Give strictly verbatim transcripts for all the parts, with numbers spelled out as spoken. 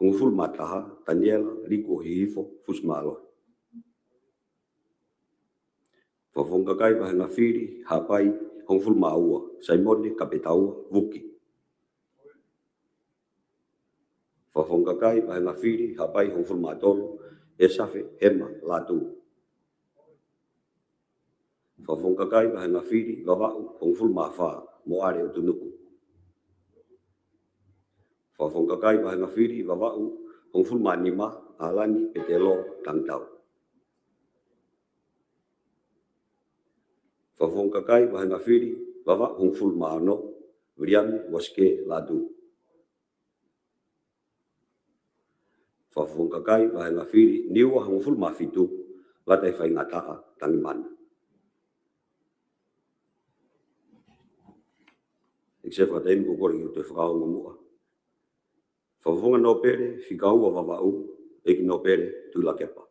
hongofulu mā taha, Taniela Liku Hihifo Fusimālohi. Fakafofonga Kakai Vahenga Fili Haʻapai, hongofulu mā ua, Saimone Kapetaua Vuki. Fakafofonga Kakai Vahenga Fili Haʻapai, hongofulu mā tolu, ʻEsafe Hema Lātū. Fakafofonga Kakai Vahenga Fili Vavaʻu, hongofulu mā fā, Moʻale ʻUtunuku. Fakafofonga Kakai Vahenga Fili Vavaʻu, hongofulu mā nima, ʻAlani Petelo Tangitau. Fakafofonga Kakai Vahenga Fili Vavaʻu, hongofulu mā ono, Viliami Uasike Lātū. Fakafofonga Kakai Vahenga Fili Niua, hongofulu mā fitu, Lataʻifaingataʻa Tangimana. ʻEiki Sēnesi Fakataimi, ko e kole ke u toe fakaongo muʻa. Fakafofonga Nōpele fika ua Vavaʻu, ʻEiki Nōpele Tuʻilakepa.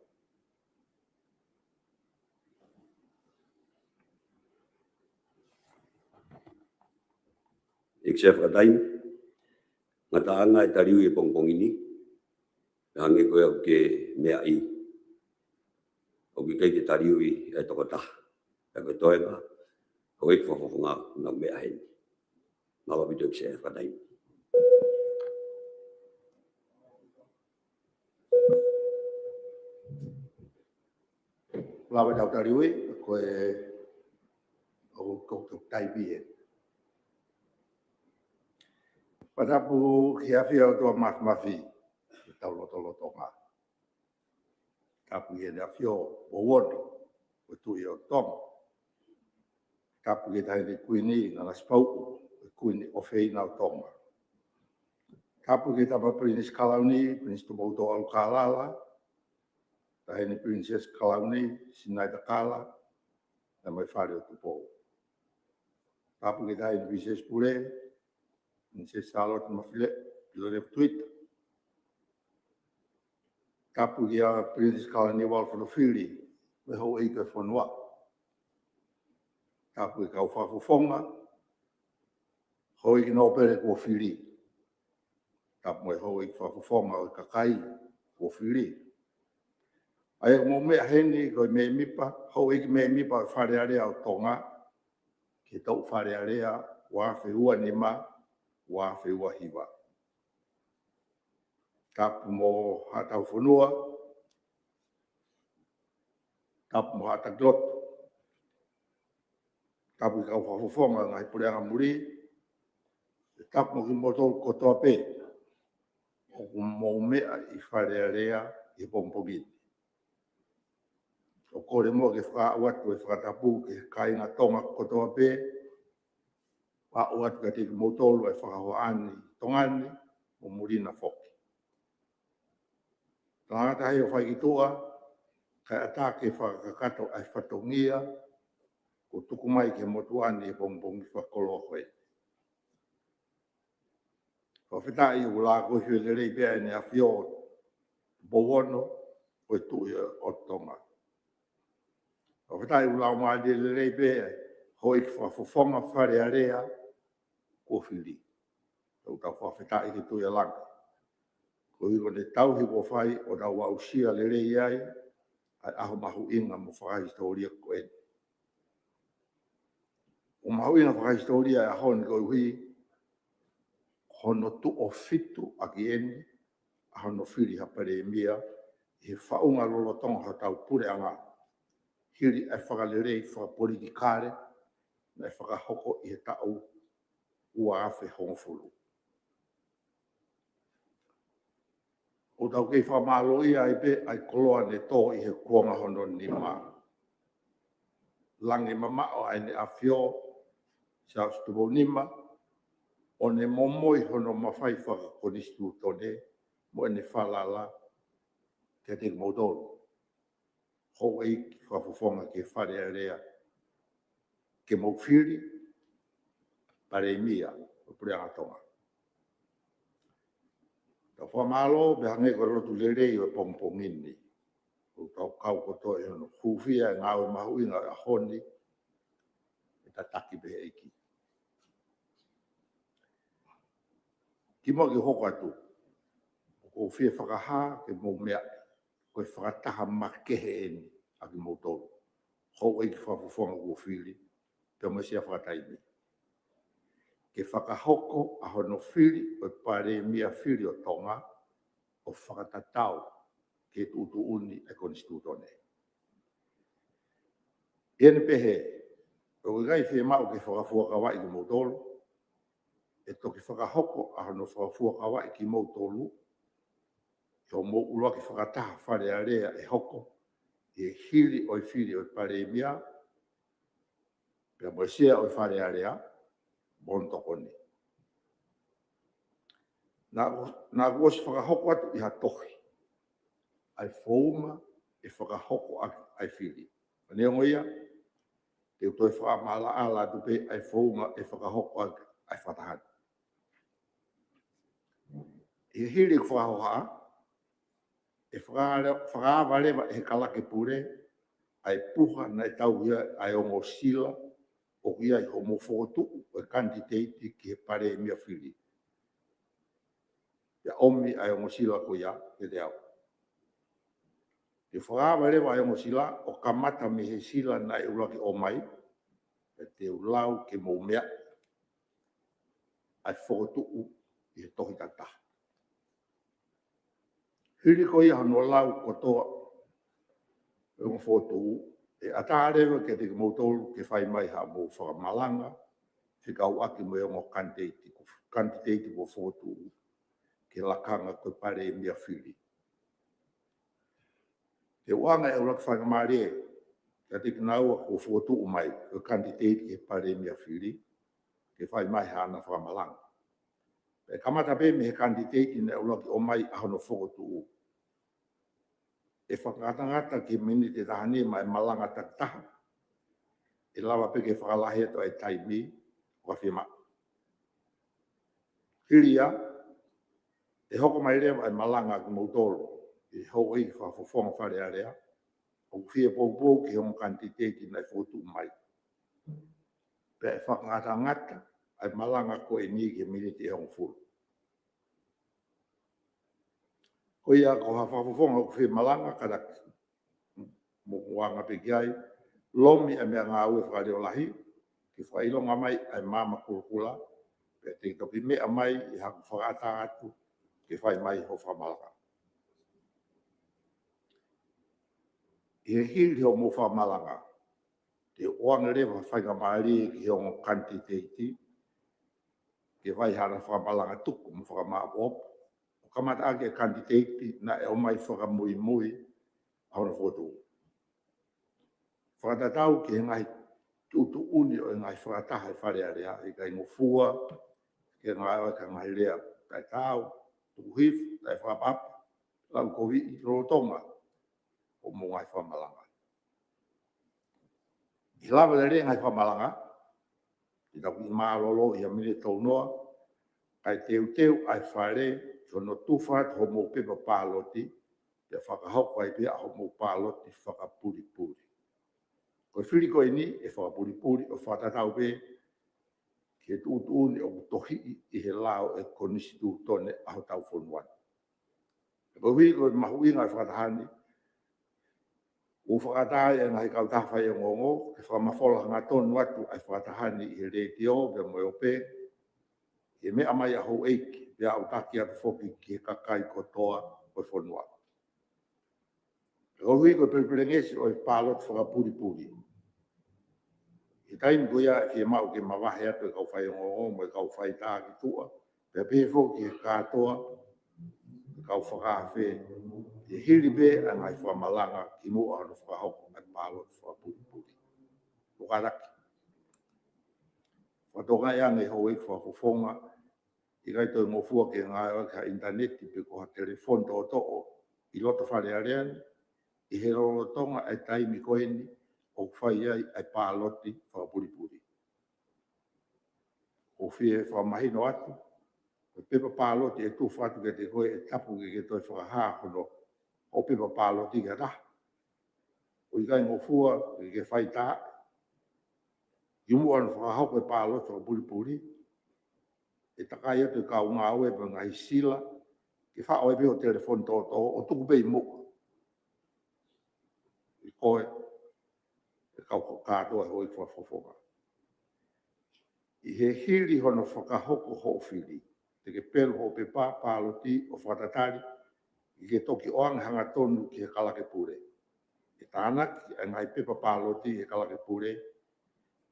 ʻEiki Sēnesi Fakataimi, ngataʻanga e taliui e pongipongi ni, hangē ko ia ʻoku ke meaʻi, ʻoku ʻikai ke taliui e tokotaha. Pea ko e toenga, houʻeiki fakafofonga naʻa mou meʻa heni. Mālō ʻaupito ʻEiki Sēnesi Fakataimi. Lava ʻetau taliui, ko e, ʻoku, ʻoku, ʻoku taipe ē. Fakatapu ki he ʻAfio ʻOtua Māfimafi, ʻi hotau lotolotonga. Tapu ki Heʻene ʻAfio Upolu Ono, ko e Tuʻi ʻo Tonga. Tapu ki he Taʻahine Kuini Nanasipauʻu, ko e Kuini ʻofeina ʻo Tonga. Tapu ki he Tama Pilinisi Kalauni, Pilinisi Tupoutoʻa ʻUlukālala, Taʻahine Pilinisesi Kalauni Sinaitakala, naʻe mai Fale ʻo Tupou. Tapu ki he Taʻahine Pilinisesi Pule, Pilinisesi Sālote Mafileʻo Pilolevu Tuita. Tapu kia Pilinisesi Kalaniuvalu Fonofili, mo e houʻeiki ʻo e fonua. Tapu ki he kau fakafofonga, houʻeiki nōpele kuo fili. Tapu mo e houʻeiki fakafofonga ʻo e kakai kuo fili. ʻA ia ʻoku mou meʻa heni ko e mēmipa, houʻeiki mēmipa ʻo e Fale Alea ʻo Tonga, ki he toʻu Fale Alea ua afe ua nima, ua afe ua hiva. Tapu mo haʻatau fonua, tapu mo haʻa taki lotu, tapu ki he kau fakafofonga ngaahi puleʻanga muli, tapu mo kimoutolu kotoa pē ʻoku mou meʻa ʻi Fale Alea ʻi he pongipongi ni. ʻOku ou kole muʻa ke fakaaʻu atu e fakatapu ki he kāinga Tonga kotoa pē, aʻu atu kiate kimoutolu ʻa e fakahohaʻa ni ʻi Tonga ni mo muli na foki. Tangata hei ʻo fai ki tuʻa, kae ʻatā ke fakakakato ʻa e fatongia kuo tuku mai ki he motuʻa ni he pongipongi fakakoloa ko eni. Fakafetaʻi ʻoku lakoifie lelei pē ʻa ʻEne ʻAfio Tupou Ono, ko e Tuʻi ʻo Tonga. Fakafetaʻi ʻoku laumālie lelei pē houʻeiki fakafofonga Fale Alea kuo fili. ʻOku tau fakafetaʻi ki he Tuʻi ʻo Langi, koeʻuhi ko ʻene tauhi kuo fai ʻo tau aʻusia lelei ai ʻa e ʻaho mahuʻinga mo fakahisitōlia ko eni. ʻOku mahuʻinga fakahisitōlia e ʻaho ni koeʻuhi ko hono tuʻo fitu ʻaki eni ʻa hono fili ha palēmia ʻi he faʻunga lolotonga hotau puleʻanga, hili ʻa e fakalelei fakapolitikale naʻe fakahoko ʻi he taʻu ua afe hongofulu. ʻOku tau kei fakamālōʻia ai pē ʻa e koloa ne tō ʻi he kuonga hono nima. Langi mamaʻo ʻa ʻEne ʻAfio Siaosi Tupou Nima, ʻo ne momoi hono mafai fakakonisitūtone mo ʻene falala kiate kimoutolu houʻeiki fakafofonga ki he Fale Alea, ke mou fili palēmia ʻo e puleʻanga Tonga. Tau fakamālō, pea hangē ko e lotu lelei ʻo e pongipongi ni, ʻoku tau kau kotoa ʻi hono hūfia e ngāue mahuʻinga ʻo e ʻaho ni, ʻe tataki pē ʻe he ʻEiki. Kimuʻa ke u hoko atu, ʻoku ʻoku ou fie fakahā ke mou meaʻi, ko e fakataha makehe eni ʻa kimoutolu houʻeiki fakafofonga kuo fili, pea mo e sea fakataimi, ke fakahoko ʻa hono fili ʻo e Palēmia fili ʻo Tonga ʻo fakatatau ki he tuʻutuʻuni ʻa e Konisitūtone. ʻI heʻene pehē, ʻoku ʻikai fiemaʻu ke fakafuakavaʻi kimoutolu, ʻe toki fakahoko ʻa hono fakafuakavaʻi kimoutolu ʻi hoʻomou ʻuluaki fakataha Fale Alea ʻe hoko ʻi he hili ʻo e fili ʻo e Palēmia pea mo e sea ʻo e Fale Alea mo hono tokoni. Naʻa, naʻa ku ʻosi fakahoko atu ʻi ha tohi ʻa e founga ʻe fakahoko ʻaki ʻa e fili. Ka neongo ia, te u toe fakamaʻalaʻala atu pē ʻa e founga ʻe fakahoko ʻaki ʻa e fakataha ni. ʻI he hili ʻeku fakahohaʻa, ʻe fakaava-, fakaava leva ʻe he Kalake Pule ʻa e puha naʻe tauhi ai ʻa e ongo sila ʻoku ʻi ai hoʻomou fokotuʻu ʻo e kanititeiti ki he Palēmia fili. Pea ʻomi ʻa e ongo sila ko ia kiate au. Te u fakaava leva ʻa e ongo sila ʻo kamata mei he sila naʻe ʻuluaki ʻomai, pea te u lau ke mou meaʻi ʻa e fokotuʻu ʻi he tohi takitaha. Hili ko ia hono lau kotoa ʻo e ongo fokotuʻu, ʻe ʻatā leva kiate kimoutolu ke fai mai haʻamou fakamalanga fekauʻaki mo e ongo kanititeiti, kanititeiti kuo fokotuʻu ki he lakanga ko e Palēmia fili. Te u ʻoange ʻa e ʻuluaki faingamālie kiate kinaua kuo fokotuʻu mai ko e kanititeiti ki he Palēmia fili, ke fai mai haʻana fakamalanga. Pea kamata pē mei he kanititeiti naʻe ʻuluaki ʻomai ʻa hono fokotuʻu. ʻE fakangatangata ki he miniti ʻe taha nima ʻa e malanga takitaha. ʻE lava pē ke fakalahi atu ʻa e taimi ʻoku fiemaʻu. Hili ia, ʻe hoko mai leva ʻa e malanga ʻa kimoutolu ʻi he houʻeiki fakafofonga Fale Alea ʻoku fie poupou ki he ongo kanititeiti naʻe fokotuʻu mai. Pea ʻe fakangatangata ʻa e malanga ko eni ki he miniti ʻe hongofulu. Ko ia, ko ha fakafofonga ʻoku fie malanga, kātaki, mou ʻoange pē ki ai, lomi ʻa e meʻangāue fakaleʻolahi, ke fakaʻilonga mai ʻa e maama kulokula, pea te ke toki meʻa mai ʻi haʻaku fakaʻatā atu ke fai mai hoʻo fakamalanga. ʻI he hili hoʻomou fakamalanga, te u ʻoange leva ha faingamālie ki he ongo kanititeiti ke fai haʻana fakamalanga tuku mo fakamāʻopoʻopo, ʻo kamata ʻaki ʻa e kanititeiti naʻe ʻomai fakamuimui ʻa hono fokotuʻu. Fakatatau ki he ngaahi tuʻutuʻuni ʻo e ngaahi fakataha ʻa e Fale Alea, ʻikai ngofua ke ngāue ʻaki ha ngaahi lea taʻetaau, tukuhifo, taʻefakaʻapaʻapa, lau koviʻi, lolotonga hoʻomou ngaahi fakamalanga. ʻI he lava lelei ʻa e ngaahi fakamalanga, te tau kiʻi mālōlō ʻi ha miniti ʻe tolunoa, kae teuteu ʻa e Fale ki hono tufa atu hoʻomou pepa pāloti, pea fakahoko ai pē ʻa hoʻomou pāloti fakapulipuli. Ko e fili ko eni ʻe fakapulipuli ʻo fakatatau pē ki he tuʻutuʻuni ʻoku tohiʻi ʻi he lao ʻo e Konisitūtone ʻa hotau fonua ni. Koeʻuhi ko e mahuʻinga ʻo e fakataha ni, ʻoku ou fakaʻatā ʻa e ngaahi kautaha faiongoongo ke fakamafola hangatonu atu ʻa e fakataha ni ʻi he letiō pea mo e ope, ke meʻa mai ʻa houʻeiki, pea ʻoku taki atu foki ki he kakai kotoa ʻo e fonua. Koeʻuhi ko e pelepelengesi ʻo e pāloti fakapulipuli, ʻi he taimi ko ia ʻe fiemaʻu ke mavahe atu e kau faiongoongo mo e kau faitā ki tuʻa, pea pehē foki ki he kātoa e kau fakaafe, ʻe hili pē ʻa e ngaahi fakamalanga kimuʻa hono fakahoko ʻa e pāloti fakapulipuli. Ko e kātaki, fakatokangaʻi ange houʻeiki fakafofonga, ʻikai toe ngofua ke ngāue ʻaki ha ʻinitaneti pe ko ha telefoni toʻotoʻo ʻi loto Fale Alea ni, ʻi he lolotonga ʻa e taimi ko eni ʻoku fai ai ʻa e pāloti fakapulipuli. ʻOku ou fie fakamahino atu, ko e pepa pāloti ʻe tufa atu kiate koe ʻe tapu ke ke toe fakahā hono, hoʻo pepa pāloti ki ha taha. ʻOku ʻikai ngofua ke ke faitā, kimuʻa hono fakahoko e pāloti fakapulipuli, ʻe takai atu e kau ngāue pea mo e ngaahi sila ke faʻo ai pē hoʻo telefoni tōtō ʻo tuku pē ʻi muʻa. ʻI koe, ʻe kau kātoa e houʻeiki fakafofonga. ʻI he hili hono fakahoko hoʻo fili, te ke pelu hoʻo pepa pāloti ʻo fakatatali ke ke toki ʻoange hangatonu ki he kalake pule. ʻE tānaki ʻa e ngaahi pepa pāloti ʻe he kalake pule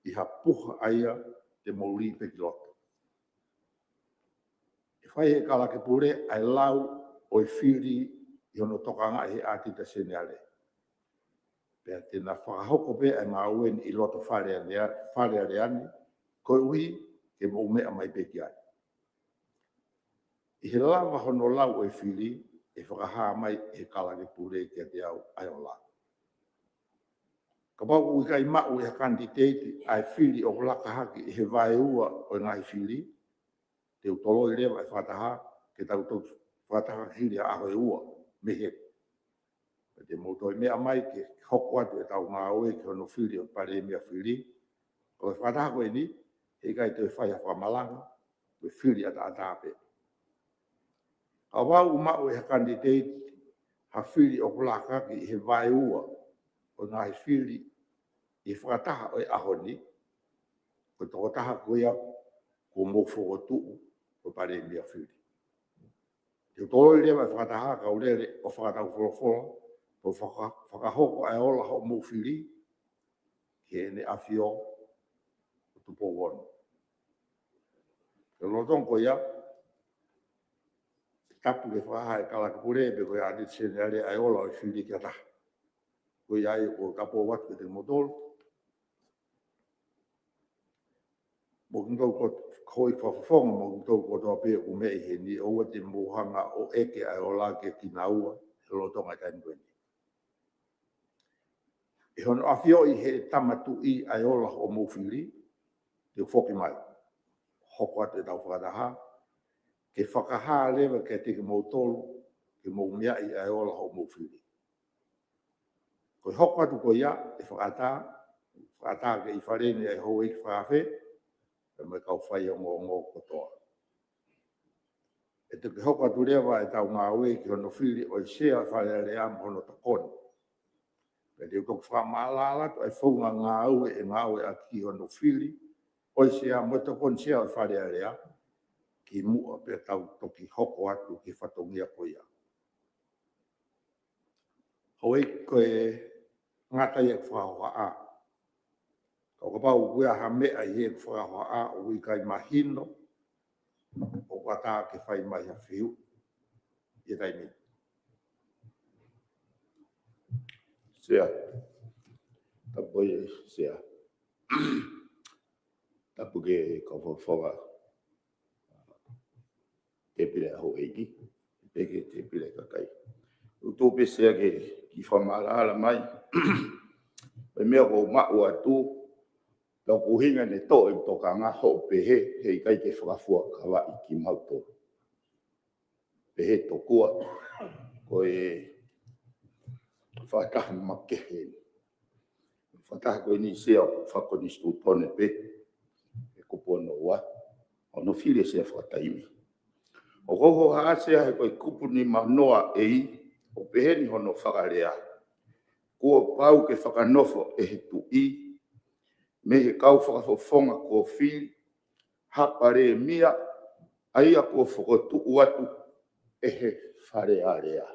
ʻi ha puha ʻa ia te mou lī pē ki loto. ʻE fai ʻe he kalake pule ʻa e lau ʻo e fili ʻi hono tokangaʻi ʻe he ʻAtita Seniale. Pea te na fakahoko pē ʻa e ngāue ni ʻi loto Fale Alea, Fale Alea ni, koeʻuhi ke mou meʻa mai pē ki ai. ʻI he lava hono lau ʻo e fili, ʻe fakahā mai ʻe he kalake pule kiate au ʻa e ola. Kapau ʻoku ʻikai maʻu ʻe ha kanititeiti ʻa e fili ʻoku laka hake ʻi he vaeua ʻo e ngaahi fili, te u toloi leva e fakataha ke tau toki fakataha hili ha ʻaho ʻe ua mei heni. Pea te mou toe meʻa mai ke hoko atu ʻetau ngāue ki hono fili ʻo e Palēmia Fili. Ko e fakataha ko eni, heʻikai toe fai ha fakamalanga, ko e fili ʻataʻatā pē. Kapau ʻoku maʻu ʻe ha kanititeiti ha fili ʻoku laka hake ʻi he vaeua ʻo e ngaahi fili ʻi he fakataha ʻo e ʻaho ni, ko e tokotaha ko ia kuo mou fokotuʻu ko e Palēmia Fili. Te u toloi leva e fakataha kau lele ʻo fakataufolofola, ʻo faka-, fakahoko ʻa e ola hoʻomou fili ki Heʻene ʻAfio ʻo Tupou Ono. Ko e lolotonga ko ia, tapu ke fakahā ʻe he kalake pule pe ko e ʻAtita Seniale ʻa e ola ʻo e fili ki ha taha. Ko ia ai ʻoku ou tapou atu kiate kimoutolu. Mo kimoutolu ko, houʻeiki fakafofonga, mo kimoutolu kotoa pē ʻoku meʻa ʻi heni, ʻoua te mou hanga ʻo ʻeke ʻa e ola kiate kinaua he lolotonga e taimi ko eni. ʻI hono ʻafioʻi ʻe he Tama Tuʻi ʻa e ola hoʻomou fili, te u foki mai. Hoko atu ʻetau fakataha, ke fakahā leva kiate kimoutolu, ke mou meaʻi ʻa e ola hoʻomou fili. Ko e hoko atu ko ia, ʻe fakaʻatā, fakaʻatā ki he ʻi Fale ni ʻa e houʻeiki fakaafe, pea mo e kau faiongoongo kotoa. ʻE toki hoko atu leva ʻetau ngāue ki hono fili ʻo e Sea ʻo e Fale Alea mo hono tokoni. Pea te u toki fakamaʻalaʻala atu ʻa e founga ngāue ʻe ngāueʻaki ki hono fili ʻo e Sea mo e tokoni Sea ʻo e Fale Alea, kimuʻa pea tau toki hoko atu ki he fatongia ko ia. Houʻeiki, ko e ngata ia ʻeku fakahohaʻa. Ka ʻo kapau ʻoku ʻi ai ha meʻa ʻi heʻeku fakahohaʻa ʻoku ʻikai mahino, ʻoku ʻatā ke fai mai ha fehuʻi ʻi he taimi ni. Sea. Tapu ʻi Sea. Tapu ki he kau fakafofonga. Tēpile ʻa houʻeiki, pea ki he tēpile ʻa e kakai. ʻOku ou pehē Sea ke kiʻi fakamaʻalaʻala mai. Ko e meʻa ʻoku ou maʻu atu, ka ʻoku ʻuhinga ʻene toʻo e tokanga hoʻo pehē, heʻikai ke fakafuakavaʻi kimautolu. Pehē tokua, ko e fakataha makehe. Fakataha ko eni Sea ʻoku fakakonisitūtone pē, ʻe kupu ono ua, hono fili ʻe Sea fakataimi. ʻOku ou hohaʻa Sea he ko e kupu nimanoa A, ʻoku pehē ni hono fakalea. Kuo pau ke fakanofo ʻe he Tuʻi, mei he kau fakafofonga kuo fili, ha Palēmia, ʻa ia kuo fokotuʻu atu ʻe he Fale Alea.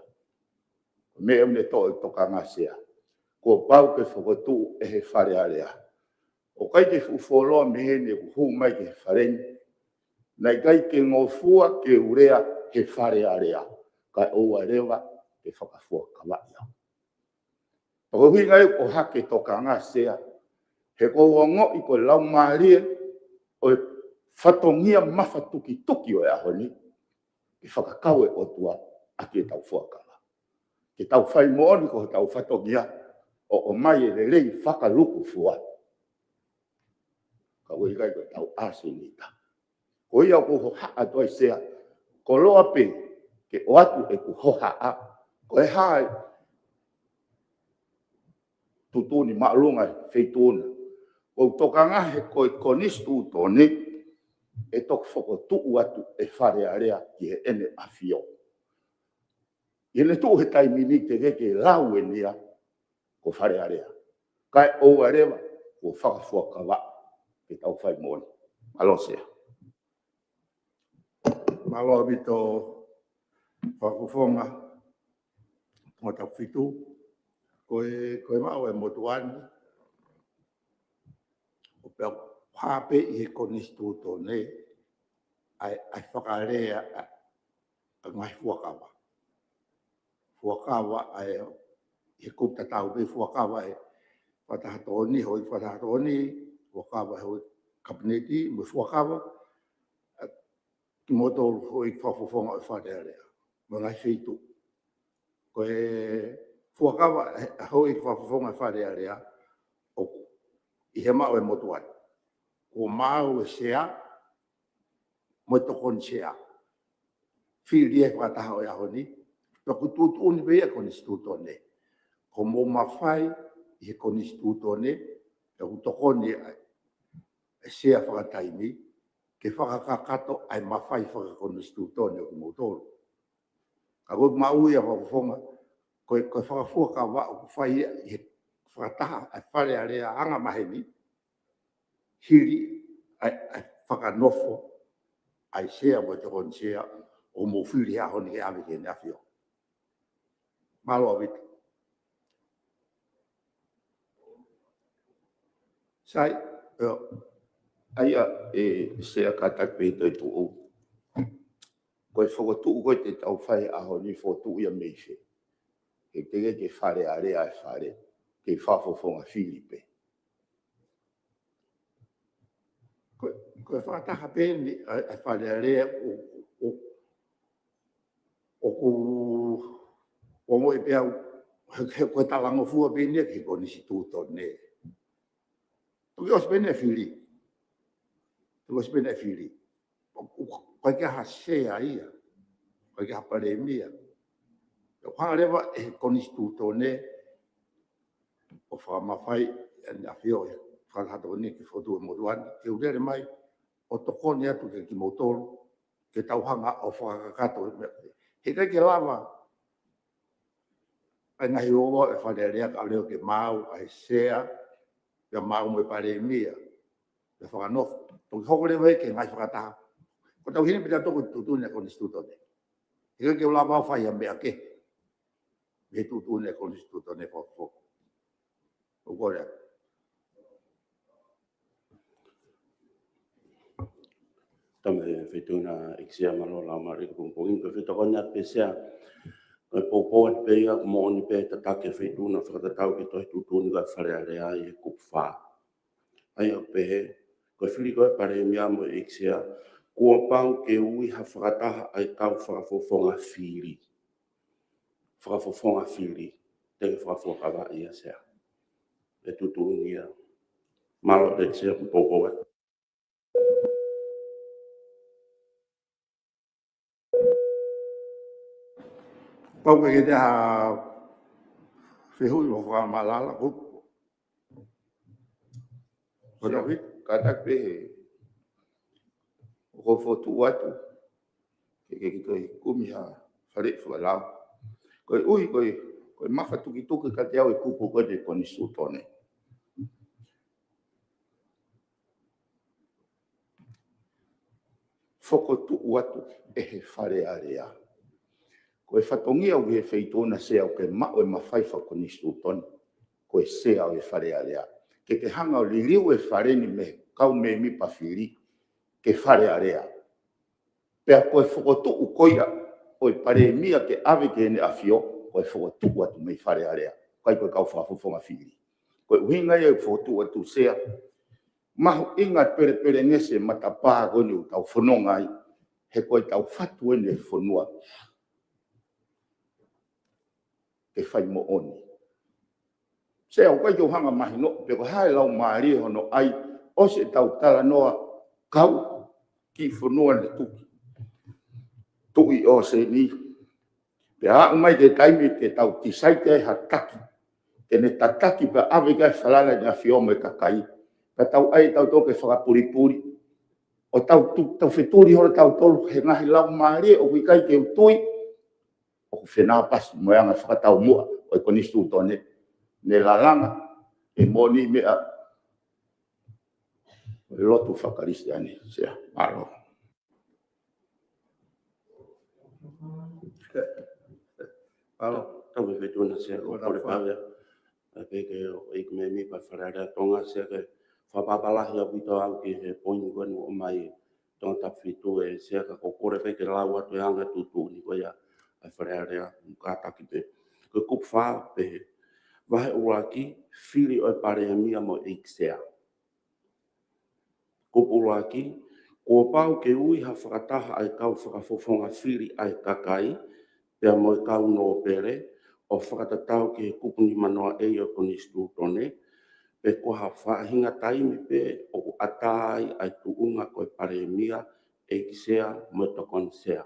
Meʻa ʻoku ne toʻo e tokanga Sea. Kuo pau ke fokotuʻu ʻe he Fale Alea. ʻOku ʻikai ke fuʻu fuoloa mei heni ʻeku hū mai ki he Fale ni. Naʻe ʻikai ke ngofua ke u lea he Fale Alea. Kae ʻoua leva ke fakafuakavaʻi au. Pea ko e ʻuhinga ia ʻoku ʻohake e tokanga Sea. He ʻoku ou ongoʻi ko e laumālie ʻo e fatongia mafatukituki ʻo e ʻaho ni. Ke fakakau e ʻOtua ʻaki ʻetau fuakava. Ke tau fai moʻoni ko hotau fatongia ʻo ʻomai e lelei fakalukufua. Ka ʻoku ʻikai ko ʻetau ʻasenita. Ko ia ʻoku ou hohaʻa atu ai Sea, koloa pē ke ʻoatu ʻeku hohaʻa, ko e hā e tuʻutuʻuni māʻolunga e Feituʻu na. ʻOku ou tokanga he ko e konisitūtone ʻe toki fokotuʻu atu e Fale Alea ki heʻene ʻAfio. ʻI heʻene tuʻu he taimi ni teʻeki ke lau eni ia ko Fale Alea. Kae ʻoua leva kuo fakafuakava ke tau fai moʻoni. Mālō Sea. Mālō ʻaupito Fakafofonga Tongatapu fitu. Ko e, ko e maʻu e motuʻa ni, ʻo pea hā pē ʻi he konisitūtone ʻa e, ʻa e fakalea ʻa, ʻa e ngaahi fuakava. Fuakava ʻa e, ʻi he kupu tatau pē fuakava ʻa e Fakataha Tokoni, Houʻeiki Fakataha Tokoni, fuakava ʻa e Houʻeiki Kapineti, mo e fuakava ʻa kimoutolu Houʻeiki Fakafofonga ʻo e Fale Alea mo e ngaahi feituʻu. Ko e fuakava ʻa e Houʻeiki Fakafofonga ʻo e Fale Alea ʻoku ʻi he maʻu e motuʻa ni, kuo maau e Sea mo e Tokoni Sea. Fili e fakataha ʻo e ʻaho ni, pea ʻoku tuʻutuʻuni pē ia ʻe he konisitūtone. Ko hoʻomou mafai ʻi he konisitūtone, ʻoku tokoni ʻa e Sea fakataimi ke fakakakato ʻa e mafai fakakonisitūtone ʻo kimoutolu. Ka ko e maʻu ia Fakafofonga, ko e, ko e fakafuakava ʻoku fai ia ʻi he fakataha ʻa e Fale Alea anga maheni, hili ʻa e, ʻa e fakanofo ʻa e Sea mo e Tokoni Sea ʻoku mou fili he ʻaho ni ke ʻave ki Heʻene ʻAfio. Mālō ʻaupito. Sai, ʻio. ʻA ia ʻe Sea, kātaki pē toe tuʻu. Ko e fokotuʻu ko ē te tau fai he ʻaho ni, fokotuʻu ia mei fē? He teʻeki ke Fale Alea e fale, ke Fakafofonga fili pē. Ko, ko e fakataha pē eni ʻa, ʻa e Fale Alea ʻo, ʻo, ʻoku, ʻo moʻi pē au, he, he ko e talangofua pē eni ia ki he konisitūtone. Toki ʻosi pē eni e fili. Toki ʻosi pē eni e fili. ʻOku, ʻoku ʻikai ke ʻi ai ha Sea ia. ʻOku ʻikai ke ʻi ai ha Palēmia. ʻOku hanga leva ʻe he konisitūtone ʻo fakamafai ʻEne ʻAfio ʻi he Fakataha Tokoni ke fokotuʻu e motuʻa ni, ke u lele mai ʻo tokoni atu kiate kimoutolu, ke tau hanga ʻo fakakakato e meʻa. He ʻikai ke lava ʻa e ngaahi ouau ʻa e Fale Alea kae ʻoua leva ke maau ʻa e Sea, pea maau mo e Palēmia, pea fakanofo. Toki hoko leva ia ki he ngaahi fakataha. Ko ʻetau hini pē ʻa e tuʻutuʻuni ʻa e konisitūtone. He ʻikai ke u lava ʻo fai ha meʻa kehe mei he tuʻutuʻuni ʻa e konisitūtone, Fakafofonga. ʻOku lea. Tama e Feituʻu na ʻEiki Sea, mālō e laumālie ʻi he pongipongi ni. Ko e fetokoni atu pē Sea, ko e poupou atu pē ia, ʻoku moʻoni pē e tataki ʻa e Feituʻu na fakatatau ki he tohi tuʻutuʻuni ʻa e Fale Alea ʻi he kupu fā. ʻA ia ʻoku pehē, ko e fili ko ē ʻa e Palēmia mo e ʻEiki Sea, kuo pau ke ui ha fakataha ʻa e kau Fakafofonga fili. Fakafofonga fili, teʻeki fakafuakava ia Sea. ʻE tuʻutuʻuni ia. Mālō ʻEiki Sea, poupou atu. Pau ke ke te ha fehuʻi mo fakamālala, ko, ko Sea, toki. Kātaki pē he ʻoku ou fokotuʻu atu ke, ke, ke toe kumi ha faleʻi fakalau. Koeʻuhi, ko e, ko e mafatukituki kiate au e kupu ko ē ʻa e konisitūtone. Fokotuʻu atu ʻe he Fale Alea. Ko e fatongia ʻoku ʻi he Feituʻu na Sea ʻoku ke maʻu e mafai fakakonisitūtone, ko e Sea ʻo e Fale Alea. Ke ke hanga ʻo liliu e fale ni mei he kau mēmipa fili ki he Fale Alea. Pea ko e fokotuʻu ko ia ʻo e Palēmia ke ʻave ki Heʻene ʻAfio, ko e fokotuʻu atu mei Fale Alea. ʻIkai ko e kau Fakafofonga fili. Ko e ʻuhinga ia ʻoku fokotuʻu atu Sea, mahuʻinga e pelepelengesi e matapā ko eni ʻoku tau fononga ai, he ko ʻetau fatu eni e fonua ke fai moʻoni. Sea, ʻoku ʻikai ke u hanga ʻo mahinoʻi pe ko e hā e laumālie hono ʻai, ʻosi ʻetau talanoa kau ki he fonua naʻe tuki, tuʻi ʻōseni. Pea aʻu mai ki he taimi te tau tisaiti ai ha taki ke ne tataki pea ʻave ki ai e falala ʻEne ʻAfio mo e kakai. Pea tau ʻai ʻe tautolu ke fakapulipuli. ʻO tau tu-, tau fetuli holo tautolu he ngaahi laumālie ʻoku ʻikai ke u tui ʻoku fenāpasi mo e anga fakataumuʻa ʻo e konisitūtone, ne lalanga ʻe moʻoni meʻa ʻo e lotu fakakalisitiane, Sea. Mālō. Mālō. Tau me fetuna Sea, ko Kole Pavea. ʻA pē ke ʻo ʻEiki Mēmipa Fale Alea Tonga, Sea, ke fakapapālangi ʻaupito au ki he poini ko eni ʻoku ʻomai Tongatapu fitu ʻe Sea, ka ko e kole pē ke lau atu e anga tuʻutuʻuni ko ia ʻa e Fale Alea, ʻoku kātaki pē. Ko e kupu fā pē. Vahe ʻuluaki, fili ʻo e Palēmia mo e ʻEiki Sea. Kupu ʻuluaki, kuo pau ke ui ha fakataha ʻa e kau fakafofonga fili ʻa e kakai, pea mo e kau nōpele, ʻo fakatatau ki he kupu nimanoa A ʻo e konisitūtone, pe ko ha faʻahinga taimi pē ʻoku ʻatā ai ʻa e tuʻunga ko e Palēmia, ʻEiki Sea, mo e Tokoni Sea.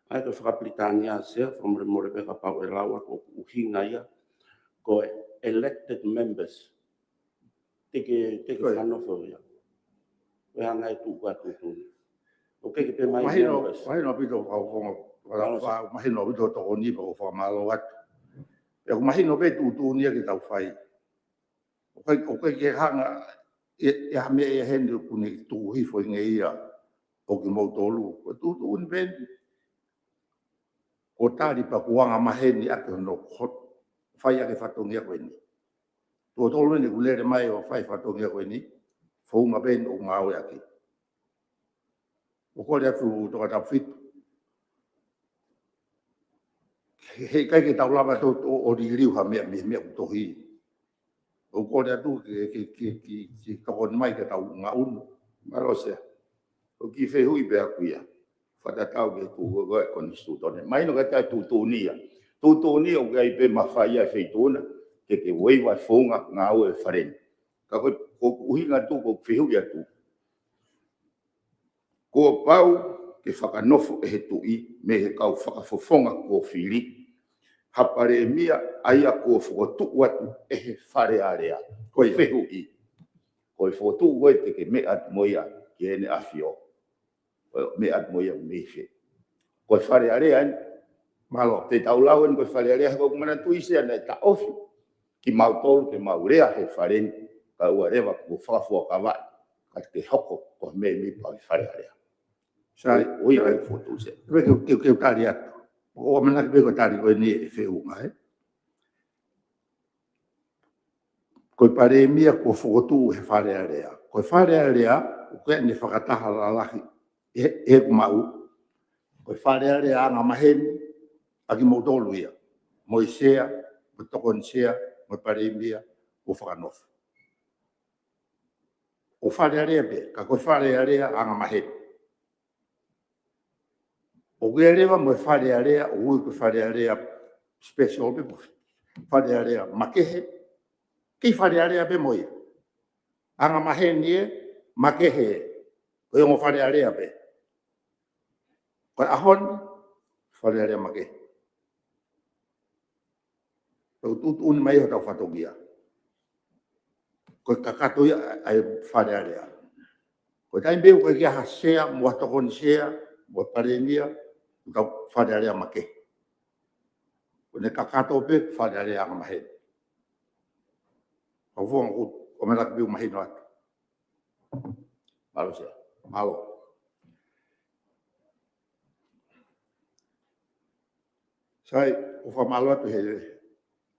ʻA ia ko e fakapilitānia Sea, fakamolemole pē kapau ʻe lau atu ʻoku ʻuhinga ia, ko e elected members. Te ke, te ke Ko e. fakanofo ia. Ko e anga e tuʻu ko e tuʻutuʻuni. ʻOku ʻikai ke pehē mai Mahino, members. Mahino ʻaupito, au, au, au, Mālō, Sea. au, mahino ʻaupito tokoni pea ʻoku ou fakamālō atu. Pea ʻoku mahino pē tuʻutuʻuni ia ke tau fai. ʻOku ʻikai, ʻoku ʻikai ke hanga ʻe, ʻe ha meʻa ia heni ʻoku ne tuku hifo ʻi ngeia ʻo kimoutolu. Ko e tuʻutuʻuni pē eni. Ko e tali pea kuo anga maheni ʻaki hono ko-, fai ʻaki e fatongia ko eni. Tuʻo tolu eni kuo lele mai ʻo fai e fatongia ko eni, founga pē eni ʻoku ngāueʻaki. ʻOku ou kole atu Tongatapu fitu. He, heʻikai ke tau lava ʻo, ʻo, ʻo liliu ha meʻa, meʻa, meʻa ʻoku tohi. ʻOku ou kole atu ke, ke, ke, ke, ke tokoni mai ke tau ngaʻunu. Mālō Sea. ʻOku ou kiʻi fehuʻi pē ʻaku ia. Fakatatau ki he tuʻu ko e konisitūtone. Mahino ka tau tuʻutuʻuni ia. Tuʻutuʻuni ia ʻoku ʻikai pē mafai ʻa e feituʻu na ke, ke waive e founga ngāue e Fale ni. Ka ko e, ko e ʻuhinga atu, ko e fehuʻi atu. Kuo pau ke fakanofo ʻe he Tuʻi mei he kau fakafofonga kuo fili ha Palēmia ʻa ia kuo fokotuʻu atu ʻe he Fale Alea. Ko e fehuʻi. Ko e fokotuʻu ko ē te ke meʻa atu mo ia ki heʻene ʻAfio. Ko e meʻa atu mo ia mei fē. Ko e Fale Alea eni. Mālō. Te tau lau eni ko e Fale Alea, he ʻoku ou manatuʻi Sea naʻe taʻofi kimautolu ke mau lea he Fale ni, kae ʻoua leva kuo fakafuakavaʻi, ka te ke hoko ko e mēmipa ʻo e Fale Alea. Sai. ʻOi, ʻoku ou fokotuʻu Sea. Ke, ke, ke tali atu. ʻOku ou ʻamanaki pē ko e tali ko eni ʻe feʻunga, ē? Ko e Palēmia kuo fokotuʻu he Fale Alea. Ko e Fale Alea, ʻoku ʻikai ke ne fakataha lalahi ʻe, ʻe heʻeku maʻu. Ko e Fale Alea angamaheni ʻa kimoutolu ia. Mo e Sea, mo e Tokoni Sea, mo e Palēmia, kuo fakanofo. ʻO Fale Alea pē, ka ko e Fale Alea angamaheni. ʻOku ʻi ai leva mo e Fale Alea, ʻoku ui ko e Fale Alea special pē, Fale Alea makehe, kei Fale Alea pē mo ia. Angamaheni ē, makehe ē. Ko e ongo Fale Alea pē. Ko e ʻaho ni, Fale Alea makehe. Pea ʻoku tuʻutuʻuni mai hotau fatongia. Ko e kakato ia ʻa e Fale Alea. Ko e taimi pē ʻoku ʻikai ke ʻi ai ha Sea, mo ha Tokoni Sea, mo ha Palēmia, ʻoku tau Fale Alea makehe. Ko ʻene kakato pē, Fale Alea angamaheni. Ka ʻoku ou ʻamanaki pē ʻoku mahino atu. Mālō Sea. Mālō. Sai, ʻoku ou fakamālō atu he,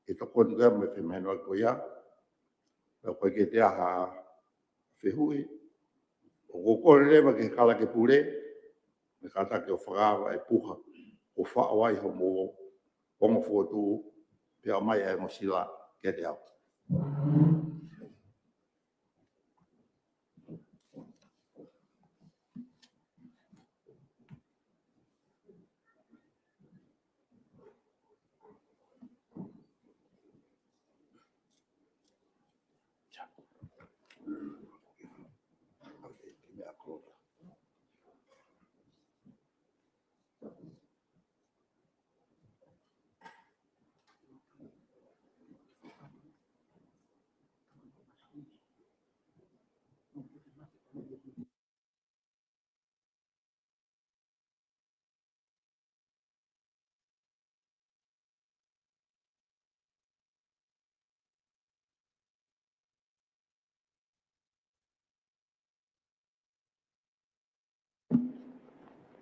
he tokoni ko ia mo e femahinoʻaki ko ia. Pea ʻoku ʻikai ke toe ʻi ai ha fehuʻi. ʻOku ou kole leva ki he Kalake Pule, mo e kātaki ʻo fakaava e puha, ʻo faʻo ai hoʻomou ongo fokotuʻu, pea ʻomai ʻa e ongo sila kiate au.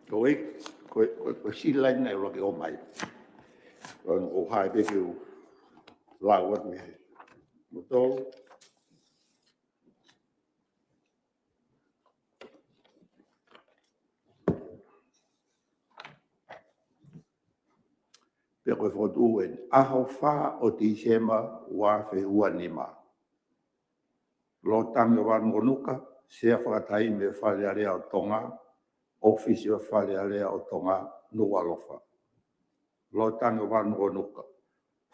Ko e, ko e, ko e, ko e Sea Line naʻe ʻuluaki ʻomai. Ko e ʻoku ou haʻi pē ke u lau atu he. Motou. Pea ko e fokotuʻu eni, ʻaho fā ʻo Tīsema ua afe ua nima. Lord Tangi ʻOvanukunuka, Sea Fakataimi ʻo e Fale Alea ʻo Tonga, ʻŌfisi ʻo e Fale Alea ʻo Tonga, Nukuʻalofa. Lord Tangi ʻOvanukunuka,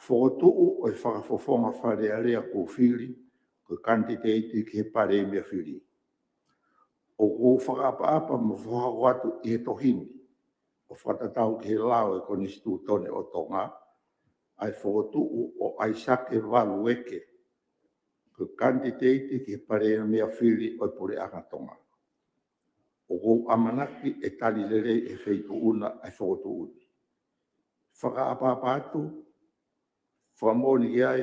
fokotuʻu ʻo e Fakafofonga Fale Alea kuo fili ko e kanititeiti ki he Palēmia fili. ʻOku ou fakaʻapaʻapa mo fakahoko atu ʻi he tohi ni, ʻo fakatatau ki he lao ʻo e Konisitūtone ʻo Tonga, ʻa e fokotuʻu ʻo ʻAisake Valu Ueke ko e kanititeiti ki he Palēmia fili ʻo e Puleʻanga Tonga. ʻOku ou ʻamanaki ʻe tali lelei ʻe he Feituʻu na ʻa e fokotuʻu ni. Fakaʻapaʻapa atu, fakamoʻoni ki ai,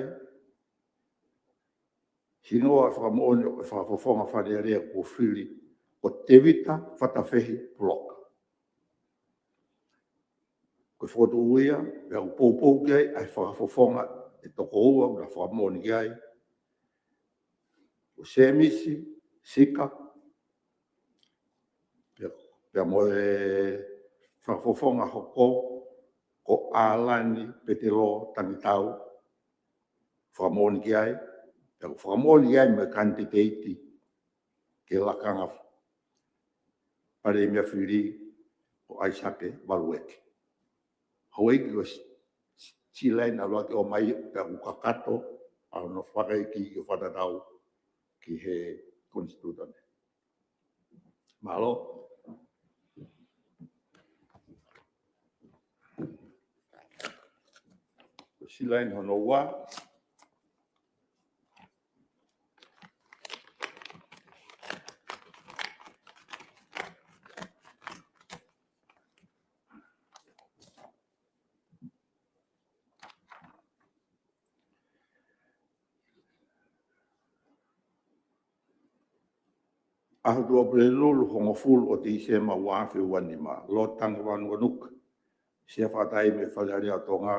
hingoa fakamoʻoni ʻo e Fakafofonga Fale Alea kuo fili ko Tevita Fatafehi Puloka. Ko e fokotuʻu ia, pea ʻoku poupou ki ai ʻa e fakafofonga ʻe toko ua ʻoku na fakamoʻoni ki ai, ko Semisi Sika, pea, pea mo e fakafofonga hoko ko ʻAlani Petelo Tangitau, fakamoʻoni ki ai, pea ʻoku fakamoʻoni ki ai mo e kanititeiti ki he lakanga Palēmia fili ko ʻAisake Valu Ueke. Houʻeiki, ko e Sea Line naʻe ʻuluaki ʻomai, pea ʻoku kakato ʻa hono fakaikiiki ʻo fakatatau ki he Konisitūtone. Mālō. Ko e Sea Line hono ua. ʻAho Tuʻapulelulu, hongofulu ʻo Tīsema ua afe ua nima, Lord Tangi ʻOvanukunuka, Sea Fakataimi ʻo e Fale Alea ʻo Tonga,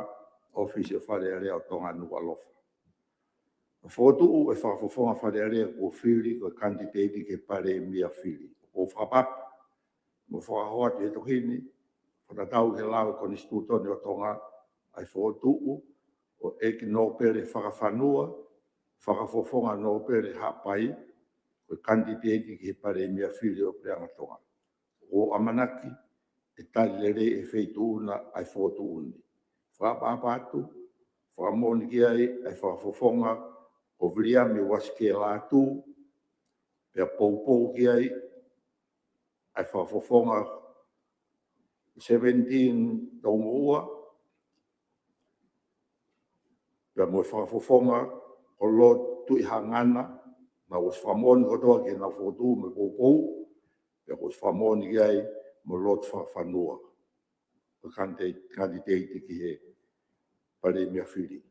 ʻŌfisi ʻo e Fale Alea ʻo Tonga, Nukuʻalofa. Fokotuʻu ʻo e Fakafofonga Fale Alea kuo fili ko e kanititeiti ki he Palēmia fili. ʻOku ou fakaʻapaʻapa mo fakahoko atu ʻi he tohi ni, fakatatau ki he lao ʻo e Konisitūtone ʻo Tonga, ʻa e fokotuʻu ʻo e ʻEiki Nōpele Fakafanua, Fakafofonga Nōpele Haʻapai, ko e kanititeiti ki he Palēmia fili ʻo e Puleʻanga Tonga. ʻOku ou ʻamanaki ʻe tali lelei ʻe he Feituʻu na ʻa e fokotuʻu ni. Fakaʻapaʻapa atu, fakamoʻoni ki ai ʻa e Fakafofonga ko Viliami Uasikē Lātū, pea poupou ki ai ʻa e Fakafofonga Seventeen Toumoʻua, pea mo e Fakafofonga ko Lord Tuʻihangana, naʻa ʻosi fakamoʻoni kotoa ki heʻenau fokotuʻu mo e poupou, pea kuo ʻosi fakamoʻoni ki ai mo Lord Fakafanua, ko e kanite-, kanititeiti ki he Palēmia fili.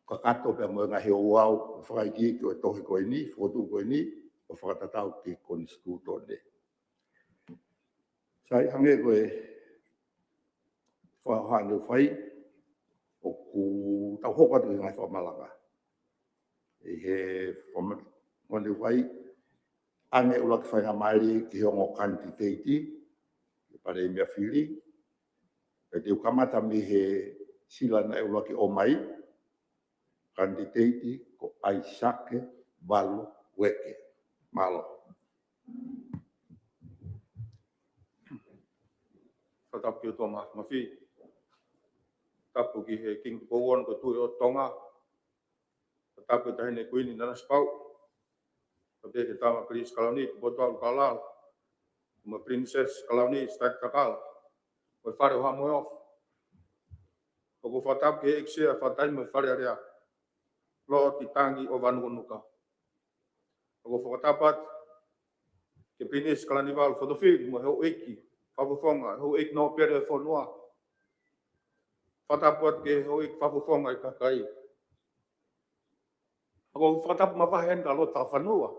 Kakato pea mo e ngaahi ouau mo e fakaikiiki ʻo e tohi ko eni, fokotuʻu ko eni, ʻo fakatatau ki he Konisitūtone. Sai, hangē ko e fakahohaʻa naʻe fai, ʻoku tau hoko atu ki he ngaahi fakamalanga. ʻI he fakamalanga naʻe fai, ʻange ʻuluaki faingamālie ki he ongo kanititeiti ki he Palēmia fili, pea te u kamata mei he Sea Line naʻe ʻuluaki ʻomai, kanititeiti ko ʻAisake Valu Ueke. Mālō. Fakatapu ki he ʻOtua Māfimafi. Tapu ki he Kingi Tupou Ono ko e Tuʻi ʻo Tonga. Fakatapu ki he Taʻahine Kuini Nanasipauʻu. Pea pehē ki he Tama Pilinisi Kalauni Tupoutoʻa ʻUlukalala, mo e Pilinisesi Kalauni Sitati Takala, mo e Fale ʻo Haʻa Moheofo. ʻOku ou fakatapu ki he ʻEiki Sea Fakataimi ʻo e Fale Alea, Lord Tangi ʻOvanukunuka. ʻOku ou fakatapu atu ki he Pilinisi Kalaniuvalu Fotofili mo e houʻeiki fakafofonga, houʻeiki nōpele ʻo e fonua. Fakatapu atu ki he houʻeiki fakafofonga ʻi he kakai. ʻOku ou fakatapu makehe heni kia Lord Fakafanua,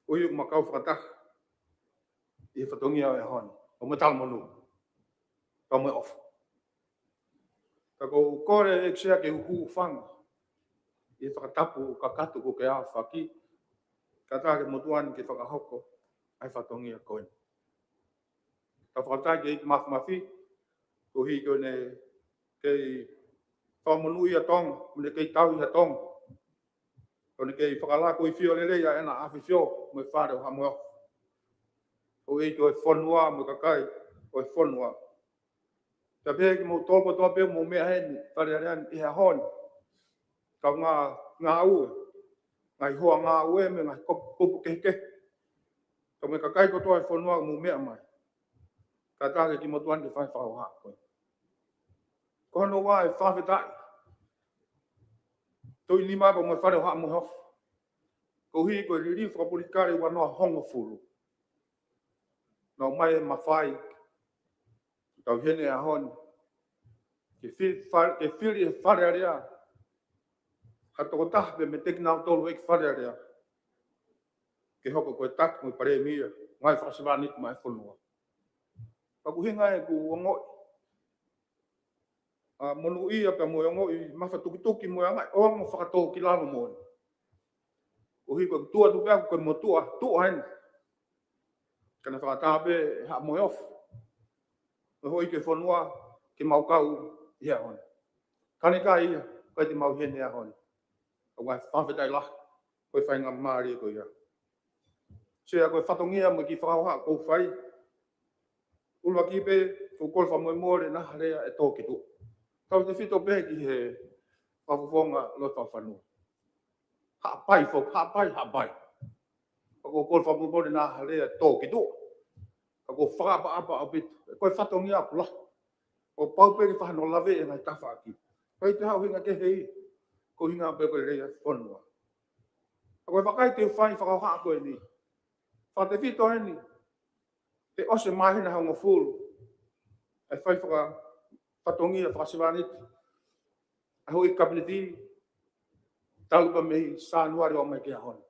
ʻoku ou kau fakataha ʻi he fatongia ʻo e ʻaho ni, ʻo mo talamonū, ʻo mo ʻofa. Ka ʻoku ou kole ʻEiki Sea ke u hūfanga ʻi he fakatapu kakato kuo ke aofaki, kātaki mo tuan ke fakahoko ʻa e fatongia ko eni. Ka fakataha ki he ʻEiki Mafimafi, koeʻuhi ko ʻene kei fakamonūʻia Tonga, mo ʻene kei tauhi ʻa Tonga. Ko ʻene kei fakalaka ʻi he fio lelei ʻa ʻEne ʻAfio mo e Fale ʻo Haʻa Moheofo. ʻO ʻEiki ʻo e fonua mo e kakai ʻo e fonua. Ka pehē kimoutolu kotoa pē ʻoku mou meʻa heni, Fale Alea ni ʻi he ʻaho ni. Kau ngā, ngāue, ngaahi hoa ngāue mo e ngaahi kupu, kupu kehekehe. Ka mo e kakai kotoa e fonua ʻoku mou meʻa mai. Kātaki kimoutolu ke fai fakahohaʻa ko ē. Ko hono ua e fakafetaʻi. Tuʻi nima pea mo e Fale ʻo Haʻa Moheofo. Koeʻuhi ko e liliu fakapolitikale ua noa hongofulu. Naʻe ʻomai e mafai, tau heni he ʻaho ni. Ke fi-, fa-, ke fili ʻe he Fale Alea ha tokotaha pē meiate kinautolu ʻEiki Fale Alea. Ke hoko ko e taki mo e palēmia, ngaahi fakasevāniti maʻa e fonua. Ka ko e ʻuhinga ʻeku ongoʻi, ʻa, monūʻia pea mo e ongoʻi mafatukituki mo e anga, ʻo ongo fakatōkilalo moʻoni. Koeʻuhi ko e tuʻa tupe aku ko e motuʻa, tuʻa heni. Ka naʻe fakataha pē ʻe Haʻa Moheofo mo e houʻeiki ʻo e fonua ke mau kau ʻi he ʻaho ni. Ka naʻe ʻikai ia, ʻikai te mau ʻi heni he ʻaho ni. Ka ʻoku ou fakafetaʻi lahi, ko e faingamālie ko ia. Sea, ko e fatongia mo e kiʻi fakahohaʻa ʻoku ou fai. ʻUluaki pē, ʻoku ou kole fakamolemole naʻa ha lea ʻe tō ki tuʻa. Tautefito pē ki he fakafofonga Lotofafanua. Haʻapai, fo-, haʻapai, haʻapai. ʻOku ou kole fakamolemole naʻa ha lea ʻe tō ki tuʻa. Ka ʻoku ou fakaʻapaʻapa ʻaupito. Ko e fatongia ʻoku lahi. ʻOku pau pē ke fai hano lave ʻi he ngaahi tafaʻaki. ʻIkai te u ʻuhinga ki he hē. Ko e ʻuhinga pē ko e lelei ʻa e fonua. Ka ko e vakai te u fai fakahohaʻa ko eni. Fakatefito eni. He ʻosi e māhina ʻe hongofulu ʻa e fai faka-, fatongia fakasevāniti ʻa e houʻeiki Kapineti, talu pē mei Sānuali ʻo aʻu mai ki he ʻaho ni.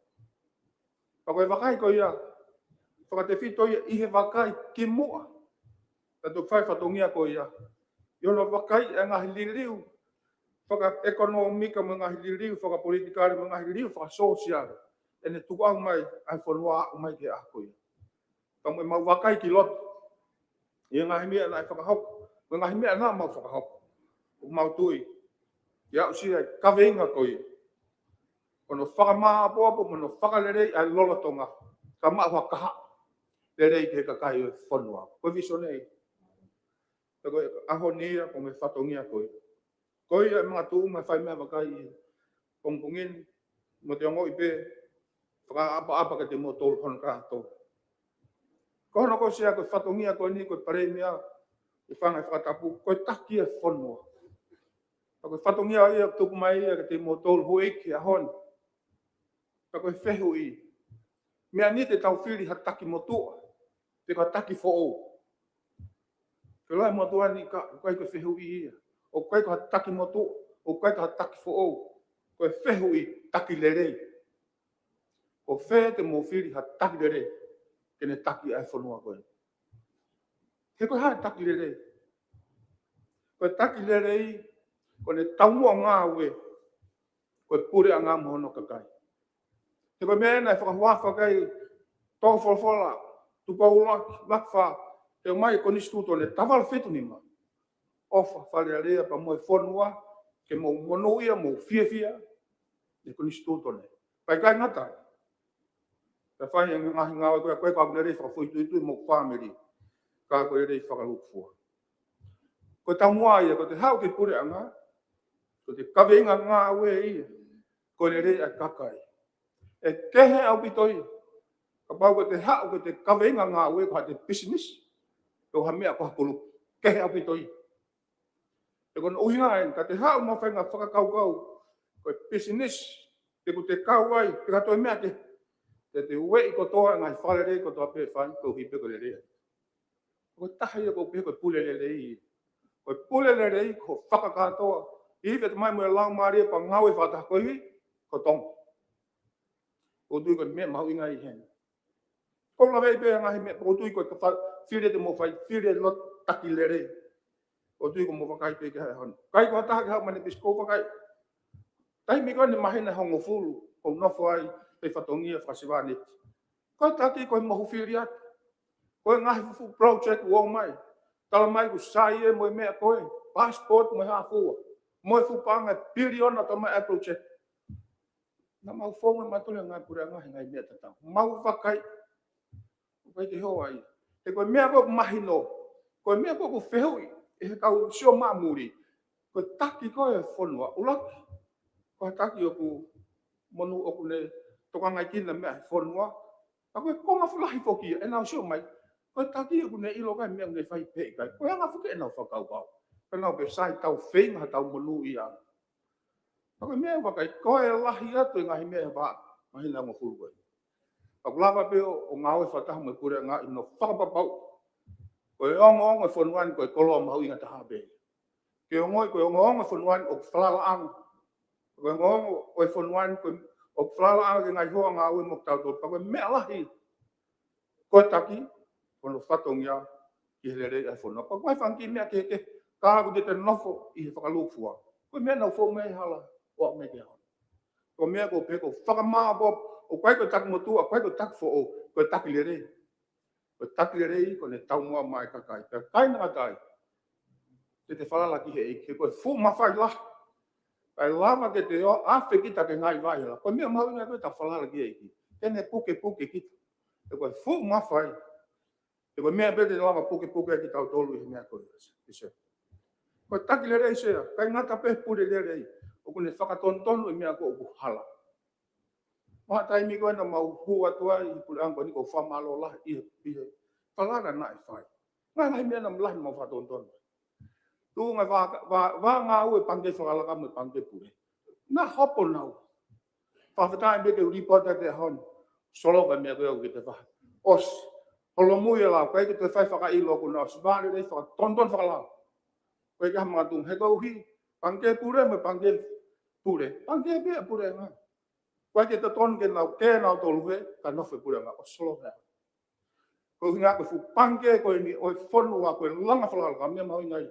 Ka ko e vakai ko ia, fakatefito ia ʻi he vakai kimuʻa. Ka toki fai fatongia ko ia. ʻI hono vakai e ngaahi liliu fakaʻekonōmika mo e ngaahi liliu fakapolitikale mo e ngaahi liliu fakasōsiale. ʻEne tukuʻau mai ʻa e fonua ʻo aʻu mai ki he ʻaho ko ia. Ka mo e mau vakai ki loto. ʻI he ngaahi meʻa naʻe fakahoko, mo e ngaahi meʻa naʻa mau fakahoko. ʻOku mau tui ke aʻusia e kaveinga ko ia. Ko hono fakamāʻopoʻopo, mo hono fakalelei ʻa e lolotonga. Ka maʻu ha kahaʻu lelei ki he kakai ʻo e fonua. Ko e visone ia. Ka ko e ʻaho ni ia, ko e fatongia ko ia. Ko ia e makatuʻunga e fai meʻa vakai ʻi he pongipongi ni, mo te ongoʻi pē, fakaʻapaʻapa kiate kimoutolu hono kātoa. Ko hono ko Sea ko e fatongia ko eni ko e palēmia, ʻoku fai e ngaahi fakatapu, ko e taki ʻa e fonua. Ka ko e fatongia ia ʻoku tuku mai ia kiate kimoutolu houʻeiki he ʻaho ni. Ka ko e fehuʻi. Meʻa ni te tau fili ha taki motuʻa, pe ko ha taki foʻou. Ke lai motuʻa ni ka, ʻoku ʻikai ko e fehuʻi ia. ʻOku ʻikai ko ha taki motuʻa, ʻoku ʻikai ko ha taki foʻou. Ko e fehuʻi taki lelei. Ko fē te mou fili ha taki lelei, ke ne taki ʻa e fonua ko ē. He ko e hā e taki lelei? Ko e taki lelei, ko ʻene taumuʻa ngāue, ko e puleʻanga mo hono kakai. He ko e meʻa naʻe fakahuafa ki ai ʻa e tō folofola, Tupou ʻUluaki, ʻUluaki Fā, he ʻomai e Konisitūtone, taha valu fitu nima. ʻOfa Fale Alea pea mo e fonua, ke mou monūʻia, mou fiefia ʻi he Konisitūtone. Pea ʻikai ngata ai. Pea fai e ngaahi ngāue ko ia, ko e kau lelei fakafoʻituitui mo e fāmili. Ka ko e lelei fakalūkufua. Ko e taumuʻa ia, ko ʻete haʻu ki he puleʻanga, ko ʻete kaveinga ngāue ia, ko e lelei ʻa e kakai. ʻE kehe ʻaupito ia. Kapau ko ʻete haʻu ko ʻete kaveinga ngāue ko haʻate pisinisi, pe ko ha meʻa ko ha kulupu. Kehe ʻaupito ia. He ko hono ʻuhinga eni, ka te haʻu mo e faʻahinga fakakaukau, ko e pisinisi, pe ko ʻete kau ai, pe ko ha toe meʻa kehe. Te te ueʻi kotoa e ngaahi fakalelei kotoa pē ʻe fai, koeʻuhi pē ko e lelei. Ko e taha ia ʻoku ou pehē ko e pule lelei. Ko e pule lelei, ko e fakakātoa. ʻI he ʻomai mo e Laumālie pea ngāue fakataha koeʻuhi ko Tonga. ʻOku ou tui ko e meʻa mahuʻinga ia heni. Ko e lave pē ngaahi meʻa, ʻoku ou tui ko e ka fa-, fili te mou fai, fili loto taki lelei. ʻOku ou tui ko hoʻomou vakai pē ki he ʻaho ni. ʻIkai ko ha taha ke haʻu mai ne pisi kou vakai. Taimi ko eni mahina hongofulu, ʻoku ou nofo ai, pē fatongia fakasevāniti. Ko e taki ko e mohu fili atu. Ko e ngaahi fuʻu project ʻoku ʻomai. Tala mai ʻoku sai ē mo e meʻa ko ē. Passport mo e hā fua. Mo e fuʻu paʻanga piliona tau mai ʻa e project. Naʻa mau fou mai mātuʻa ngaahi puleʻanga he ngaahi meʻa tatau. Mau vakai. ʻOku ʻikai ke hoa ai. He ko e meʻa ko ē ʻoku mahino. Ko e meʻa ko ē ʻoku fehuʻi ʻe he kau sio mai muli. Ko e taki ko ē ʻo e fonua ʻuluaki. Ko e taki ʻoku monū ʻoku ne tokangaʻi kinautolu e meʻa he fonua. Ka ko e konga fuʻu lahi foki ia, ʻenau sio mai. Ko e taki ʻoku ne ʻilo ʻikai meʻa ʻoku ne fai pe ʻikai. Ko e anga foki ʻenau fakakaukau. Ka nau pē sai tau feinga ha tau monūʻia. Ka ko e meʻa ʻoku ʻikai ko e lahi atu e ngaahi meʻa he vaʻa, mahina hongofulu ko ē. Ka ʻoku lava pē ʻo, ʻo ngāue fakataha mo e puleʻanga ʻi hono fakapapau. Ko e ongoongo e fonua ni ko e koloa mahuʻinga taha pē. Ke ongoʻi ko e ongoongo e fonua ni ʻoku falalaʻanga. Ko e ongoongo ʻo e fonua ni ko e ʻoku falalaʻanga ke ngaahi hoa ngāue mo kitautolu. Ka ko e meʻa lahi ko e taki, ko hono fatongia ki he lelei ʻa e fonua. Ka ko e fanga kiʻi meʻa kehekehe, ka ʻoku te te nofo ʻi he fakalūkufua. Ko e meʻa naʻa nau fou mai he hala, ʻo aʻu mai ki he hala. Ko e meʻa ko e pehē ko e fakamāʻopoʻopo, ʻoku ʻikai ko e taki motuʻa, ʻikai ko e taki foʻou, ko e taki lelei. Ko e taki lelei, ko ʻene taumuʻa mai e kakai. Pea ʻikai ngata ai. Te te falala ki he ʻEiki, he ko e fuʻu mafai lahi. ʻIkai lava ke te ō, ʻave kita ki he ngaahi vaʻa hala. Ko e meʻa mahuʻinga ko e ta falala ki he ʻEiki. Ke ne pukepuke kita. He ko e fuʻu mafai. He ko e meʻa pē te lava pukepuke kitautolu ʻi he meʻa ko ē. ʻIo. Ko e taki lelei Sea, ʻikai ngata pē he pule lelei. ʻOku ne fakatonutonu e meʻa ko ē ʻoku hala. Mo e taimi ko ē naʻa mau hū atu ai ʻi he puleʻanga ko eni ʻoku ou fakamālō lahi ʻi he, ʻi he falala naʻe fai. Ngaahi, ngaahi meʻa naʻe lahi mau fakatonutonu. Tuʻunga vā, vā, vā ngāue pangikē fakalaka mo e pangikē pule. Naʻe hopo nau. Fakafetaʻi pē ke u lipoti atu he ʻaho ni. Solova e meʻa ko ē ʻoku ke toe fai. ʻOsi. Holomui e lao, ʻikai ke toe fai fakaʻilo, kuo nau ʻosi vale lelei fakatonutonu fakalao. ʻIkai ke ha makatuʻunga he koeʻuhi, pangikē pule mo e pangikē pule. Pangikē pē ʻa e puleʻanga. ʻIkai ke totonu ke nau, ke nau tolu he, ka nofo e puleʻanga, ʻosi solova e. Ko e ʻuhinga ko e fuʻu pangikē ko eni ʻo e fonua ko e langa fakalaka meʻa mahuʻinga ia.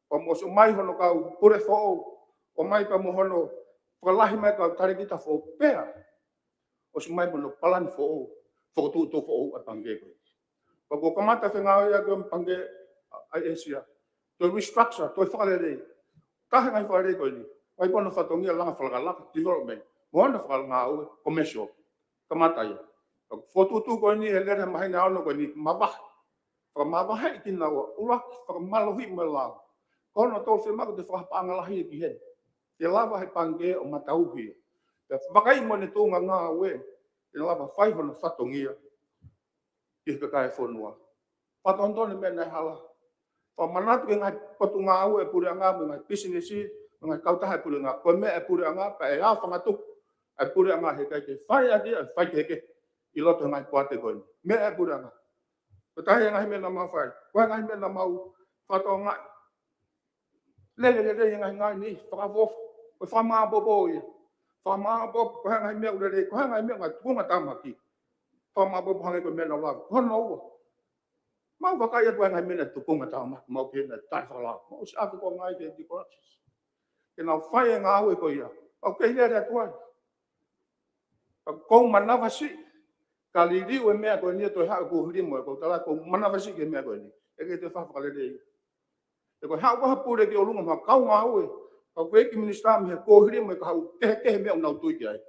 Pea mo ʻosi ʻomai hono kau pule foʻou, ʻomai pea mo hono fakalahi mai kau talēkita foʻou pea. ʻOsi mai mo hono palani foʻou, fokotuʻutuʻu foʻou ʻa e pangikē ko eni. Pea kuo kamata fengāueʻaki ʻa e pangikē ʻa, ʻa ʻĒsia. Toe restructure, toe fakalelei. Taha e ngaahi fakalelei ko eni. ʻOku ʻi ai pē hono fatongia langa fakalakalaka, development. Mo hono fakalanga ʻo e commercial. Kamata ia. Ka ko e fokotuʻutuʻu ko eni he lele he māhina ono ko eni mavahe. Fakamavaheʻi kinaua, ʻuluaki, fakamālohiʻi mo e lao. Ko hono tolu fiemaʻu ke toe fakapaʻanga lahi ki heni. Ke lava he pangikē ʻo matauhi. Pea vakai mo ʻene tuʻunga ngāue. Ke lava fai hono fatongia. Ki he kakai e fonua. Fakatonutonu e meʻa naʻe hala. Fakamanatu ki he ngaahi potungāue e puleʻanga, mo e ngaahi pisinisi, mo e ngaahi kautaha e puleʻanga. Ko e meʻa e puleʻanga, pea ʻe ʻafangatuku e puleʻanga he ʻikai ke fai ʻaki, ʻe fai kehekehe ʻi loto he ngaahi poate ko eni. Meʻa e puleʻanga. Ko e taha e ngaahi meʻa naʻa mau fai. Ko e ngaahi meʻa naʻa mau fakatokangaʻi. Lele, lele, lele, ngaahi, ngaahi, ni, fakaʻofoʻofa. Ko e fakamāʻopoʻopo ia. Fakamāʻopoʻopo, ko e ngaahi meʻa ʻoku lele, ko e ngaahi meʻa ngaahi tuʻunga tāmaki. Fakamāʻopoʻopo hangē ko e meʻa naʻa ku lave. Ko hono ua. Mau vakai atu e ngaahi meʻa naʻe tuʻunga tāmaki, mau pehē naʻe taʻefakalao. Mau ʻosi ʻave ko e ngaahi ke anti-corruption. Ke nau fai e ngāue ko ia. ʻOku kei lele atu ai. Ka ʻoku ou manavasiʻi. Ka liliu e meʻa ko eni ʻo toe haʻu kuo hili mo e ʻoku ou tala ʻoku ou manavasiʻi ki he meʻa ko eni. ʻE kei toe fakalelei. He ko e haʻu ko ē ha pule ki ʻolunga mo ha kau ngāue. Ka ko e kiʻi minisitā mei he kuo hili mo e ka haʻu kehekehe meʻa ʻoku nau tui ki ai.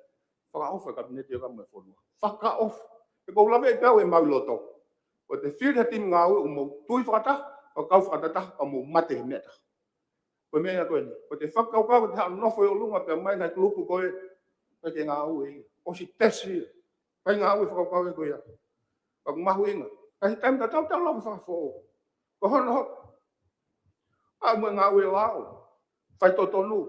Fakaʻofa e kapineti ʻo ka mo e fonua. Fakaʻofa. He ʻoku ou lave pē au ʻemau loto. Ko e te fili ha timi ngāue ʻoku mou tui fakataha, ʻo kau fakataha, ʻo mou mate he meʻa taha. Ko e meʻa ko eni. Ko e te fakakaukau, ko e te haʻu nofo ʻi ʻolunga pea mai ngaahi kulupu ko ē, ʻikai ke ngāue ia. ʻOsi tesi ia. ʻIkai ngāue fakakaukau ia ko ia. Ka ʻoku mahuʻinga. Ka ʻi he taimi tatau tau lava fakafoʻou. Ko hono hoko. ʻAʻu mo e ngāue lao. Faitotonu.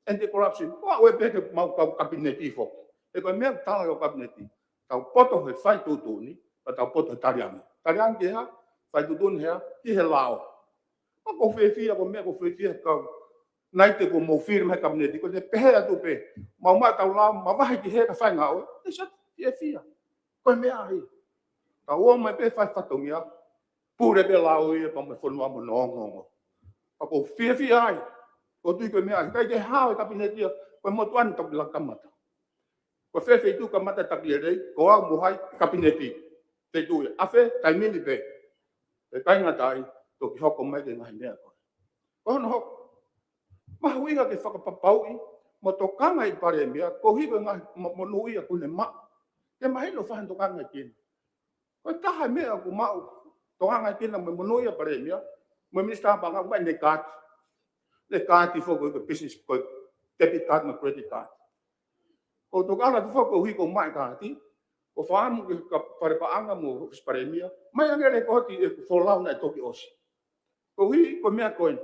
Anti-corruption. ʻO aʻu ē pē ke mau kau kapineti foki. He ko e meʻa tala ʻo kapineti. Tau poto he fai tuʻutuʻuni. Pea tau poto he taliangi. Taliangi ki he hā? Fai tuʻutuʻuni he hā? Ki he lao. Ka ʻoku ou fiefia, ko e meʻa ʻoku ou fiefia he kau. Naʻe te ko mou fili mai he kapineti, ko e te pehē atu pē. Mau maʻu ʻetau lao, mavahe ki he ka fai ngāue. ʻE sa fiefia. Ko e meʻa ia. Tau ō mai pē fai fatongia, pule pē lao ia pea mo e fonua mo hono ongoongo. Pea ʻoku ou fiefia ai, ʻoku ou tui ko e meʻa, ʻikai ke hao e kapineti ia, ko e motuʻa ni toki laka kamata. Ko fē feituʻu kamata taki lelei, ko au mo hai kapineti. Feituʻu ia, ʻafē, taimi ni pē. ʻE kāinga, taʻe toki hoko mai ki he ngaahi meʻa ko ē. Ko hono hoko, mahuʻinga ke fakapapauʻi mo tokanga ʻi Palēmia, koeʻuhi ko e ngaahi mo-, monūʻia kuo ne maʻu, ke mahino fai hono tokangaʻi kina. Ko e taha e meʻa ʻoku maʻu tokangaʻi kina mo e monūʻia Palēmia, mo e Minisitā Paʻanga, ʻoku maʻu ʻene kaati. ʻEne kaati foki ko e business, ko e debit card mo e credit card. Ko e tokanga atu foki koeʻuhi ko e maʻu e kaati, ko e fakaʻamu ki he ka-, Fale Paʻanga mo e ʻOfisi Palēmia, ʻomai ange e lekooti ʻeku folau naʻe toki ʻosi. Koeʻuhi ko e meʻa ko eni.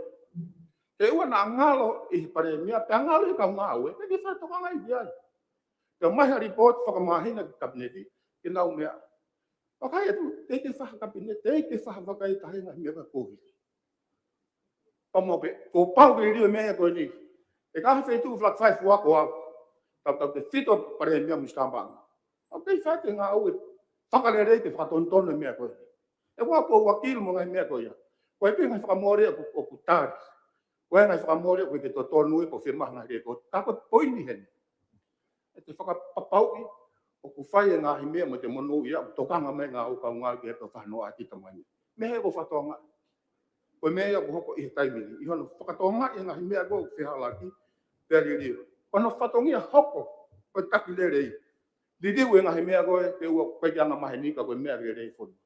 He ʻoua naʻa ngalo ʻi he Palēmia, pea ngalo ʻi he kau ngāue, pea ke fakatokangaʻi ai. Pea ʻomai ha lipooti fakamāhina ki he kapineti, ke nau meʻa. Vakai atu, teʻeki ke fai ha kapineti, teʻeki ke fai ha vakai tahi ngaahi meʻa ka koeʻuhi. Pea maʻu pē, kuo pau ke liliu e meʻa ko eni. ʻE ka ha feituʻu flat five fua ko au. Tautautefito Palēmia mo Minisitā Paʻanga. ʻOku kei fai e ngāue fakalelei ke fakatonutonu e meʻa ko eni. ʻE ua ko e uakili mo e ngaahi meʻa ko ia. Ko e pē ngaahi fakamole ʻoku, ʻoku tali. Ko e ngaahi fakamole ʻoku ʻikai ke totonu ia, ʻoku fiemaʻu ngaahi lekooti. Ka ko e poini heni. ʻE te fakapapauʻi ʻoku fai e ngaahi meʻa mo te monūʻia, ʻoku tokanga mai ngāue kau ngāue ki he tau fanoa ʻaki tamai. Meʻa ʻoku fakatokangaʻi. Ko e meʻa ʻoku hoko ʻi he taimi ni. ʻI hono fakatokangaʻi e ngaahi meʻa ʻoku fehālaaki, pea liliu. Ko hono fatongia hoko, ko e taki lelei. Liliu e ngaahi meʻa ko ē, ke ʻoua ʻikai ke anga maheni ka ko e meʻa lelei foki.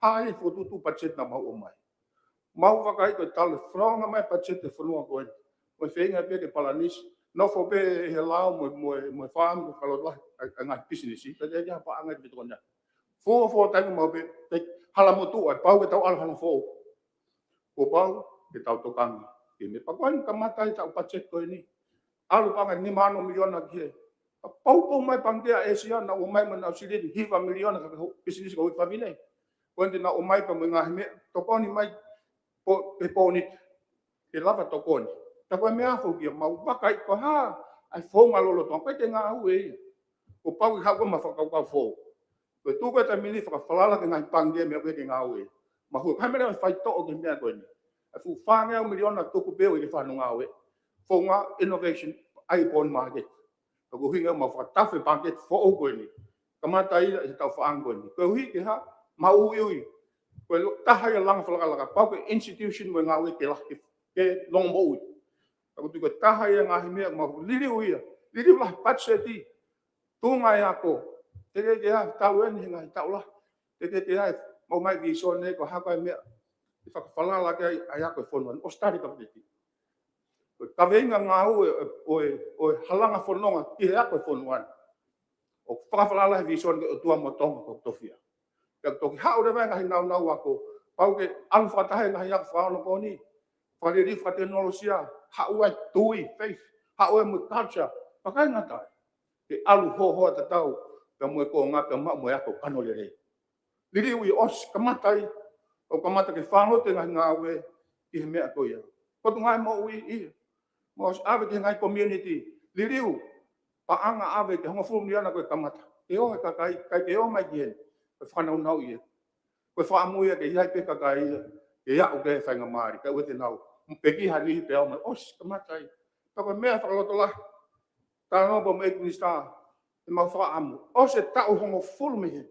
Hā e fokotuʻutuʻu patiseti naʻa mau ʻomai. Mau vakai ko e tala fononga mai patiseti e fonua ko ē. Mo e feinga pē ke palanisi. Nofo pē he lao mo, mo, mo e faamu ko e kalo lahi, ʻa, ʻa e ngaahi pisinisi. Ka te kia paʻanga ki tokoni. Fō, fō taimi mau pē, te hala motuʻa, pau ke tau ʻalu hala fō. Kuo pau ke tau tokanga. Ke me pakoan kamata e taʻu patiseti ko eni. ʻAlu paʻanga nima ono miliona ki he. Poupou mai Pangikē ʻĒsia naʻa nau ʻomai mo ʻenau silini hiva miliona ka ko e pisinisi ko e fafine. Ko eni naʻa nau ʻomai pea mo e ngaahi meʻa, tokoni mai pō, pe pō ni. Ke lava tokoni. Ka ko e meʻa foki ia mau vakai ko e hā, ʻa e founga lolotonga, ko e te ngāue ia. Kuo pau ke haʻu ko e ma fakakaukau fō. Ko e tuku e taimi ni fakafalala ki he ngaahi pangikē meʻa ko ē ke ngāue. Mahua, ko e hā e meʻa ʻe faitoʻo ki he meʻa ko eni. ʻA e fuʻu fāngeau miliona tuku pē ʻo ʻikai ke fai hano ngāue. Founga innovation, ʻa e bond market. Ka ko e ʻuhinga ia mau fakatafe pangikē foʻou ko eni. Kamata ia ʻi he taʻu faʻahinga ko eni. Koeʻuhi ke hā, mau uiui. Ko e lo-, taha ia e langa fakalakalaka, pau ke institution mo e ngāue ke lahi, ke longomoʻui. Ka ʻoku ou tui ko e taha ia e ngaahi meʻa mau liliu ia. Liliu lahi patiseti. Tuʻunga e ako. Teʻeki ke ʻi ai, talu eni he ngaahi taʻu lahi. Teʻeki ke ʻi ai, mau mai ki sone ko e hā ko e meʻa. ʻE fakafalala ki ai, ʻa e ako e fonua ni. ʻOsi tali kapineti. Ko e kaveinga ngāue ʻo e, ʻo e, ʻo e halanga fononga ki he ako e fonua ni. ʻOku fakafalala he visone ki he ʻOtua mo Tonga ko e tofiʻa. Pea toki haʻu leva e ngaahi naunau ako. Pau ke ʻalu fakataha e ngaahi ako fakaonopōni. Fakaliliu fakatekinolosia. Haʻu ai tui, faith. Haʻu ai mo e culture. Pea ʻikai ngata ai. Ke ʻalu hohoa tatau. Pea mo e konga pea maʻu mo e ako kano lelei. Liliu ia ʻosi kamata ai, ʻo kamata ke fālote ngaahi ngāue ki he meʻa ko ia. Potungāue moʻui ia. Mo ʻosi ʻave ki he ngaahi community. Liliu, paʻanga ʻave ki he hongofulu miliona ko e kamata. Ke ō e kakai, ʻikai ke ō mai ki heni. Ko e fakanaunau ia. Ko e fakaʻamu ia ke ʻi ai pē kakai ia. Ke aʻu ki he faingamālie, kae ʻoua te nau. Mo peki ha niʻihi pea ō mai, ʻosi kamata ai. Pea ko e meʻa fakalotolahi. Talanoa pē mo e ʻEiki Minisitā, ʻemau fakaʻamu. ʻOsi e taʻu hongofulu mei heni.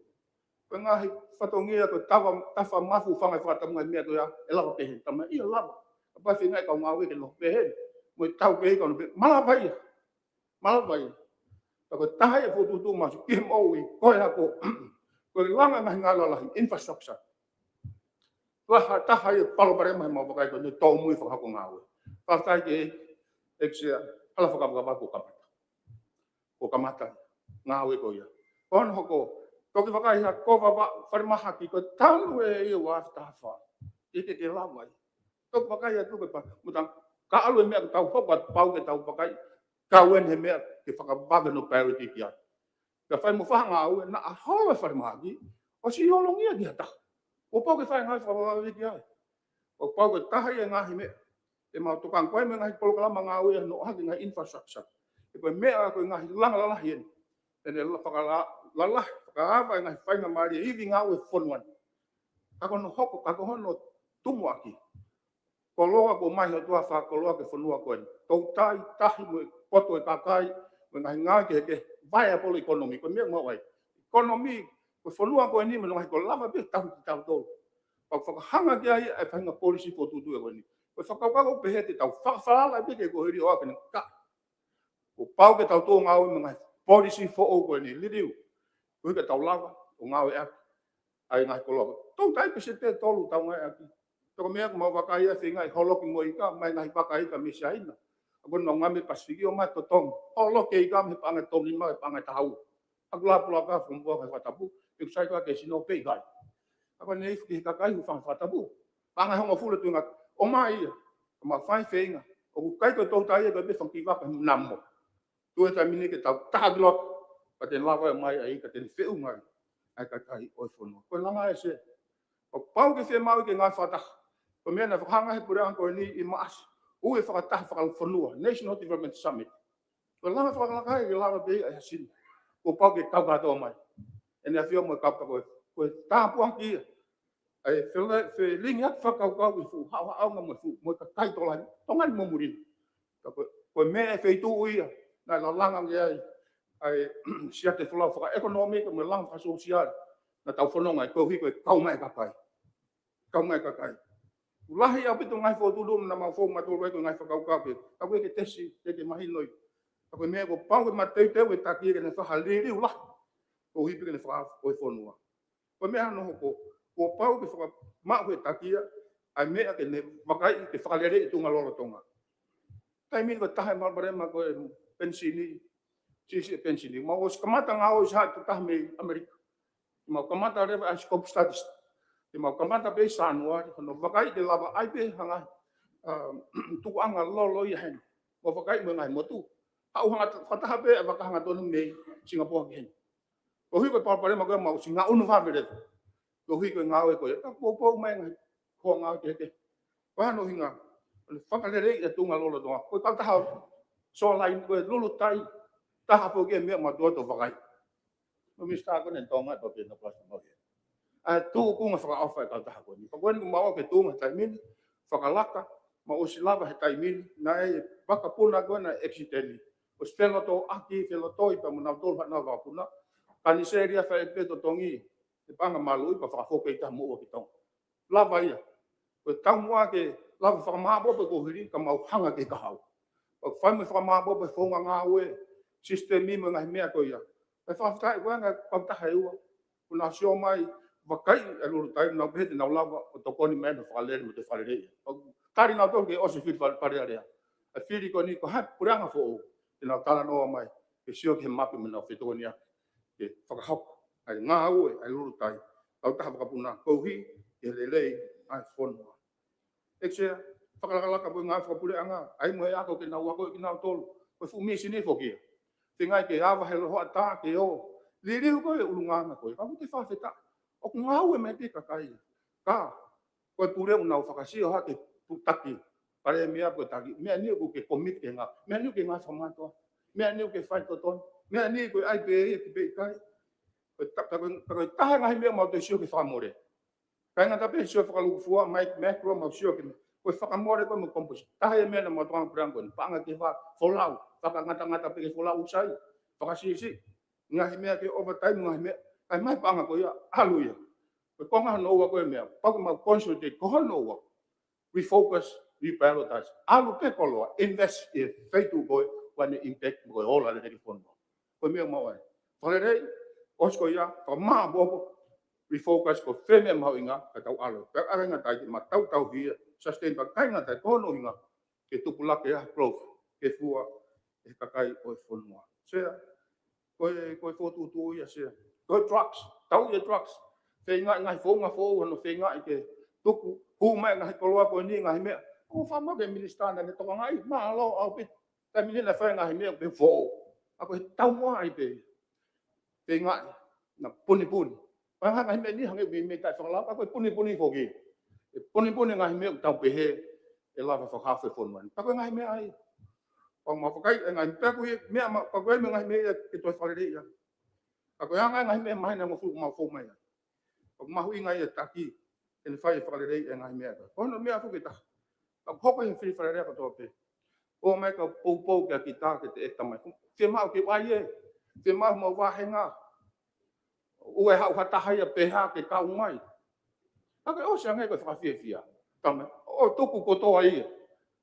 Ko e ngaahi fatongia ko e tafa, tafa mafu fanga fakatapu ngaahi meʻa ko ia, ʻe lava pē heni. Tama ia lava. Kapau feinga e kau ngāue ke nofo pē heni. Mo e taukei ke nofo pē. Malava ia. Malava ia. Pea ko e taha ia e fokotuʻutuʻu mahuʻinga ki he moʻui, ko e ako. Ko e langa ngaahi ngāue lalahi, infrastructure. Lahi taha ia e palopalema he mau vakai ko eni tōmui fakahoko ngāue. Fakafetaʻi ki he ʻEiki Sea, hala fakavakavaka kuo kamata. Kuo kamata ngāue ko ia. Ko hono hoko, toki vakai ha ko vava, falemahaki, ko e tanu e ia ua afe taha fā. ʻIkai ke lava ia. Toki vakai atu ko e pa, muta, ka ʻalu e meʻa ke tau hoko atu pau ke tau vakai, kau eni he meʻa ke fakavave hono priority ki ai. Ka fai mo fai ha ngāue, naʻa holo e falemahaki, ʻosi holongia ki ha taha. Kuo pau ke fai ngāue fakavave ki ai. Kuo pau ke taha ia e ngaahi meʻa. ʻE mau tokanga ko e meʻa ngaahi polokalama ngāue ʻa hono ʻohake ngaahi infrastructure. ʻE ko e meʻa ko e ngaahi langa lalahi eni. ʻEne la-, fakala-, lalahi, Ka ʻave e ngaahi faingamālie ivi ngāue fonua ni. Ka ko hono hoko, ka ko hono tumuʻaki. Koloa kuo ʻomai ʻe he ʻOtua fakakoloa ki he fonua ko eni. Toutai tahi mo e poto e kakai, mo e ngaahi ngāue kehekehe, viable economy, ko e meʻa ʻoku maʻu ai. Economy, ko e fonua ko eni, mo e ngaahi ko lava pē tahu ki tautolu. Pea fakahanga ki ai, e faʻahinga policy fokotuʻutuʻu ko eni. Ko e fakakaukau ʻoku pehē te tau fakafalala pē ke ko hili ʻo ake ni ka. Kuo pau ke tau tō ngāue mo e ngaahi policy foʻou ko eni, liliu. Koeʻuhi ke tau lava, ʻo ngāueʻaki. ʻA e ngaahi koloa. Toutai pē sēniti ʻe tolu tau ngāueʻaki. Toko meʻa ko mau vakai ʻa e feinga ʻi holoki mo e ika, mai ngaahi vaka ika mei Siaina. ʻA ko eni mau ngāue mei Pasifiki ʻo mai totongi. Holoki e ika mei he paʻanga ʻe tolu nima, he paʻanga ʻe taha ua. ʻA ko e lāpulaka, fomua, kai fakatapu. ʻE kusai kua ke sino pē ikai. ʻA ko eni ʻe ifi ki he kakai hu fanga fakatapu. Paʻanga ʻe hongofulu tuʻunga. ʻOmai ia. Ka mau fai feinga. ʻOku ʻikai ko e toutai ia ko e pē fanga kiʻi vaka he namo. Tuʻu he taimi ni ke tau taha ki loto, ka te ne lava ʻo mai ai, ka te ne feʻunga ai ʻa e kakai ʻo e fonua. Ko e langa ʻe Sea. Kuo pau ke fiemaʻu ke ngāue fakataha. Ko e meʻa naʻe fakahanga he puleʻanga ko eni ʻi Maʻasi. Ui e fakataha fakafonua, National Development Summit. Ko e langa fakalakalaka ke lava pē ʻa e hasini. Kuo pau ke kau kātoa mai. ʻEne ʻAfio mo e kau pako. Ko e tāpuaki ia. ʻA e fele-, felingiʻaki fakakaukau ʻi he fuʻu haʻohaʻonga mo e fuʻu, mo e kakai Tonga ni, Tonga ni mo muli ni. Ka ko, ko e meʻa ʻe feituʻu ia, naʻe lalanga ki ai, ʻa e siate folau fakaʻekonōmika mo e langa fakasōsiale, naʻa tau fononga ai, koeʻuhi ko e kau mai e kakai. Kau mai e kakai. Lahi ʻaupito ngaahi fokotuʻutuʻu naʻa mau fou mautolu ai ko e ngaahi fakakaukau pē. Ka ko e ke tesi, ke ke mahino ia. Ka ko e meʻa kuo pau ke mateuteu e taki ke ne fakaliliu lahi. Koeʻuhi pē ke ne faka-, ko e fonua. Ko e meʻa hono hoko, kuo pau ke fakamaʻu he taki ia, ʻa e meʻa ke ne vakai ke fakaleleiʻi e tuʻunga lolotonga. Taimi ni ko e taha e palopalema ko e penisini, siʻisiʻi e penisini. Mau ʻosi kamata ngāue ʻosi haʻu e tokotaha mei ʻAmelika. Mau kamata leva ʻa e scope studies. Te mau kamata pē ʻi Sānuali, hono vakai ke lava ai pē hanga, um, tukuʻanga lolo ia heni. Mau vakai mo e ngaahi motu. Haʻu hanga fakataha pē ʻa e vaka hangatonu mei Singapore ki heni. Koeʻuhi ko e palopalema ko ia mau ʻosi ngaʻunu vave leva. Koeʻuhi ko e ngāue ko ia. Ka poupou mai ngaahi hoa ngāue kehekehe. Ko hono ʻuhinga, ʻo ne fakaleleiʻi e tuʻunga lolotonga. Ko e kautaha Shoreline ko e Lulutai, taha pē ia e meʻa mau toutou vakai. Mo Minisitā ko eni Tonga, ʻe pau ke na pasi mau ia. ʻA e tuʻunga fakaʻofa e kautaha ko eni. Ka ko eni mau ke tuʻunga he taimi ni, fakalaka, mau ʻosi lava he taimi ni, naʻe vakapuna ko ena ʻekisiteni. ʻOsi felotoʻaki, felotoi, pea mo nautolu haʻanau vakapuna. Ka ni selia fai pē totongi, e paʻanga maluʻi, pea fakafoki ʻi taha mo ua ki Tonga. Lava ia. Ko e taumuʻa ke lava fakamāʻopoʻopo e kuohili ka mau hanga ki he kahaʻu. Pea fai mo e fakamāʻopoʻopo e founga ngāue, sisitemi mo e ngaahi meʻa ko ia. Pea fakafetaʻi ko e ngaahi kautaha ʻe ua. Kuo nau sio mai, vakai e Lulutai, nau pehē te nau lava ʻo tokoni mai ʻo fakalele mo toe fakalele ia. Pea tali nautolu ke ʻosi fili fale, fale alea. ʻA e fili ko eni ko hai puleʻanga foʻou, te nau talanoa mai, ke sio ki he mape mo nau fetokoniʻaki. Ke fakahoko ʻa e ngāue ʻa e Lulutai, kautaha vakapuna, koeʻuhi ke lelei ʻa e fonua. ʻEiki Sea, fakalakalaka mo e ngāue fakapuleʻanga, ʻai mo e ako ke nau ako kinautolu, ko e fuʻu mīsini foki ia. Feingaʻi ke ava he lohoʻatā ke ō, liliu ko e ʻulungaanga ko ia, ka ʻoku te fakafetaʻi, ʻoku ngāue mai pē kakai ia. Ka, ko e pule ʻoku nau fakasio hake pu-, taki, Palēmia ko e taki, meʻa ni ʻoku ke commit ke ngā, meʻa ni ʻoku ke ngāue fakamātoa, meʻa ni ʻoku ke fai totonu, meʻa ni ko e ʻai pē ia ki pē ʻikai. Ko e ta-, ta-, ko e, ta-, ko e taha e ngaahi meʻa mau te sio ke fakamole. ʻIkai ngata pē sio fakalūkufua, mai, macro mau sio ke, ko e fakamole ko e mo komposi. Taha e meʻa naʻa mau tokanga puleʻanga ko eni, paʻanga ke fakafolau, fakangatangata pē ke folau sai, fakasiʻisiʻi, ngaahi meʻa ke overtime, ngaahi meʻa, ʻai mai paʻanga ko ia, ʻalu ia. Ko e konga hono ua ko e meʻa, pau ke mau consolidate, ko hono ua. Refocus, reprioritize. ʻAlu pē koloa, invest ʻi he feituʻu ko ē, ʻoku ʻi ai e impact mo e ola lelei ki he fonua. Ko e meʻa mau ai. Fakalelei, ʻosi ko ia, fakamāʻopoʻopo, refocus ko e fē meʻa mahuʻinga, ka tau ʻalu. Pea ʻikai ngata ai ke matautau ia, sustain pea ʻikai ngata ai, ko hono ʻuhinga, ke tupulaki ʻa e growth, ke fua, ʻe he kakai ʻo e fonua. Sea, ko e, ko e fokotuʻutuʻu ia Sea. Ko e drugs, tau ia drugs. Feingaʻi ngaahi founga foʻou, hono feingaʻi ke tuku, hū mai ngaahi koloa ko eni ngaahi meʻa. ʻOku ou fakamālō ki he minisitā naʻa ne tokangaʻi, mālō ʻaupito. Taimi ni naʻe fai ngaahi meʻa pē foʻou. ʻA ko e taumuʻa ai pē. Feingaʻi, naʻa punipuni. Pea ngaahi meʻa ni hangē mei, mei taʻefakalao, ʻa ko e punipuni foki. ʻE punipuni ngaahi meʻa ʻoku tau pehē, ʻe lava fakahafo e fonua ni. Pea ko e ngaahi meʻa ai. Pea mau vakai, e ngaahi pea ko e meʻa ma-, pea ko e meʻa ngaahi meʻa ia ke toe fakalelei ia. Ka ko e anga e ngaahi meʻa maheni ʻoku fuʻu mau fou mai ai. ʻOku mahuʻinga ia e taki, ke ne fai e fakalelei e ngaahi meʻa ko ē. Ko hono meʻa foki ʻe taha. Ka ʻoku hoko ia he fili fakalelei kotoa pē. ʻOmai ka poupou kia kita ke te ʻeta mai. Fiemaʻu ke ʻai ē. Fiemaʻu mau vāhenga. ʻOua ʻe haʻu ha taha ia pē hā ke kau mai. Ka ke ʻosi ange ko e fakafiefia. Ka mai, ʻo tuku kotoa ia.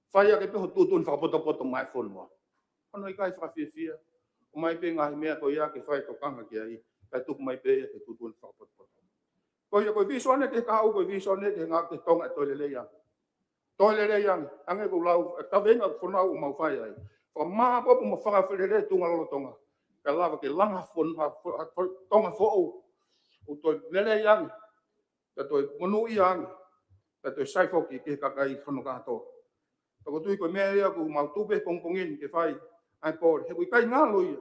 Fai ake pē ho tuʻutuʻuni fakapotopoto mai fonua. Hono ʻikai fakafiefia. ʻOmai pē ngaahi meʻa ko ia ke fai tokanga ki ai. Kae tuku mai pē ia ke tuʻutuʻuni fakapotopoto. Ko ia ko e vīsone ke kau, ko e vīsone ke ngāue ki Tonga ʻe toe lelei ange. Toe lelei ange, ange ko e lau, e kaveinga ko e fonua ʻoku mau fai ai. Fakamāʻopoʻopo mo fakafelelei e tuʻunga lolotonga. Kae lava ke langa fonua, fo-, fo-, Tonga foʻou. ʻO toe lelei ange. Kae toe monūʻia ange. Kae toe sai foki ki he kakai hono kātoa. Ka ʻoku ou tui ko e meʻa ia ʻoku mau tuʻu pē pongipongi ni ke fai. ʻAi pole, he ʻoku ʻikai ngalo ia.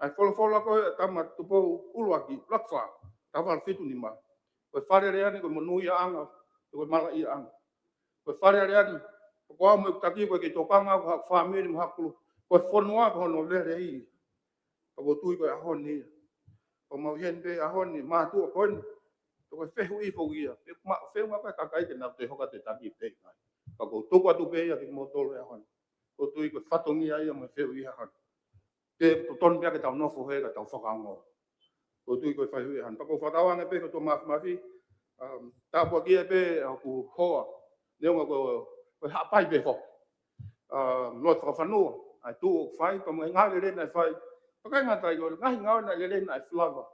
ʻAi folofola ko ē ʻa Tama Tupou ʻUluaki, ʻuluaki fā, taha valu fitu nima. Ko e Fale Alea ni, ko e monūʻiaʻanga, ko e malaʻiaʻanga. Ko e Fale Alea ni, ko au mo ʻeku taki, ko e kei tokanga, ko haʻaku fāmili mo haʻaku, ko e fonua, ko hono lelei. Ka ʻoku ou tui ko e ʻaho ni ia. Ko mau ʻi heni pē ʻaho ni, mātuʻa ko eni. Ko e fehuʻi foki ia. Pe ma-, fehuʻi ko e kakai ke nau toe hoko atu e taki pē. Ka ʻoku ou tuku atu pē ia kimoutolu he ʻaho ni. ʻOku ou tui ko e fatongia ia mo e fehuʻi he ʻaho ni. Ke totonu pē ke tau nofo he ka tau fakaongo. ʻOku ou tui ko e fehuʻi hano. Pea ʻoku ou fakatauange pē ko e tō mafimafi, um, tāpuakiʻi pē ʻa hoku hoa. Neongo ko, ko e Haʻapai pē foki. Um, lotu fakafanua, ʻa e tuʻu ʻoku fai, pea mo e ngāue lelei naʻe fai. Pea ʻikai ngata ai ko e ngaahi ngāue naʻe lelei naʻe lava.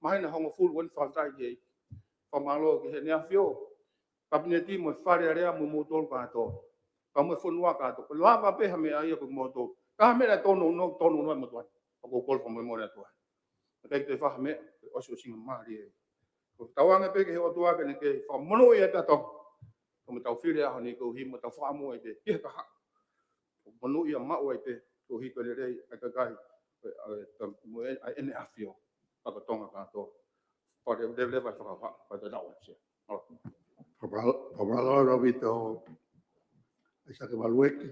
Māhina hongofulu ʻeni fakafetaʻi ki he ʻEiki. Fakamālō ki Heʻene ʻAfio. Kapineti mo e Fale Alea mo moutolu kātoa. Pea mo e fonua kātoa. Ko e lava pē ha meʻa ia ko moutolu. Ka ha meʻa naʻe tōnounou, tōnounou ʻe moutolu. Pea ʻoku ou kole fakamolemole atu ai. Ka ʻikai ke toe fai ha meʻa, ʻosiʻosingamālie. ʻOku tauange pē ki he ʻOtua ke ne kei fakamonūʻia ʻetau Tonga. Ko ʻetau fili he ʻaho ni koeʻuhi mo ʻetau fakaʻamu ai pē ki he kahaʻu. Monūʻia maʻu ai pē, koeʻuhi ko e lelei ʻa e kakai, ʻa e, ʻa e, ʻa e, ʻa ʻEne ʻAfio, pea ko Tonga kātoa. Pea leveleva e fakahā, pea te lau sia. Fakapalo-, fakapaloa ʻaupito ʻa ʻAisake Valueke,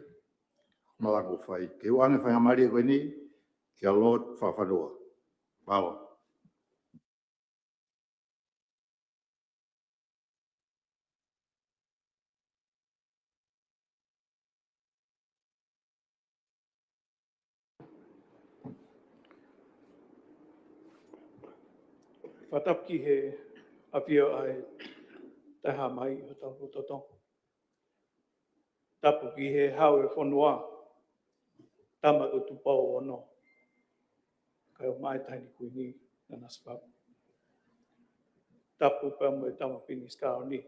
malanga ʻoku fai. Ke u ʻoange faingamālie ko eni, kia Lord Fakafanua. Mālō. Fakatapu ki he ʻafio ʻa e Taʻehāmai ʻo hotau lotu Tonga. Tapu ki he Hau ʻo e fonua, Tama ko Tupou Ono, kae ʻumaʻā e Taʻahine Kuini Nanasipauʻu. Tapu pea mo e Tama Pilinisi Kalauni,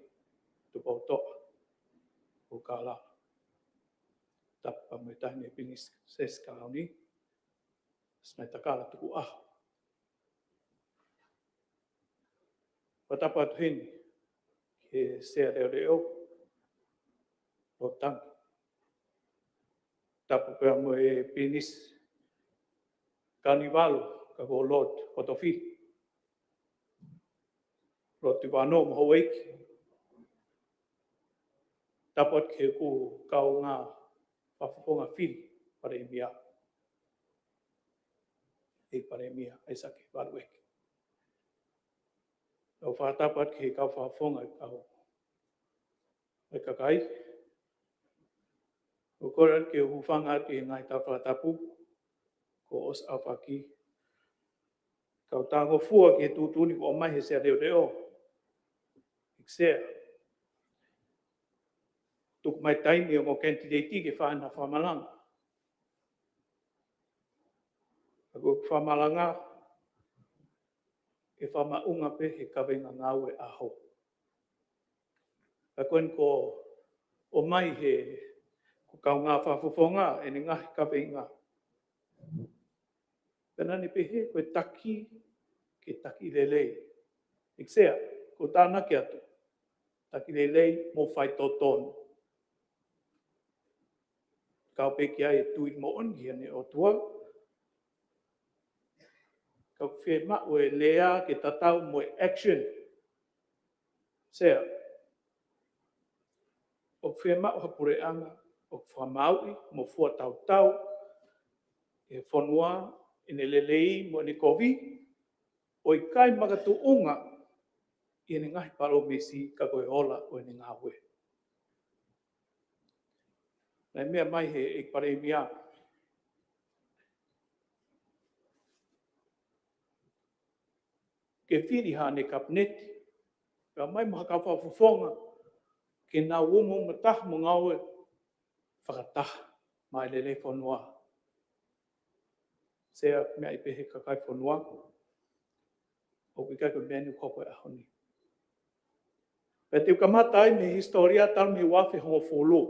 Tupoutoʻa ʻo Kalauni. Tapu pea mo e Taʻahine Pilinisesi Kalauni, Samantha Kala Tukuʻaho. Fakatapu atu heni ki he Sea Leʻoleʻo, Lord Tangi. Tapu pea mo e Pilinisi Kalaunivalu, ka ko Lord Hotofili. Lord Tuʻivakanō mo houʻeiki. Tapu atu ki heʻeku kaungā fakafofonga fili, Palēmia. ʻEiki Palēmia, ʻAisake Valueke. Kau fakatapu atu ki he kau fakafofonga ʻo e kau, ʻo e kakai. ʻOku ou kole atu ke u hūfanga atu ki he ngaahi tala fakatapu kuo ʻosi ʻaofaki. Kau talangofua ki he tuʻutuʻuni kuo ʻomai he Sea Leʻoleʻo. ʻEiki Sea. Tuku mai taimi ʻo e ongo candidate ke fai ʻena fakamalanga. Ka ko e fakamalanga, ʻe fakamaʻunga pē he kaveinga ngāue ʻaho. Ka ko eni kuo ʻomai he, ko e kaungā fakafofonga ʻene ngaahi kaveinga. Pea naʻá ne pehē ko e taki, ke taki lelei. ʻEiki Sea, ʻoku ou tānaki atu. Taki lelei mo faitotonu. Kau pē ki ai e tui moʻoni ki heʻene ʻOtua. Ka ʻoku fiemaʻu e lea ke tatau mo e action. Sea, ʻoku fiemaʻu ha puleʻanga ʻoku fakamaauʻi mo fua tautau e fonua ʻi heʻene lelei mo ʻene kovi. ʻo ʻikai makatuʻunga ʻi heʻene ngaahi palōmesi ka ko e ola ʻo ʻene ngāue. Naʻe meʻa mai he ʻEiki Palēmia ke fili haʻane kapineti, pea mai mo ha kau fakafofonga ke nau ō mo taha mo ngāue fakataha maʻa e lelei fonua. Sea, meʻa ʻi pē he kakai fonua, ʻoku ʻikai ko e meʻa ni ʻoku hoko he ʻaho ni. Pea te u kamata ai mei he hisitōlia talu mei he ua afe hongofulu.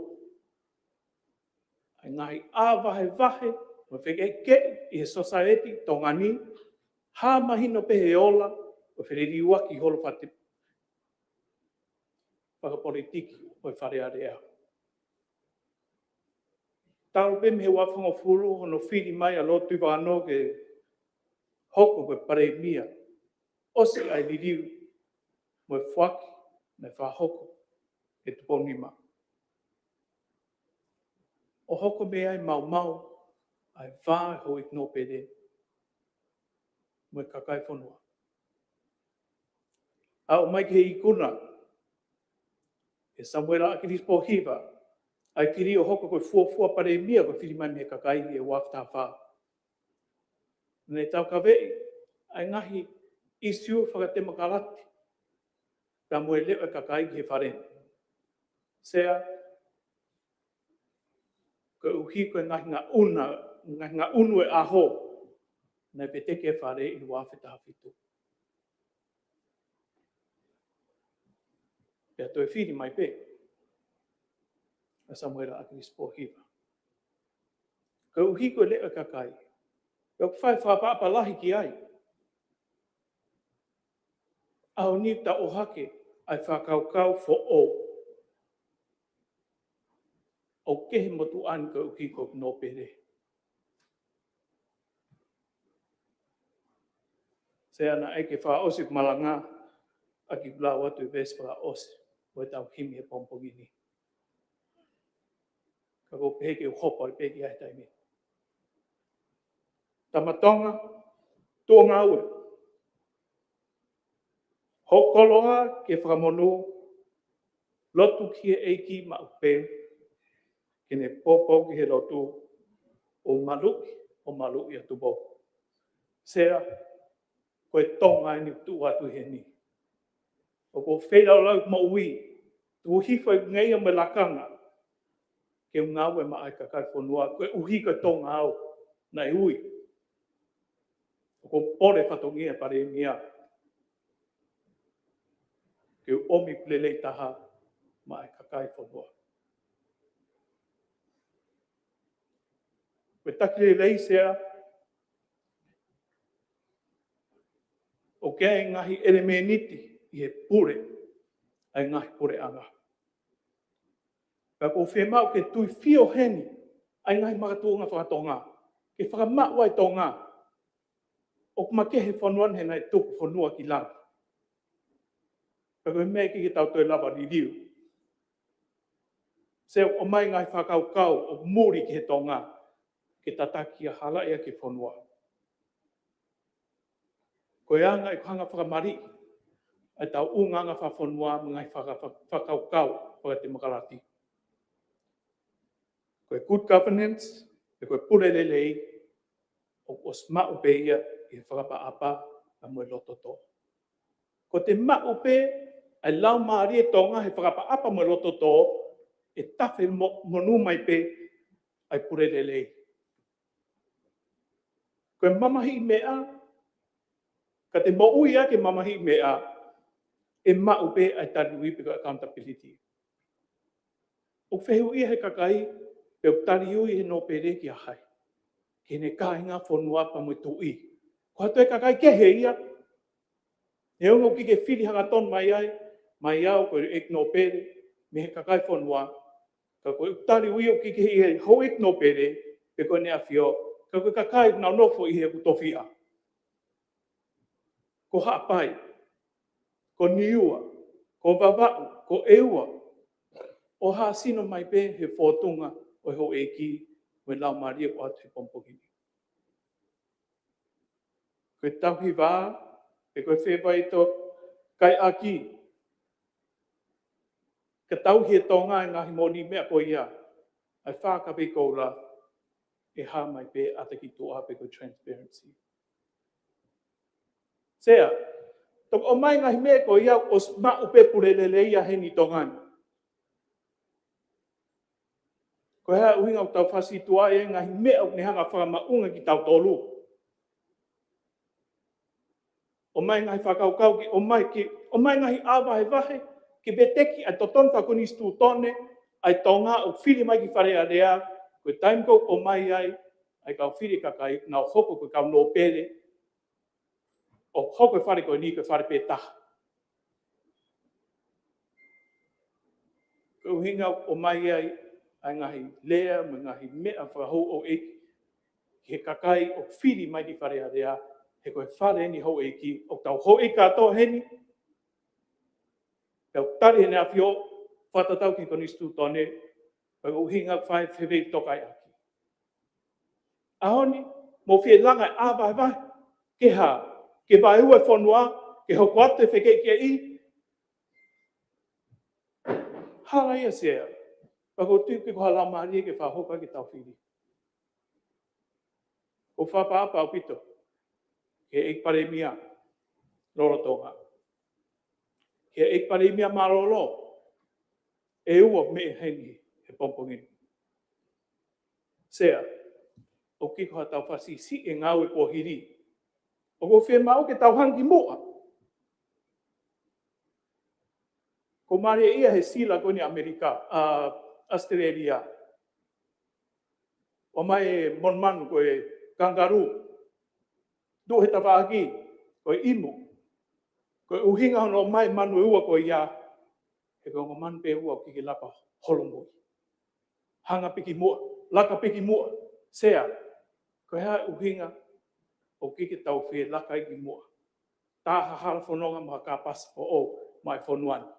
ʻA e ngaahi ʻā vahevahe mo e fekeʻikeʻi ʻi he sosaieti Tonga ni, hā mahino pē he ola ʻo e feliliuaki holo fate-, fakapolitiki ʻo e Fale Alea. Talu pē mei he ua afe hongofulu hono fili mai ʻa Lord Tuʻivakanō ke hoko ko e Palēmia, ʻosi ʻa e liliu mo e foaki naʻe fakahoko ʻe Tupou Nima, ʻo hoko mei ai maumau ʻa e vā ʻo e houʻeiki nōpele mo e kakai fonua. Aʻu mai ki he ikuna ʻe Samuela ʻAkilisi Pōhiva ʻa e fili ʻo hoko ko e fuofua Palēmia ko e fili mai mei he kakai ʻi he ua afe taha fā. Naʻe taukaveʻi ʻa e ngaahi ʻīsiu fakatemokalati pea mo e leʻo ʻa e kakai ki he Fale ni. Sea, koeʻuhi ko e ngaahi ngaʻunu, ngaahi ngaʻunu ʻo e ʻaho, naʻe veteki e Fale ʻi he ua afe taha fitu. Pea toe fili mai pē ʻa Samuela ʻAkilisi Pōhiva. Koeʻuhi ko e leʻo ʻa e kakai, pea ʻoku fai fakaʻapaʻapa lahi ki ai. ʻAho ni ta ʻohake ʻa e fakakaukau foʻou ʻoku kehe motuʻa ni koeʻuhi ko e nōpele. Sea, naʻe ʻai ke fakaʻosi ʻeku malanga ʻaki ʻeku lau atu e veesi fakaʻosi ʻo ʻetau himi he pongipongi ni. Ka ʻoku ou pehē ke u hopo ai pē ki ai he taimi ni. Tama Tonga, tuʻu ʻo ngāue. Hoʻo koloa ke fakamonū, lotu ki he ʻEiki maʻu pē, ke ne poupou ki he lotu, ʻo maluʻi, ʻo maluʻi ʻa Tupou. Sea, ko e Tonga eni ʻoku tuʻu atu heni. ʻOku ou feilaulau moʻui, tuku hifo ʻeku ngeia mo e lakanga ke u ngāue maʻa e kakai fonua, koeʻuhi ko e Tonga au naʻe ui. ʻOku ou pole fatongia Palēmia ke u ʻomi ʻeku lelei taha maʻa e kakai fonua. Ko e taki lelei, Sea, ʻoku ʻi ai e ngaahi ʻelemēniti ʻi he pule ʻa e ngaahi puleʻanga. Pea ʻoku ou fiemaʻu ke tuifio heni ʻa e ngaahi makatuʻunga fakatonga, ke fakamaʻu ai Tonga. ʻOku makehe fonua ni he naʻe tuku fonua ki langi. Pea ko e meʻa ʻikai ke tau toe lava liliu. Sea, ʻomai ngaahi fakakaukau ʻoku muli ki he Tonga, ke tataki ʻa e hala ia ki he fonua. Ko e anga ʻeku hanga fakamaliʻi ʻa ʻetau ʻulungaanga fakafonua mo e ngaahi faka-, faka-, fakakaukau fakatemokalati. Ko e good governance, pe ko e pule lelei, ʻoku ʻosi maʻu pē ia ʻi he fakaʻapaʻapa pea mo e loto tō. Ko ʻete maʻu pē ʻa e laumālie Tonga he fakaʻapaʻapa mo e loto tō, ʻe tafe mo-, monū mai pē ʻa e pule lelei. Ko e mamahiʻi meʻa, ka te moʻui ʻaki e mamahiʻi meʻa, ʻe maʻu pē ʻa e taliui pe ko e accountability. ʻOku fehuʻia he kakai pe ʻoku taliui he nōpele kia hai? Ki heʻene kāinga, fonua pea mo e tuʻi. Ko ha toe kakai kehe ia. He ʻoku ʻikai ke fili hangatonu mai ai, mai au ko e ʻEiki Nōpele mei he kakai fonua, ka ko e taliui ʻoku ʻikai ke ʻi he houʻeiki nōpele pe ko ʻEne ʻAfio, ka ko e kakai ʻoku nau nofo ʻi heʻeku tofiʻa. Ko Haʻapai, ko Niua, ko Vavaʻu, ko ʻEua, ʻo hāsino mai pē he fōtunga ʻo e houʻeiki mo e laumālie ʻoku ʻoatu he pongipongi ni. Ko e tauhi vā, pe ko e fē vaitokaiʻaki, ka tauhi ʻe Tonga e ngaahi moʻoniʻi meʻa ko ia, ʻa e fā kapei koula, ʻe hā mai pē ʻa e ʻata ki tuʻa pe ko e transparency. Sea, toki ʻomai ngaahi meʻa ko ia ʻosi maʻu pē pule lelei ia heni Tonga ni. Ko e hā e ʻuhinga ʻoku tau fasi tuʻa e ngaahi meʻa ʻoku ne hanga fakamaʻunga kitautolu? ʻOmai ngaahi fakakaukau ki, ʻomai ki, ʻomai ngaahi ʻā vahevahe, ke veteki ʻa e totonu fakakonisitūtone ʻa e Tonga ʻoku fili mai ki Fale Alea, ko e taimi ko ē ʻoku ʻomai ai ʻa e kau fili kakai, nau hoko ko e kau nōpele, ʻo hoko e fale ko eni ko e fale pē taha. Ko e ʻuhinga ʻoku ʻomai ai ʻa e ngaahi lea mo e ngaahi meʻa fakahouʻeiki ki he kakai ʻoku fili mai ki Fale Alea, he ko e fale eni houʻeiki, ʻoku tau houʻeiki kātoa heni, pea ʻoku tali ʻe he ʻAfio, fakatatau ki he konisitūtone, ko e ʻuhinga ʻoku fai e fefeitokaiʻaki. ʻAho ni, mou fie langa e ʻā vahevahe, ke hā, ke vaeua e fonua, ke hoko atu e fekeʻikeʻi. Hala ia Sea, pea ʻoku ou tui ʻoku ʻikai ko ha laumālie ke fakahoko ʻaki ʻetau fili. ʻOku ou fakaʻapaʻapa ʻaupito ki he ʻEiki Palēmia lolotonga, ki he ʻEiki Palēmia mālōlō, ʻe ua meʻa heni he pongipongi ni. Sea, ʻoku ʻikai ko haʻatau fasi siʻi e ngāue kuo hili. ʻOku ou fiemaʻu ke tau hanga ki muʻa. Ko e mālie ia he sila ko eni ʻAmelika, ʻa ʻAositelēlia. ʻOmai e monumanu ko e kangaroo, tuʻu he tafaʻaki, ko e emu. Ko e ʻuhinga hono ʻomai manu ʻe ua ko ia, he ko e ongo manu pē ʻe ua ʻoku ʻikai ke lava holomui. Hanga pē ki muʻa, laka pē ki muʻa, Sea. Ko e hā e ʻuhinga ʻoku ʻikai ke tau fie laka ai ki muʻa? Tā ha hala fononga mo ha kāpasa foʻou maʻa e fonua ni.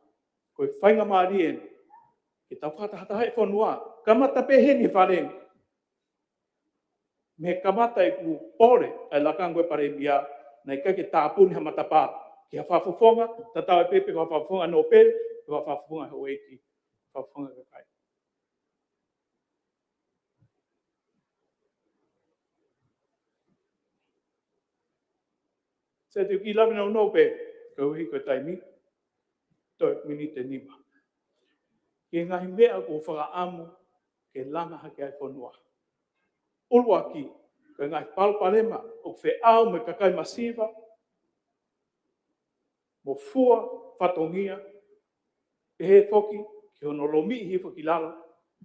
Ko e faingamālie eni ke tau fakatahatahaʻi e fonua, kamata pē heni he Fale ni. Mei he kamata ʻeku pole ʻa e lakanga ko e Palēmia, naʻe ʻikai ke tāpuni ha matapā ki ha fakafofonga, tatau ai pē pe ko ha fakafofonga nōpele, pe ko ha fakafofonga houʻeiki, fakafofonga kakai. Sea, te u kiʻi lave nounou pē, koeʻuhi ko e taimi, toe miniti ʻe nima, ki he ngaahi meʻa ʻoku ou fakaʻamu ke langa hake ai e fonua. ʻUluaki, ko e ngaahi palopalema ʻoku feʻao mo e kakai masiva, mo fua fatongia, pehē foki ki hono lomiʻi hifo ki lalo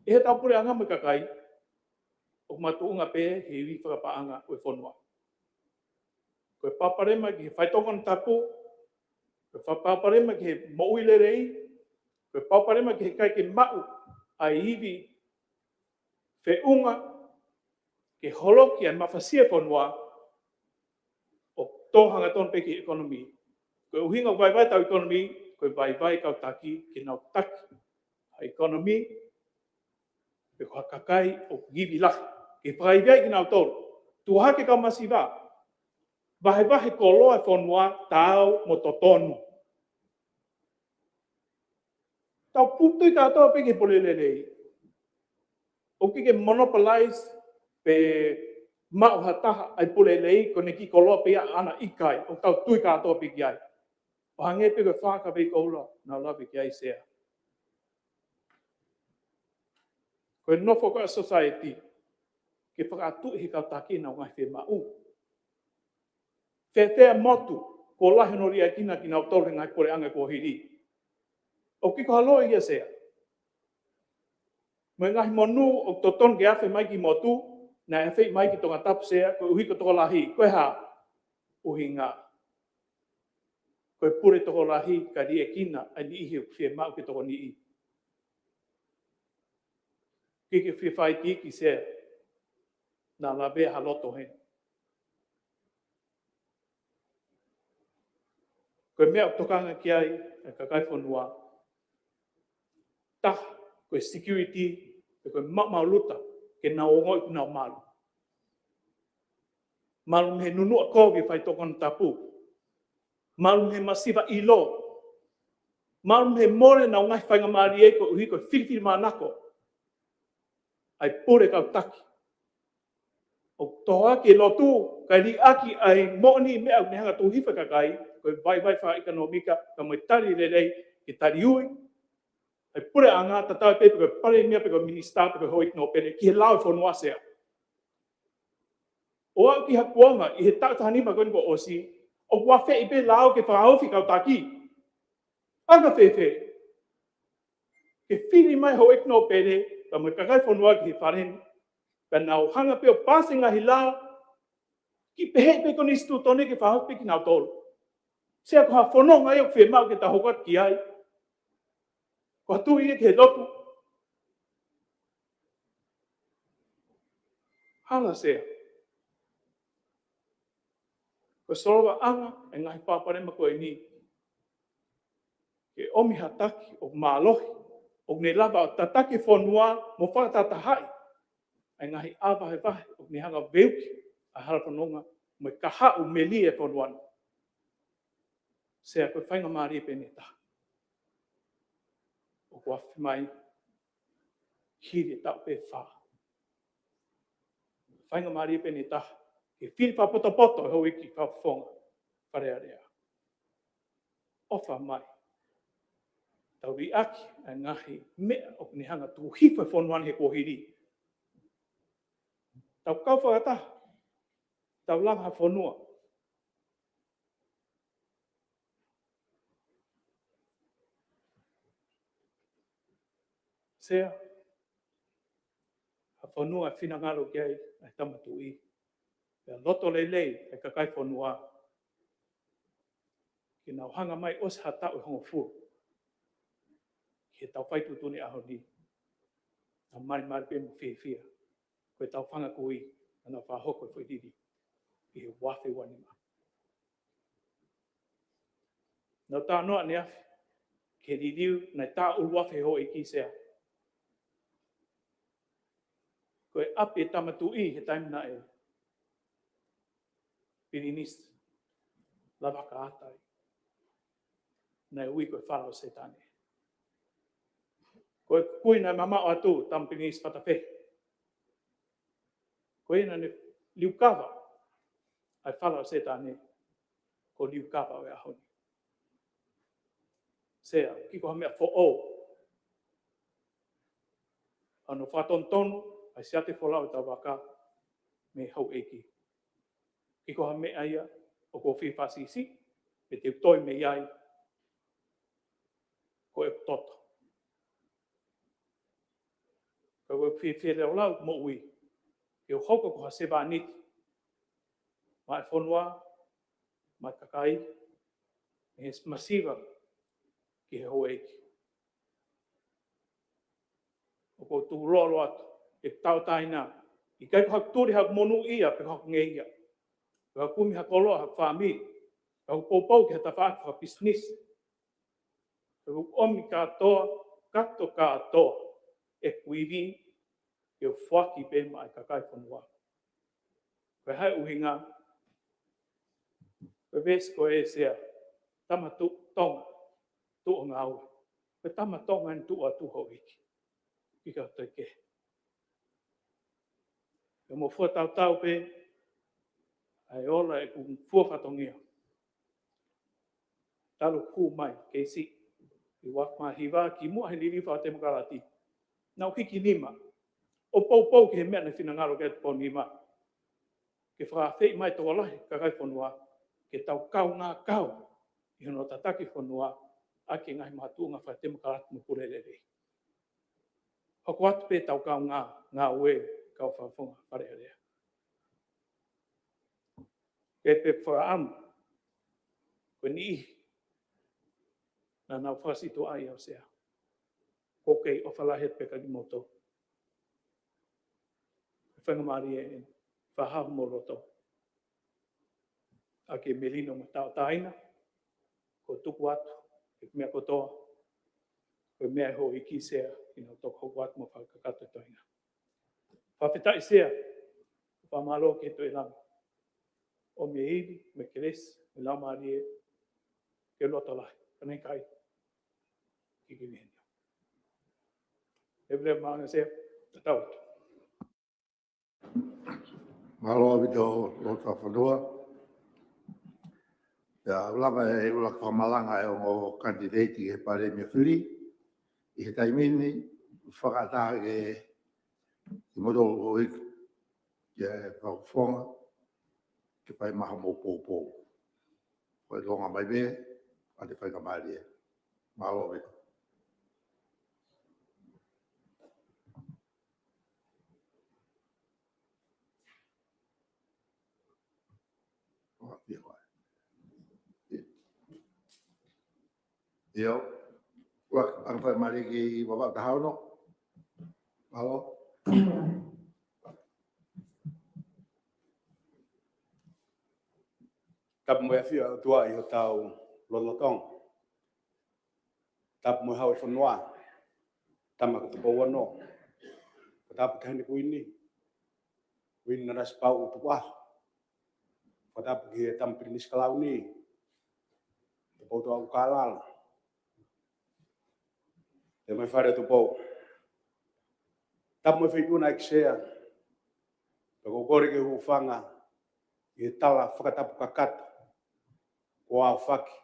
ʻe heʻetau puleʻanga mo e kakai, ʻoku makatuʻunga pē he ivi fakapaʻanga ʻo e fonua. Ko e palopalema ki he faitoʻo konatapu, ko e fa-, palopalema ki he moʻui lelei, ko e palopalema ki he ʻikai ke maʻu ʻa e ivi feʻunga ke holoki ʻa e mafasia e fonua, ʻoku tō hangatonu pē ki he ʻekonōmī. Ko e ʻuhinga ʻoku vaivai ʻetau ʻekonōmī, ko e vaivai e kau taki ke nau taki ʻa e ʻekonōmī, pe ko ha kakai ʻoku ivi lahi, ke fakaivi ai kinautolu. Tuʻu hake e kau masiva, vahevahe e koloa e fonua, taau mo totonu. Tau pu-, tui kātoa pē ki he pule lelei. ʻOku ʻikai ke monopolize pe maʻu ha taha ʻa e pule lelei, ko ʻene kiʻi koloa pē ia ʻaʻana, ʻikai, ʻoku tau tui kātoa pē ki ai. ʻO hangē pē ko e fā kapei koula naʻa ku lave ki ai, Sea. Ko e nofo ko ē ʻa e society ke fakatuʻi he kau taki ʻenau ngaahi fiemaʻu. Fēfē e motu kuo lahi hono liʻekina kinautolu he ngaahi puleʻanga kuo hili? ʻOku ʻikai ko ha loi ia, Sea. Mo e ngaahi monū ʻoku totonu ke afe mai ki he motu, naʻe afeʻi mai ki Tongatapu, Sea, koeʻuhi ko e tokolahi. Ko e hā e ʻuhinga? Ko e pule tokolahi ka liʻekina ʻa e niʻihi ʻoku fiemaʻu ke tokoniʻi. ʻIkai ke fie fai iiki, Sea, naʻa lavea ha loto heni. Ko e meʻa ʻoku tokanga ki ai e kakai e fonua, taha, ko e security, pe ko e maʻumaʻuluta, ke nau ongoʻi ʻoku nau malu. Malu mei he nunuʻa kovi e faitoʻo konatapu. Malu mei he masiva ʻilo. Malu mei he mole ʻenau ngaahi faingamālie koeʻuhi ko e filifilimānako ʻa e pule kau taki. ʻOku tohoaki e lotu, kae liʻaki ʻa e moʻoni meʻa ʻoku ne hanga ʻo tuku hifo e kakai, ko e vaivai fakaʻekonōmika, kae mo e tali lelei ke tali ui ʻa e puleʻanga, tatau ai pē pe ko e palēmia, pe ko e minisitā, pe ko e houʻeiki nōpele, ki he lao ʻo e fonua, Sea. ʻO aʻu ki ha kuonga ʻi he taʻu taha nima ko eni kuo ʻosi, ʻoku afeʻi pē lao ke fakahaofi kau taki. Anga fēfē? Ke fili mai houʻeiki nōpele, kae mo e kakai e fonua ki he fale ni, pea nau hanga pē ʻo paasi e ngaahi lao, ki pehē pē ko e konisitūtone ke fakahaofi pē kinautolu. Sea, ko ha fononga ia ʻoku fiemaʻu ke tau hoko atu ki ai? Ko ha tui ia ki he lotu? Hala, Sea. Ko e solovaʻanga e ngaahi palopalema ko eni, ke ʻomi ha taki ʻoku mālohi, ʻoku ne lava ʻo tataki e fonua mo fakatahatahaʻi ʻa e ngaahi ʻā vahevahe ʻoku ne hanga ʻo veuki ʻa e hala fononga mo e kahaʻu melie e fonua ni. Sea, ko e faingamālie pē ʻe taha ʻoku afe mai hili e taʻu pē ʻe fā. Faingamālie pē ʻe taha ke fili fakapotopoto e houʻeiki fakafofonga Fale Alea. ʻOfa mai, tau liʻaki ʻa e ngaahi meʻa ʻoku ne hanga ʻo tuku hifo e fonua ni he kuohili. Tau kau fakataha, tau langa ha fonua. Sea, ha fonua ʻe finangalo ki ai ʻa e Tama Tuʻi, pea loto lelei e kakai e fonua ke nau hanga mai ʻosi ha taʻu ʻe hongofulu ki heʻetau fai tuʻutuʻuni ʻaho ni, nau malimali pē mo fiefia ko ʻetau fanga kui naʻa nau fakahoko e foʻi liliu ʻi he ua afe ua nima. Naʻa ku talanoa ʻaneafi ki he liliu naʻe taʻu ʻuluaki he houʻeiki, Sea. Ko e ʻapi e Tama Tuʻi he taimi naʻe Pilinisi Lavakaata ai, naʻe ui ko e Fala ʻo Sētane. Ko e kui naʻe mamaʻo atu, Tama Pilinisi Fatafehi. Ko ia naʻa ne liukava ʻa e Fala ʻo Sētane, ko e liukava ʻo e ʻaho ni. Sea, ʻoku ʻikai ko ha meʻa foʻou ʻa hono fakatonutonu ʻa e siate folau ʻo ʻetau vaka mei he houʻeiki. ʻIkai ko ha meʻa ia ʻoku ou fie fakasiʻisiʻi, pe te u toe mei ai, ko e toto. Ka ʻoku ou fie, fie leʻo lau moʻui ke u hoko ko ha sevāniti maʻa e fonua, maʻa e kakai, mei he masiva ki he houʻeiki. ʻOku ou tukulolo atu ke tauʻatāina, ʻikai ko haku tuli haku monūʻia pe ko haku ngeia, pe ko haku kumi ha koloa haku fāmili, pe ko haku poupou ki ha tafaʻaki fakapisinisi. Ke u ʻomi kātoa, kātoa, kātoa ʻeku ivi ke u foaki pē maʻa e kakai e fonua. Ko e hā e ʻuhinga? Ko e veesi ko ē, Sea, tama tuʻu Tonga, tuʻu ʻo ngāue. Ko e tama Tonga eni tuʻu atu houʻeiki. ʻIkai ko ha toe kehe. Ke mo fua tautau pē ʻa e ola ʻeku fua fatongia. Talu ʻeku hū mai ki he siʻi ʻi ua afe mā hiva, kimuʻa he liliu fakatemokalati, naʻa ku hiki nima ʻo poupou ki he meʻa naʻe finangalo ki ai e Tuʻi Nima, ke fakaafeʻi mai e tokolahi e kakai e fonua ke tau kaungā kau ʻi hono tataki e fonua ʻaki e ngaahi makatuʻunga fakatemokalati mo pule lelei. Hoko atu pē ʻetau kaungā ngāue, kau fakafofonga Fale Alea. Ke pē fakaʻamu, ko e niʻihi naʻa nau fakasītuʻaʻi au, Sea, ʻoku ou kei ʻofa lahi atu pē kia kimoutolu. Ko e faingamālie ʻeni ke fakahā homou loto ʻaki e melino mo e tauʻatāina. Ko e tuku atu ʻeku meʻa kotoa, ko e meʻa ʻa e houʻeiki, Sea, ke nau toki hoko atu mo fakakakato e toenga. Fakafetaʻi, Sea, fakamālō ki he Tuʻi ʻo e langi, ʻomi e ivi mo e kelesi mo e laumālie ke loto lahi. Ka ne ʻikai. Ki ki ni. E vle ma ne se tatau. Mālō ʻaupito Lord Fakafanua. ʻIa, ʻoku lava e ʻuluaki fakamalanga ʻa e ongo kanititeiti ki he Palēmia fili. ʻI he taimi ni, fakaʻatā ke kimoutolu ʻo ʻEiki, ke fakafofonga, ke fai mai hoʻomou poupou. Ko e longa mai pē, ʻa e fai ka mālie. Mālō ʻaupito. ʻIo, ʻuluaki fakamalanga ki Vavaʻu taha ono. Mālō. Tapu mo e ʻafio ʻa e ʻOtua ʻi hotau lotolotonga. Tapu mo e Hau ʻo e fonua, Tama ko Tupou Ono. Tapu Taʻahine Kuini, Kuini Nanasipauʻu Tukuʻaho. Fakatapu ki he Tama Pilinisi Kalauni, Tupoutoʻa ʻUlukālala. Pea mo e Fale ʻo Tupou. Tapu mo e Feituʻu na ʻEiki Sea. Pea ʻoku ou kole ke u hūfanga ʻi he tala fakatapu kakato kuo aofaki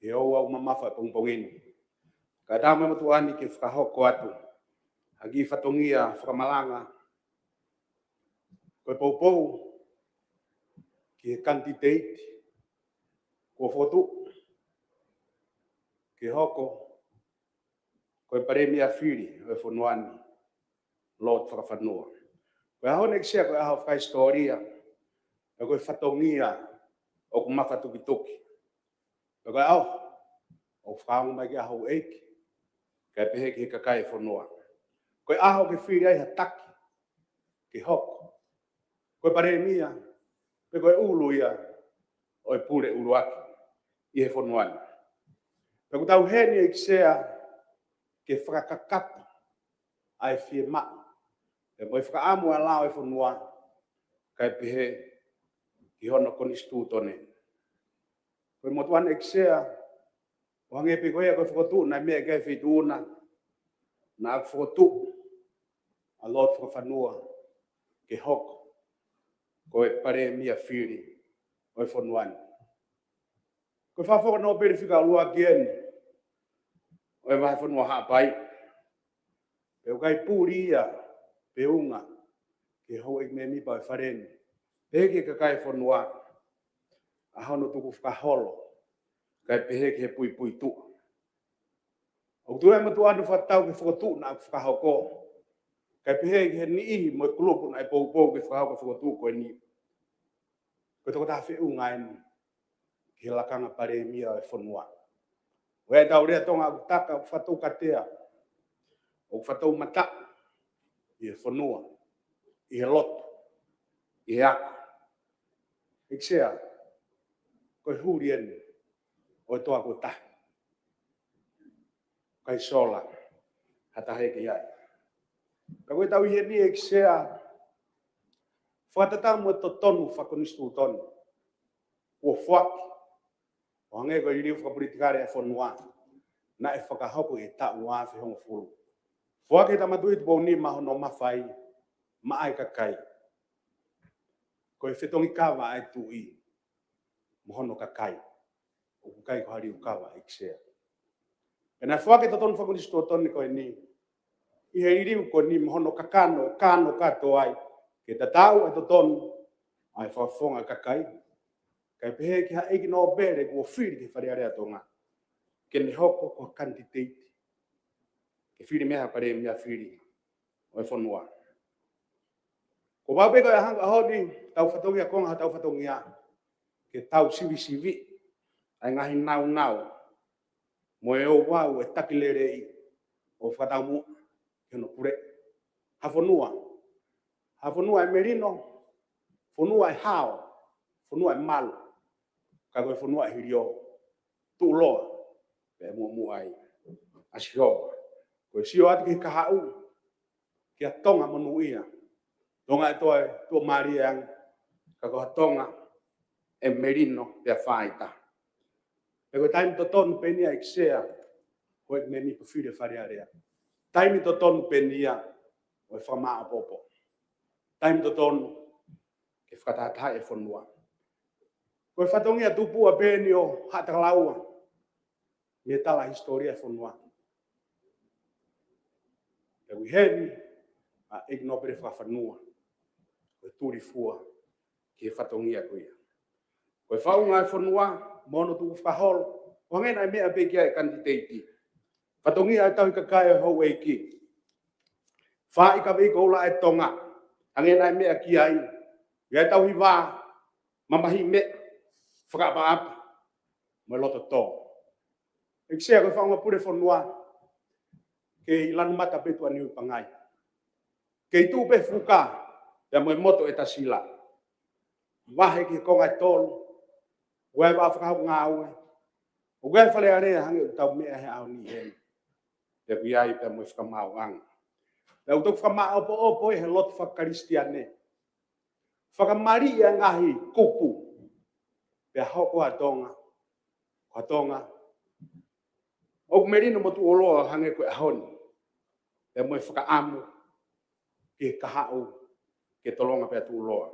ʻi he ouau mamafa ʻo e pongipongi ni. Kae ʻatā mo e motuʻa ni ke fakahoko atu ha kiʻi fatongia fakamalanga. Ko e poupou ki he kanititeiti kuo fokotuʻu ke hoko ko e Palēmia fili ʻo e fonua ni, Lord Fakafanua. Ko e ʻaho ni ʻEiki Sea ko e ʻaho fakahisitōlia, pea ko e fatongia ʻoku mafatukituki. Pea ko e ʻaho ʻoku fakaongo mai ki ai houʻeiki, kae pehē ki he kakai e fonua. Ko e ʻaho ke fili ai ha taki ke hoko ko e Palēmia, pe ko e ʻulu ia ʻo e pule ʻuluaki ʻi he fonua ni. Pea ʻoku tau ʻi heni ʻEiki Sea ke fakakakato ʻa e fiemaʻu pea mo e fakaʻamu ʻa e lao ʻo e fonua, kae pehē ki hono konisitūtone. Ko e motuʻa ni ʻEiki Sea, ʻo hangē pē ko ia ko e fokotuʻu naʻe meʻa ki ai e Feituʻu na, naʻa ku fokotuʻu ʻa Lord Fakafanua ke hoko ko e Palēmia fili ʻo e fonua ni. Ko e fakafofonga nōpele fika ʻuluaki eni ʻo e vahefonua Haʻapai. Pea ʻoku ʻikai puli ia pe unga ki he houʻeiki mēmipa ʻo e Fale ni, pe ki he kakai e fonua, ʻa hono tukufakaholo, kae pehē ki he puipuituʻa. ʻOku tuʻu e motuʻa ni ʻo fakatau ki he fokotuʻu naʻa ku fakahoko, kae pehē ki he niʻihi mo e kulupu naʻe poupou ke fakahoko e fokotuʻu ko eni. Ko e tokotaha feʻunga eni ki he lakanga Palēmia ʻo e fonua. ʻOku ʻi ai ʻetau lea Tonga ʻoku taka, ʻoku fakatoukatea, ʻoku fakatoumataʻu ʻi he fonua, ʻi he lotu, ʻi he ako. ʻEiki Sea, ko e huli eni ʻo e toa ko e tahi. ʻIkai sola ha taha ʻe kei ʻi ai. Ka ko ʻetau ʻi heni ʻEiki Sea, fakatatau mo e totonu fakakonisitūtone kuo foaki, ʻo hangē ko e liliu fakapolitikale ʻa e fonua naʻe fakahoko ʻi he taʻu ua afe hongofulu. Foaki ʻe he Tama Tuʻi Tupou Nima hono mafai maʻa e kakai. Ko e fetongi kava ʻa e tuʻi mo hono kakai. ʻOku ʻikai ko ha liukava ʻEiki Sea. Pea naʻe foaki e totonu fakakonisitūtone ko eni ʻi he liliu ko eni mo hono kakano, kano kātoa ai ke tatau e totonu ʻa e fakafofonga ʻa e kakai, kae pehē ki ha ʻeiki nōpele kuo fili ki he Fale Alea ʻo Tonga ke ne hoko ko ha kanititeiti ke fili mei ai ha Palēmia fili ʻo e fonua. Ko e pau pē ko e ʻaho ni, tau fatongia konga, tau fatongia ke tau sivisiviʻi ʻa e ngaahi naunau mo e ouau ʻo e taki lelei ʻo fakataumuʻa ki hono pule ha fonua. Ha fonua ʻe melino, fonua ʻe hao, fonua ʻe malu, ka ko e fonua ʻe hilio, tuʻuloa, pea muʻomuʻa ai ʻa Sihova. Ko e sio atu ki he kahaʻu, ki ha Tonga monūʻia. Tonga ʻe toe tuʻumālie ange, ka ko ha Tonga ʻe melino pea fāita. Pea ko e taimi totonu pē eni ia ʻEiki Sea, ko e mēmipa fili ʻo e Fale Alea. Taimi totonu pē eni ia ʻo e fakamāʻopoʻopo. Taimi totonu ke fakatahatahaʻi e fonua. Ko e fatongia tupuʻa pē eni ʻo Haʻatakalaua mei he tala hisitōlia e fonua. Pea ʻoku ʻi heni ʻa ʻEiki Nōpele Fakafanua, ko e tulifua ki he fatongia ko ia. Ko e faʻunga e fonua mo hono tukufakaholo, ʻo hangē naʻe meʻa pē ki ai e kanititeiti. Fatongia e tauhi kakai ʻo e houʻeiki. Fai kaveʻi koula e Tonga, hangē naʻe meʻa ki ai. ʻI ai e tauhi vā, mamahi meʻa, fakaʻapaʻapa mo e loto tō. ʻEiki Sea, ko e faʻunga pule fonua, kei lanu mata pē tuʻa Niupangai. Kei tuʻu pē fuka pea mo e moto ʻe tasila. Vahe ki he konga ʻe tolu, ʻoku ʻi ai e vaʻa fakahoko ngāue, ʻoku ʻi ai e Fale Alea hangē ʻoku tau meʻa he ʻaho ni heni. Pea ʻoku ʻi ai pea mo e fakamaauʻanga. Pea ʻoku tau fakamāʻopoʻopo ʻi he lotu fakakalisitiane. Fakamaliʻi e ngaahi kupu. Pea hoko ʻa Tonga, ko Tonga ʻoku melino mo tuʻuloa hangē ko e ʻaho ni. Pea mo e fakaʻamu ki he kahaʻu ke tolonga pea tuʻuloa.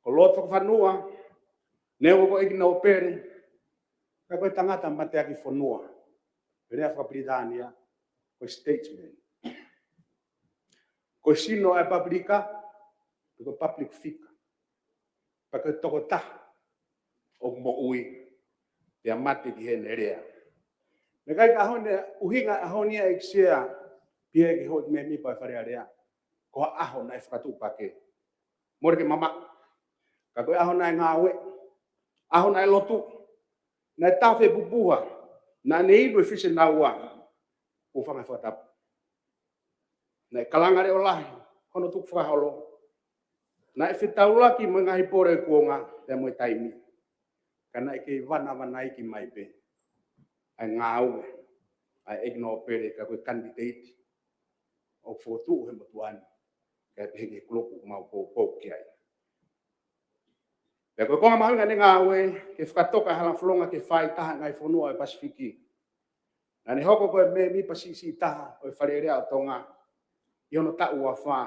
Ko Lord Fakafanua, neongo ko e ʻEiki Nōpele, ka ko e tangata mateaki fonua. Pea lea fakapilitānia, ko e statesman. Ko e sino ʻa e pāpilika, pe ko e public figure. Pea ko e tokotaha ʻoku moʻui pea mate ki heʻene lea. Naʻe ʻikai ke ʻaho ni, ʻuhinga ʻaho ni ia ʻEiki Sea, pea ki he houʻeiki mēmipa e Fale Alea, ko ha ʻaho naʻe fakatuʻupakē. Mole ke mamaʻo. Ka ko e ʻaho naʻe ngāue, ʻaho naʻe lotu, naʻe tafe pupuha, naʻa ne inu e fisi naua, ʻo fanga fakatapu. Naʻe kalanga leʻo lahi hono tukufakaholo. Naʻe fetaulaki mo e ngaahi pole ʻo e kuonga pea mo e taimi. Ka naʻe kei vanavanaiki mai pē ʻa e ngāue ʻa e ʻEiki Nōpele ka ko e kanititeiti ʻoku fokotuʻu he motuʻa ni, kae pehē ki he kulupu ʻoku mau poupou ki ai. Pea ko e konga mahuʻinga ʻene ngāue, ke fakatoka e hala fononga ke fai taha e ngaahi fonua ʻo e Pasifiki. Naʻa ne hoko ko e mēmipa siʻisiʻi taha ʻo e Fale Alea ʻo Tonga ʻi hono taʻu ua fā,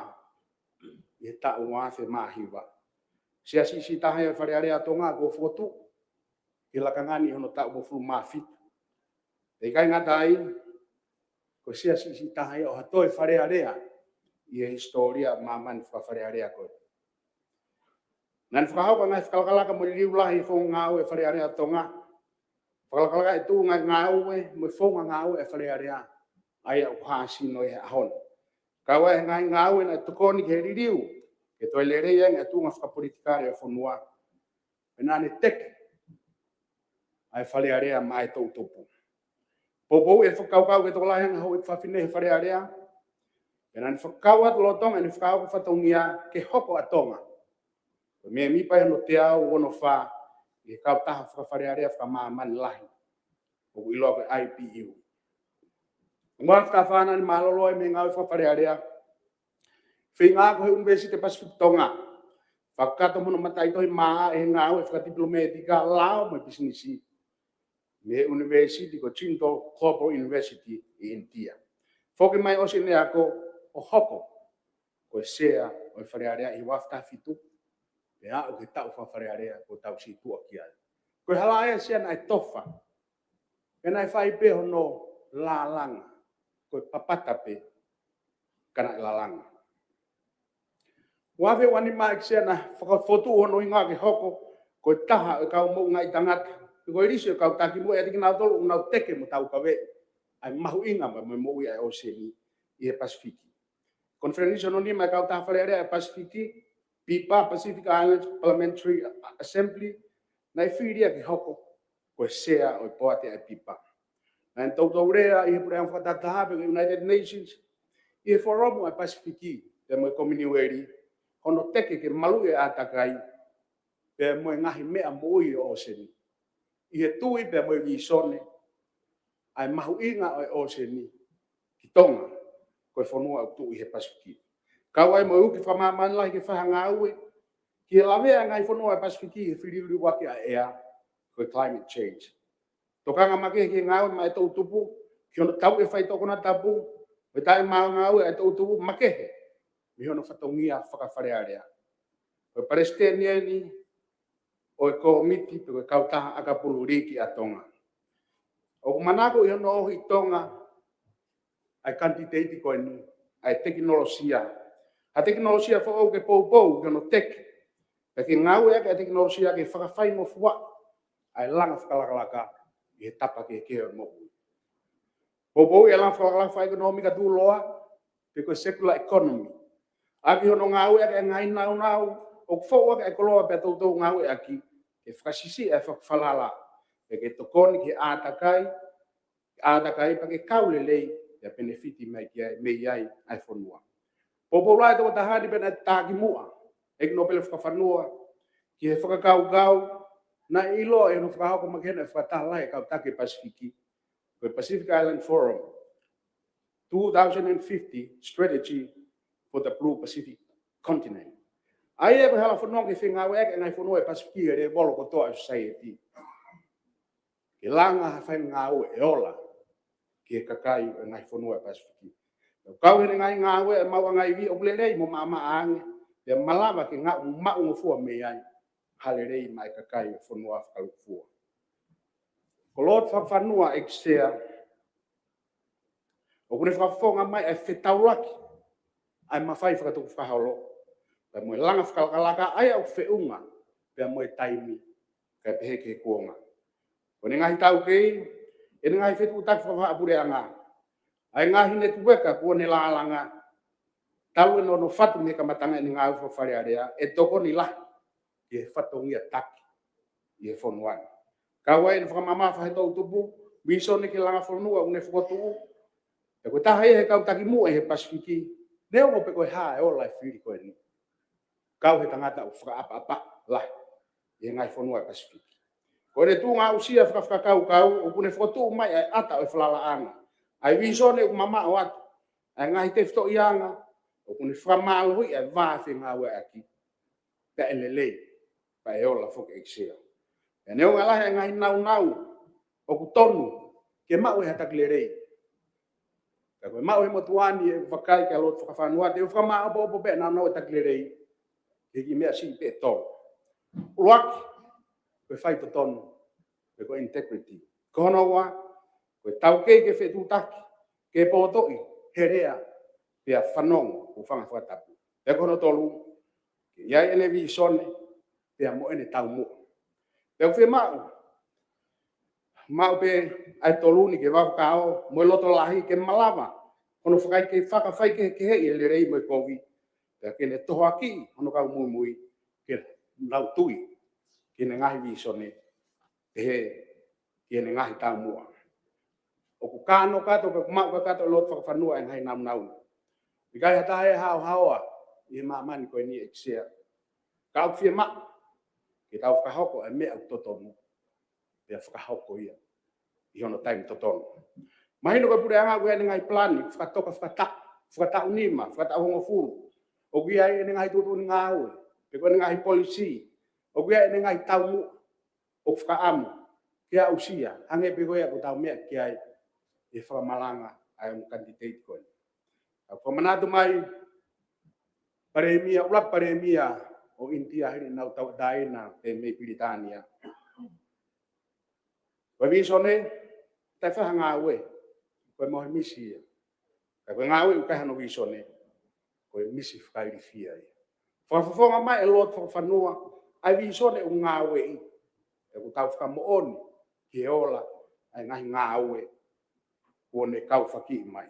ʻi he taʻu ua afe mā hiva. Sea siʻisiʻi taha ia ʻo e Fale Alea ʻo Tonga kuo fokotuʻu ki he lakanga ni ʻi hono taʻu uofulu mā fitu. Pea ʻikai ngata ai, ko e sea siʻisiʻi taha ia ʻo ha toe Fale Alea ʻi he hisitōlia ʻo māmani faka-Fale Alea ko ē. Naʻa ne fakahoko e ngaahi fakalakalaka mo e liliu lahi ʻi he founga ngāue ʻa e Fale Alea ʻo Tonga. Fakalakalaka e tuʻunga ngāue mo e founga ngāue ʻa e Fale Alea, ʻa ia ʻoku hā sino ʻi he ʻaho ni. Kau ai e ngaahi ngāue naʻe tokoni ki he liliu, ke toe lelei ange e tuʻunga fakapolitikale ʻo e fonua. Pea naʻa ne teke ʻa e Fale Alea maʻa e toʻutupu. Poupou e fakakaukau ke tokolahi ange houʻeiki fafine he Fale Alea. Pea naʻa ne fakakau atu lolotonga ʻene fakahoko fatongia ke hoko ʻa Tonga ko e mēmipa ʻi hono teau ono fā ʻi he kautaha faka-Fale Alea fakamāmani lahi ʻoku ʻiloa ko e I P U. Mo e fakafānau ni mālōlō e meʻa ngāue faka-Fale Alea. Feinga ko e ʻUnivēsiti Pasifiki Tonga. Fakakakato mo hono mataʻitohi maʻa e ngāue fakatipilometika, lao mo e pisinisi mei he ʻunivēsiti ko Jindal Global University ʻi ʻInitia. Foki mai ʻo sine ako ʻo hoko ko e sea ʻo e Fale Alea ʻi he ua afe taha fitu, pea aʻu ki he taʻu faka-Fale Alea kuo tau situʻa ki ai. Ko e hala ia ʻa e sea naʻe tofa, pea naʻe fai pē hono lalanga, ko e papata pē ka naʻe lalanga. Ua afe ua nima ʻEiki Sea naʻe fakafotu hono ʻuhinga ke hoko ko e taha ʻo e kau moʻungaʻi tangata, pe ko e lisi ʻo e kau taki moʻui ʻiate kinautolu ʻoku nau teke mo taukaveʻi ʻa e mahuʻinga mo e moʻui ʻa e ʻōseni ʻi he Pasifiki. Konifelenisi hono nima e kautaha Fale Alea ʻa e Pasifiki, PIPA, Pacific Islands Parliamentary Assembly, naʻe fili ia ke hoko ko e sea ʻo e poate ʻa e PIPA. Naʻe toutou lea ʻi he puleʻanga fakatahataha pe ko e United Nations, ʻi he Forum ʻa e Pasifiki pea mo e Kominiueli, hono teke ke maluʻi e ʻātakai pea mo e ngaahi meʻa moʻui ʻo e ʻōseni, ʻi he tui pea mo e vīsone ʻa e mahuʻinga ʻo e ʻōseni ki Tonga, ko e fonua ʻoku tuʻu ʻi he Pasifiki. Kau ai mo e uki fakamāmani lahi ke fai ha ngāue ki he lavea e ngaahi fonua ʻo e Pasifiki he fililiuaki ʻa e ʻea, ko e climate change. Tokanga makehe ki he ngāue maʻa e toʻutupu, ki hono tauʻi e faitoʻo konatapu, mo e taʻemaʻu ngāue ʻa e toʻutupu makehe mei hono fatongia fakafalealea. Ko e palesiteni eni ʻo e kōmiti pe ko e kautaha ʻakapulu liiki ʻa Tonga. ʻOku manako ʻi hono ʻohake ʻe Tonga ʻa e kanititeiti ko eni, ʻa e tekinolosia. Ha tekinolosia foʻou ke poupou ki hono teke, pea ke ngāueʻaki ʻa e tekinolosia ke fakafaingofua ʻa e langa fakalakalaka ʻi he tapa kehekehe ʻo e moʻui. Poupou ʻa e langa fakalakalaka fakaʻekonōmika tuʻuloa, pe ko e circular economy, ʻaki hono ngāueʻaki ʻa e ngaahi nāunau ʻoku foʻu ʻaki ʻa e koloa pea toutou ngāueʻaki ke fakasiʻisiʻi ʻa e fakafalala, pea ke tokoni ki he ʻātakai, ʻātakai pea ke kau lelei, pea penefiti mai ki ai, mei ai ʻa e fonua. Poupou lahi ʻa e tokotaha ni pea naʻe taki muʻa ʻEiki Nōpele Fakafanua ki he fakakaukau naʻe ʻiloa ʻi hono fakahoko makehe ʻa e fakataha lahi ʻa e kau taki Pasifiki, ko e Pacific Island Forum, two thousand fifty Strategy for the Blue Pacific Continent. ʻA ia ko e halafonua ke fengāueʻaki ʻa e ngaahi fonua ʻo e Pasifiki he lēvolo kotoa ʻo e society, ke langa ha faingāue ʻe ola ki he kakai ʻo e ngaahi fonua ʻo e Pasifiki. Pea kau he ngaahi ngāue ʻa e maʻuʻanga ivi ʻoku lelei mo maʻamaʻa ange, pea malava ke ngāue maʻungofua mei ai ha lelei maʻa e kakai ʻo e fonua fakalūkufua. Ko Lord Fakafanua, ʻEiki Sea, ʻoku ne fakafofonga mai ʻa e fetaulaki ʻa e mafai fakatukufakaholo, pea mo e langa fakalakalaka ʻa ia ʻoku feʻunga pea mo e taimi, kae pehē ki he kuonga. Ko ʻene ngaahi taukei, ʻene ngaahi fetuʻutaki fakavahaʻapuleʻanga, ʻa e ngaahi netiueka kuo ne lālanga, talu ʻene ono fatu mei he kamataʻanga ʻene ngāue fakafalealea, ʻe tokoni lahi ki he fatongia taki ʻi he fonua ni. Kau ai ʻene fakamamafa he toʻutupu, vīsone ki he langa fonua ʻoku ne fokotuʻu, pea ko e taha ia he kau taki muʻa ʻi he Pasifiki, neongo pe ko e hā e ola ʻo e fili ko eni, kau he tangata ʻoku fakaʻapaʻapa lahi ʻi he ngaahi fonua ʻo e Pasifiki. Ko ʻene tuʻunga aʻusia fakafakakaukau ʻoku ne fokotuʻu mai ʻa e ʻata ʻo e falalaʻanga, ʻa e vīsone ʻoku mamaʻo atu, ʻa e ngaahi tefitoʻiʻanga ʻoku ne fakamālohiʻi ʻa e vā fengāueʻaki, pea ʻe lelei, pea ʻe ola foki, ʻEiki Sea. Pea neongo ʻa e lahi ʻa e ngaahi nāunau ʻoku tonu ke maʻu ʻe ha taki lelei, ka ko e maʻu he motuʻa ni, ʻe vakai kia Lord Fakafanua, te u fakamāʻopoʻopo pē ʻa e nāunau ʻo e taki lelei ki he kiʻi meʻa siʻi pē ʻe tolu. ʻUluaki, ko e faitotonu, pe ko e integrity. Ko hono ua, ko e taukei ke fetuʻutaki, ke potoʻi he lea, pea fanongo, hūfanga he fakatapu. Pea ko hono tolu, ke ʻi ai ʻene vīsone, pea mo ʻene taumuʻa. Pea ʻoku fiemaʻu, maʻu pē ʻa e tolu ni ke vavakao mo e loto lahi ke malava hono fakaikehekeheʻi e lelei mo e kovi, pea ke ne tohoakiʻi hono kau muimui ke nau tui ki heʻene ngaahi vīsone, pehē ki heʻene ngaahi taumuʻa. ʻOku kano kakato, ʻoku maʻu kakato ʻe Lord Fakafanua ʻa e ngaahi nāunau. ʻIkai ha taha ʻe haohaoa ʻi he māmani ko eni, ʻEiki Sea. Ka ʻoku fiemaʻu ke tau fakahoko ʻa e meʻa ʻoku totonu, pea fakahoko ia ʻi hono taimi totonu. Mahino ko e puleʻanga ʻoku ʻi ai ʻene ngaahi palani, fakatoka, fakataʻu, fakataʻu nima, fakataʻu hongofulu. ʻOku ʻi ai ʻene ngaahi tuʻutuʻuni ngāue, pe ko ʻene ngaahi polisī, ʻoku ʻi ai ʻene ngaahi taumuʻa ʻoku fakaʻamu ke aʻusia, hangē pē ko ia ʻoku tau meʻa ki ai ʻi he fakamalanga ʻa e ongo kanititeiti ko eni. ʻOku fakamanatu mai, Palēmia, ʻuluaki Palēmia ʻo ʻInitia hili ʻenau tauʻatāina pē mei Pilitānia. Ko e vīsone, taʻe fai ha ngāue, ko e mohe misi ia. Ka ko e ngāue ʻoku ʻikai hano vīsone, ko e misi fakailifia ia. Fakafofonga mai ʻe Lord Fakafanua ʻa e vīsone ʻoku ngāueʻi, ʻoku tau fakamoʻoni ki he ola ʻa e ngaahi ngāue kuo ne kaufakiʻi mai.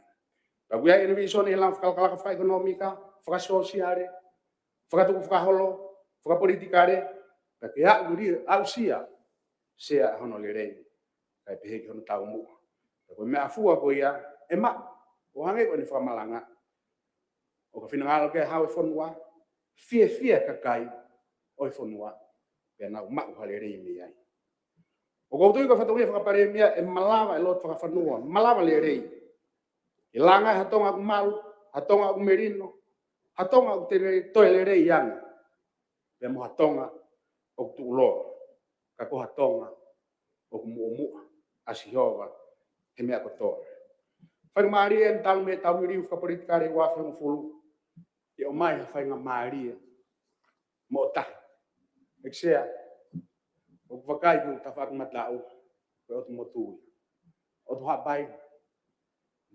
Pea ʻoku ʻi ai ʻene vīsone he langa fakalakalaka fakaʻekonōmika, fakasōsiale, fakatukufakaholo, fakapolitikale, pea ke aʻu li-, aʻusia Sea ʻa hono lelei, kae pehē ki hono taumuʻa. Pea ko e meʻafua ko ia ʻe maʻu, ʻo hangē ko ʻene fakamalanga, ʻo ka finangalo ke hau e fonua, fiefia kakai ʻo e fonua, pea nau maʻu ha lelei mei ai. ʻOku ou tui ko e fatongia fakapalēmia ʻe malava ʻe Lord Fakafanua, malava lelei. ʻE langa ha Tonga ʻoku malu, ha Tonga ʻoku melino, ha Tonga ʻoku te-, toe lelei ange, pea mo ha Tonga ʻoku tuʻuloa, ka ko ha Tonga ʻoku muʻomuʻa, ʻa Sihova he meʻa kotoa. Faingamālie eni talu mei he taʻu liliu fakapolitikale ua afe hongofulu, ke ʻomai ha faingamālie mo tahi. ʻEiki Sea, ʻoku ou vakai ki he tafaʻaki mataʻu, ko e ʻOtu motu ia. ʻOtu Haʻapai,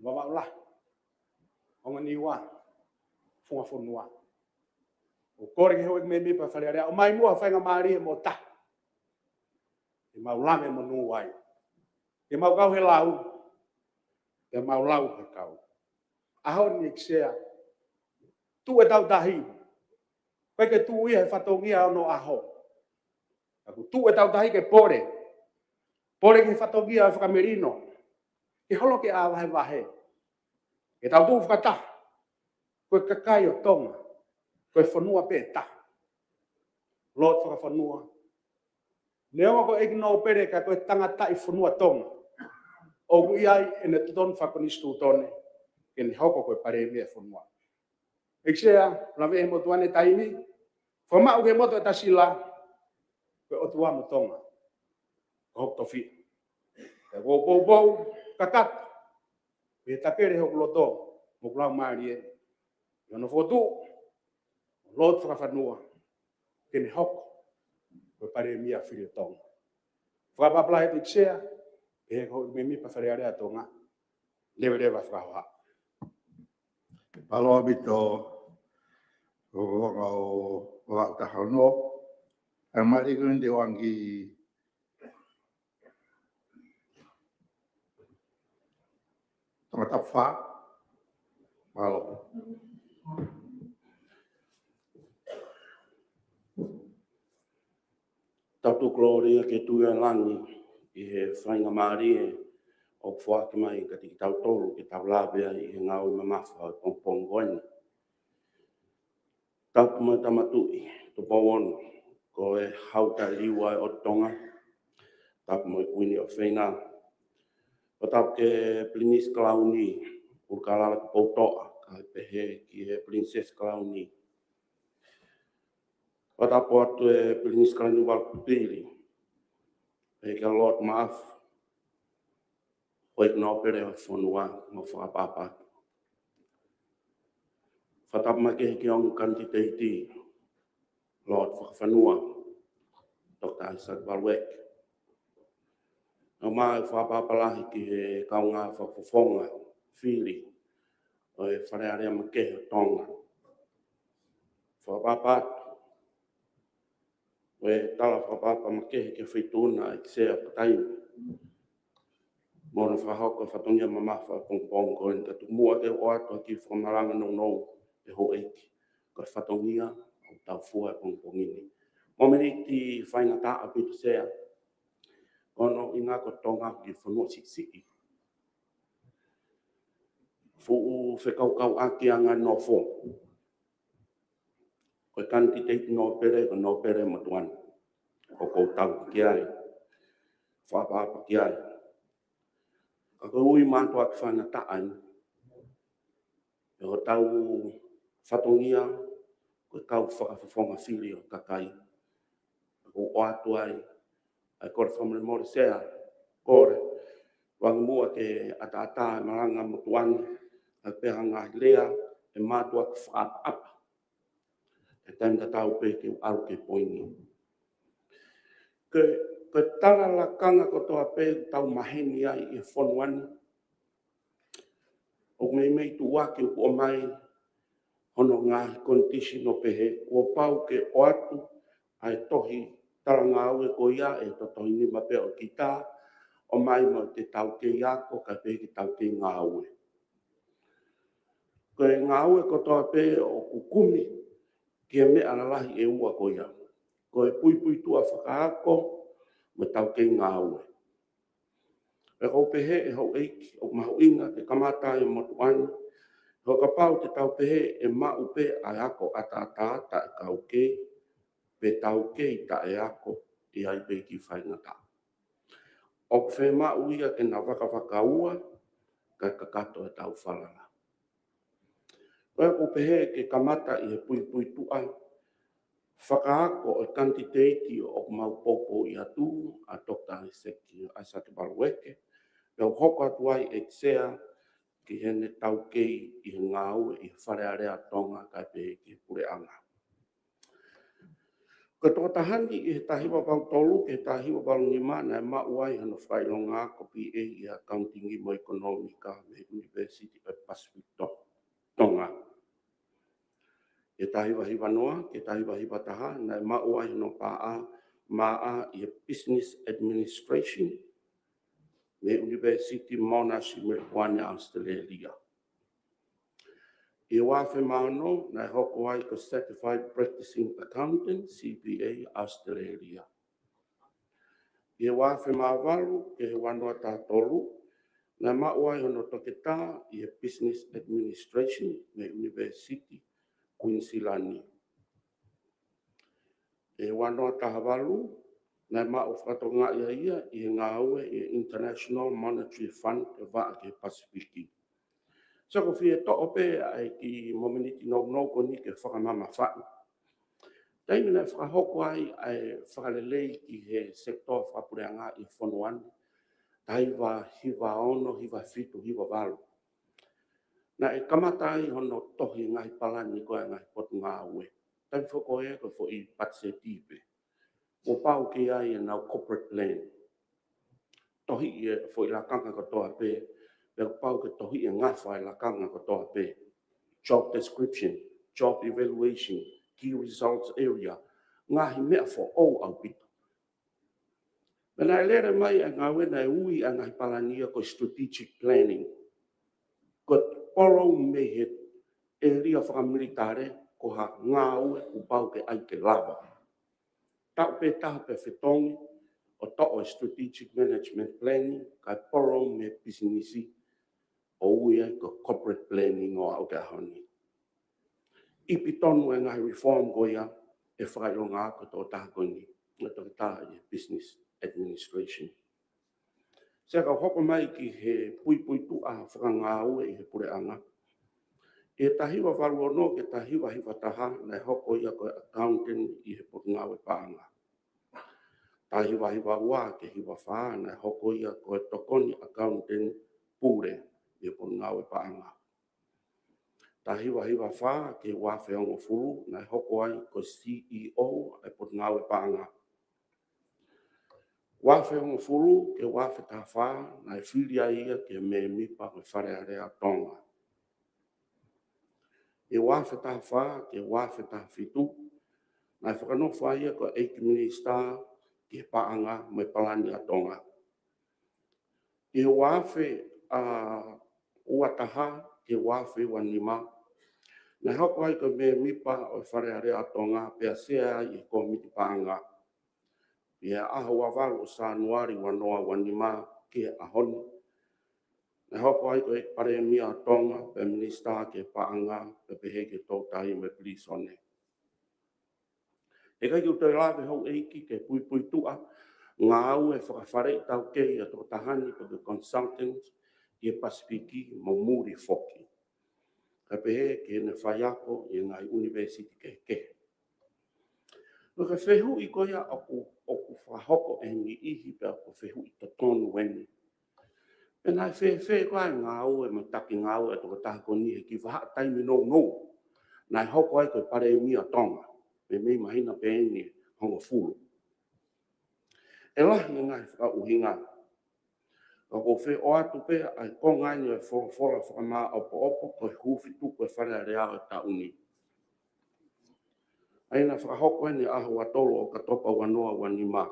Vavaʻu Lahi, Ongo Niua, Funga Fonua. ʻOku ou kole ki he houʻeiki mēmipa Fale Alea, ʻomai muʻa ha faingamālie mo tahi. Ke mau lave monū ai. Ke mau kau he lau. Ke mau lau he kau. ʻAho ni ʻEiki Sea, tuʻu e tautahi. ʻOku ʻikai ke tuʻu ia he fatongia ʻo onoʻaho. Ka ʻoku tuʻu e tautahi ke pole. Pole ki he fatongia ʻo e fakamelino. Ke holo ke ʻā vahevahe. Ke tau tuʻu fakataha. Ko e kakai ʻo Tonga. Ko e fonua pē taha. Lord Fakafonua. Neongo ko e ʻEiki Nōpele ka ko e tangataʻi fonua Tonga. ʻOku ʻi ai ʻene totonu fakakonisitūtone. Ke ne hoko ko e palēmia fonua. ʻEiki Sea, lave he motuʻa ni e taimi, fakamaʻu ki he motu ʻe tasila, ko e ʻOtua mo Tonga, ko hoku tofiʻa. Pea ʻoku ou poupou kakato, pea takele hoku loto, mo hoku laumālie, ʻi hono fokotuʻu ʻo Lord Fakafonua, ke ne hoko ko e palēmia fili ʻo Tonga. Fakaʻapaʻapa lahi atu ʻEiki Sea, pehē ki he houʻeiki mēmipa Fale Alea ʻo Tonga, leveleva fakahoha. Mālō ʻaupito, ʻo Vavaʻu, ʻo Vavaʻu taha ono. ʻE Maliku ni te wangi Tongatapu fā. Mālō. Tau tuku kolōlia ki he Tuʻi ʻo e langi ʻi he faingamālie ʻoku foaki mai kiate kitautolu ke tau lave ai ʻi he ngāue mamafa ʻo e pongipongi ko eni. Tapu mo e Tama Tuʻi, Tupou Ono, ko e Hau Taʻeliua ʻo e ʻOtu Tonga. Tapu mo e Kuini ʻOfeina. Fakatapu ki he Pilinisi Kalauni, ʻUlukalala Tupoutoʻa, kae pehē ki he Pilinisesi Kalauni. Fakatapu atu e Pilinisi Kalauni Valupili, pehē kia Lord Maʻafu, houʻeiki nōpele ʻo e fonua, mau fakaʻapaʻapa atu. Fakatapu makehe ki he ongo kanititeiti, Lord Fakafonua, Doctor Isaac Valueke. Naʻa mau fakaʻapaʻapa lahi ki he kaungā fakafofonga fili ʻo e Fale Alea makehe ʻo Tonga. Fakaʻapaʻapa atu. Ko e tala fakaʻapaʻapa makehe ki he Feituʻuna ʻEiki Sea Pataini. Mo hono fakahoko e fatongia mamafa ʻo e pongipongi ko eni, kae tuku muʻa ke u ʻoatu ha kiʻi fakamalanga nounou ki he houʻeiki. Ko e fatongia ʻoku tau fua he pongipongi ni. Mōmeniti faingataʻa ʻaupito Sea. Ko hono ʻuhinga ko Tonga ko e kiʻi fonua siʻisiʻi. Fuʻu fekaukauʻaki anga e nofo. Ko e kanititeiti nōpele, ko e nōpele motuʻa ni. ʻOku ou tauhi ki ai. Fakaʻapaʻapa ki ai. Ka ko e ui mātuʻaki faingataʻa eni. ʻI hotau fatongia, ko e kau fakafofonga fili ʻo e kakai. ʻOku ou ʻoatu ai ʻa e kole fakamolemole Sea, kole, wangi muʻa ke ʻataʻatā e malanga motuʻa ni, ʻa e pehē ʻa e ngaahi lea, ʻe mātuʻaki fakaʻapaʻapa. He taimi tatau pē ke u ʻalu ki he poini. Ko e, ko e tala lakanga kotoa pē ʻoku tau maheni ai ʻi he fonua ni. ʻOku meimei tuʻuaki ʻoku ʻomai hono ngaahi condition ʻo pehē, kuo pau ke ʻoatu ʻa e tohi talangāue ko ia ʻe he tohi nima pē ʻo kita, ʻomai mo e taukei ako, kae pehē ki he taukei ngāue. Ko e ngāue kotoa pē ʻoku kumi ki he meʻa lalahi ʻe ua ko ia. Ko e puipuituʻa fakaako mo e taukei ngāue. Pea ʻoku ou pehē ʻe houʻeiki, ʻoku mahuʻinga ke kamata ʻi he motuʻa ni, he kapau te tau pehē ʻe maʻu pē ʻa e ako ʻataʻatā taʻe kau kei, pe taukei taʻe ako, ʻe ʻi ai pē e kiʻi faingataʻa. ʻOku fiemaʻu ia ke na vakavakaua, kae kakato ʻetau falala. Ko ia ʻoku ou pehē ke kamata ʻi he puipuituʻa, fakaako ʻo e kanititeiti ʻoku mau poupouʻi atu, ʻa Doctor Isaac, Isaac Malueke, pea u hoko atu ai ʻeku sea ki heʻene taukei ʻi he ngāue ʻi he Fale Alea Tonga kae pehē ki he puleʻanga. Ko e tokotaha ni ʻi he taha hiva valu tolu ki he taha hiva valu nima naʻe maʻu ai hono fakaʻilonga ako P A ʻi he Accounting mo e ʻIkonōmika mei he ʻUnivēsiti ʻo e Pasifiki To-, Tonga. ʻI he taha hiva hiva noa ki he taha hiva hiva taha naʻe maʻu ai hono paʻa, maʻa ʻi he Business Administration mei he ʻUnivēsiti Monash ʻi Melipoane, ʻAositelēlia. ʻI he ua afe mā ono naʻe hoko ai ko e Certified Practicing Accountant, C P A, ʻAositelēlia. ʻI he ua afe mā valu ki he ua noa taha tolu naʻe maʻu ai hono toketā ʻi he Business Administration mei he ʻUnivēsiti Kuinisilani. ʻI he ua noa taha valu naʻe maʻu fakatokangaʻi ai ia ʻi he ngāue ʻi he International Monetary Fund ʻo e vaʻa ki he Pasifiki. Sai, ʻoku ou fie toʻo pē ʻa e kiʻi momeniti nounou ko eni ke fakamamafaʻi taimi naʻe fakahoko ai ʻa e fakalelei ki he sekitoa fakapuleʻanga ʻi he fonua ni, taha hiva hiva ono, hiva fitu, hiva valu. Naʻe kamata ai hono tohi e ngaahi palani ko ē ʻa e ngaahi potungāue. Taimi foki ko ē ko e foʻi patiseti pē. Kuo pau ke ʻi ai ʻenau corporate plan. Tohiʻi e foʻi lakanga kotoa pē, pea kuo pau ke tohiʻi e ngafa e lakanga kotoa pē. Job description, job evaluation, key results area, ngaahi meʻa foʻou ʻaupito. Pea naʻe lele mai e ngāue naʻe ui ʻa e ngaahi palani ia ko e strategic planning. Ko e polo mei he ʻēlia fakamilitale, ko ha ngāue kuo pau ke ʻai ke lava. Taʻu pē taha pea fetongi ʻo toʻo e strategic management planning, kae polo mei he pisinisi ʻo ui ai ko e corporate planning ʻo aʻu ki he ʻaho ni. ʻIpi tonu e ngaahi reform ko ia ʻe fakaʻilonga ako e tokotaha ko eni, ʻa e toketā ʻi he Business Administration. Sai, ka u hoko mai ki he puipuituʻa fakangāue ʻi he puleʻanga. ʻI he taha hiva valu ono ki he taha hiva hiva taha naʻe hoko ia ko e accountant ʻi he Potungāue Paʻanga. Taha hiva hiva ua ki he hiva fā naʻe hoko ia ko e tokoni accountant pule ʻi he Potungāue Paʻanga. Taha hiva hiva fā ki he ua afe hongofulu naʻe hoko ai ko e C E O ʻo e Potungāue Paʻanga. Ua afe hongofulu ki he ua afe taha fā naʻe fili ai ia ke mēmipa ko e Fale Alea ʻo Tonga. ʻI he ua afe taha fā ki he ua afe taha fitu naʻe fakanofo ai ia ko e ʻEiki Minisitā ki he Paʻanga mo e Palani ʻa Tonga. ʻI he ua afe ua taha ki he ua afe ua nima naʻe hoko ai ko e mēmipa ʻo e Fale Alea ʻo Tonga pea sea ai ʻi he Kōmiti Paʻanga. ʻI he ʻaho ua valu ʻo Sānuali ua noa ua nima ki he ʻaho ni naʻe hoko ai ko e Palēmia ʻo Tonga pea Minisitā ki he Paʻanga pea pehē ki he Toutai mo e Pilīsone. ʻE ʻikai ke u toe lave, houʻeiki, ki he puipuituʻa ngāue fakafaleʻi taukei ʻa e tokotaha ni pe ko e consultant ʻi he Pasifiki mo muli foki. Kae pehē ki heʻene faiako ʻi he ngaahi ʻunivēsiti kehekehe. Ko e fehuʻi ko ia ʻoku, ʻoku fakahoko ʻe he niʻihi pea ko e fehuʻi totonu eni. Pe naʻe fēfē koā e ngāue mo e taki ngāue ʻa e tokotaha ko eni he kiʻi vahaʻa taimi nounou naʻe hoko ai ko e Palēmia ʻo Tonga, meimei māhina pē eni ʻe hongofulu. ʻE lahi e ngaahi fakaʻuhinga. Ka ʻoku ou fie ʻoatu pē ʻa e konga eni ʻo e folofola fakamāʻopoʻopo ko e hūfituku e Fale Alea ʻo e taʻu ni. ʻA ia naʻe fakahoko eni ʻaho ua tolu ʻo ʻOkatopa ua noa ua nima.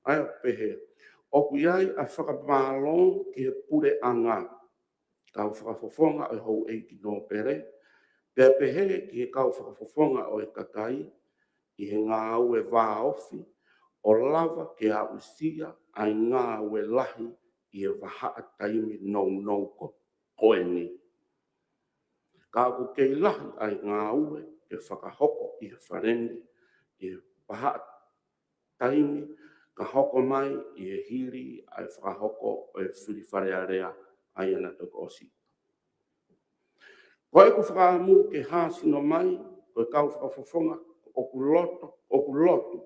ʻA ia ʻoku pehē, ʻoku ʻi ai ʻa e fakamālō ki he puleʻanga, kau fakafofonga ʻo e houʻeiki nōpele, pea pehē ki he kau fakafofonga ʻo e kakai ʻi he ngāue vāofi ʻo lava ke aʻusia ʻa e ngāue lahi ʻi he vahaʻa taimi nounou ko, ko eni. Ka ʻoku kei lahi ʻa e ngāue ke fakahoko ʻi he Fale ni ʻi he vahaʻa taimi ka hoko mai ʻi he hili ʻa e fakahoko ʻo e fili Fale Alea ʻa ia naʻe toki ʻosi. Ko ʻeku fakaʻamu ke hāsino mai ko e kau fakafofonga ʻoku loto, ʻoku lotu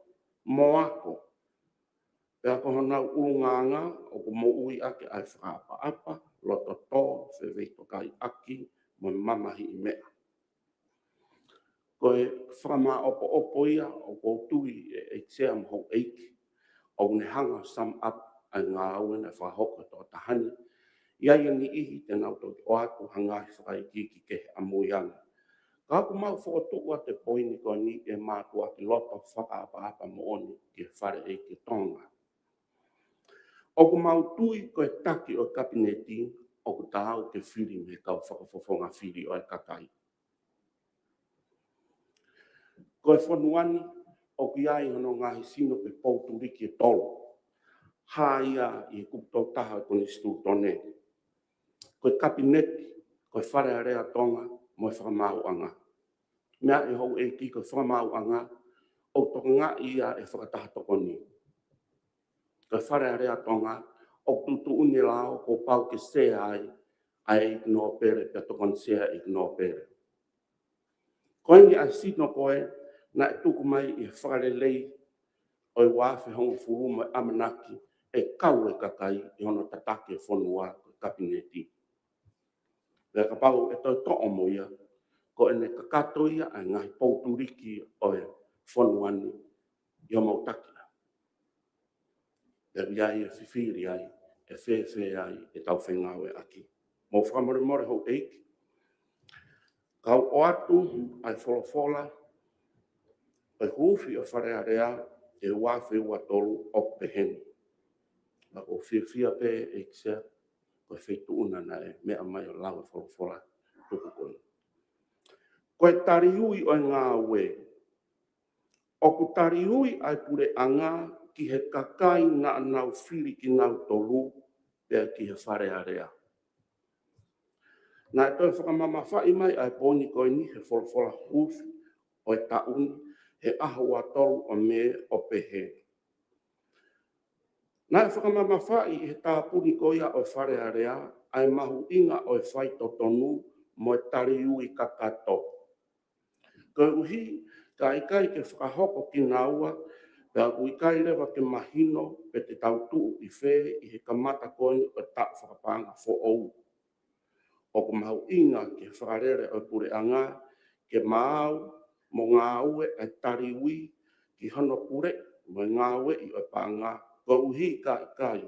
mo ako. Pea ko honau ʻulungaanga ʻoku moʻui ʻaki ʻa e fakaʻapaʻapa, loto tō, feveitokaiʻaki mo e mamahiʻi meʻa. Ko e fakamāʻopoʻopo ia ʻoku ou tui ʻe ʻEiki Sea mo houʻeiki, ʻoku ne hanga ʻo sum up ʻa e ngāue naʻe fakahoko ʻe he tokotaha ni. ʻI ai e niʻihi te nau toki ʻoatu ha ngaahi fakaikiiki kehe ʻamui ange. Ka ʻoku mau fokotuʻu atu e poini ko eni ʻe mātuʻaki loto fakaʻapaʻapa moʻoni ki he Fale ʻEiki Tonga. ʻOku mau tui ko e taki ʻo e Kapineti ʻoku taau ke fili mei he kau fakafofonga fili ʻo e kakai. Ko e fonua ni ʻoku ʻi ai hono ngaahi sino pe poutuliki ʻe tolu. Hā ia ʻi he kupu tolu taha ʻo e Konisitūtone. Ko e Kapineti, ko e Fale Alea Tonga, mo e Fakamaauʻanga. Meʻa ʻe houʻeiki, ko e Fakamaauʻanga ʻoku tokangaʻi ia ʻe he Fakataha Tokoni. Ko e Fale Alea Tonga ʻoku tuʻutuʻuni e lao kuo pau ke sea ai ʻa e ʻEiki Nōpele, pea tokoni sea ʻEiki Nōpele. Ko eni ʻa e sino ko ē naʻe tuku mai ʻi he Fakalelei ʻo e ua afe hongofulu mo e ʻamanaki ʻe kau e kakai ʻi hono tataki e fonua, ko e Kapineti. Pea kapau ʻe toe toʻo mo ia, ko ʻene kakato ia ʻa e ngaahi poutuliki ʻo e fonua ni ʻi homau taki. Pea ʻi ai e fifili ai, ʻe fēfē ai ʻetau fengāueʻaki. Mou fakamolemole houʻeiki. Kau ʻoatu ʻa e folofola ʻo e huufi ʻo e Fale Alea ʻi he ua afe ua tolu ʻoku pehē ni. Naʻa ku fiefia pē ʻEiki Sea, ko e feituʻu na naʻe meʻa mai ʻo lau e folofola tuku ko ē. Ko e taliui ʻo e ngāue. ʻOku taliui ʻa e puleʻanga ki he kakai naʻa nau fili kinautolu pea ki he Fale Alea. Naʻe toe fakamamafaʻi mai ʻa e poini ko eni he folofola huufi ʻo e taʻu ni he ʻaho ua tolu ʻo Mē ʻo pehē. Naʻe fakamamafaʻi he tāpuni ko ia ʻo e Fale Alea ʻa e mahuʻinga ʻo e faitotonu mo e taliui kakato. Koeʻuhi, ka ʻikai ke fakahoko kinaua, pea ʻoku ʻikai leva ke mahino pe te tau tuʻu ʻi fē ʻi he kamata ko eni ʻo e taʻu fakapaʻanga foʻou. ʻOku mahuʻinga ke fakalele ʻo e puleʻanga ke maau mo ngāue ʻa e taliui ki hono pule mo e ngāueʻi ʻo e paʻanga, koeʻuhi ka ʻikai,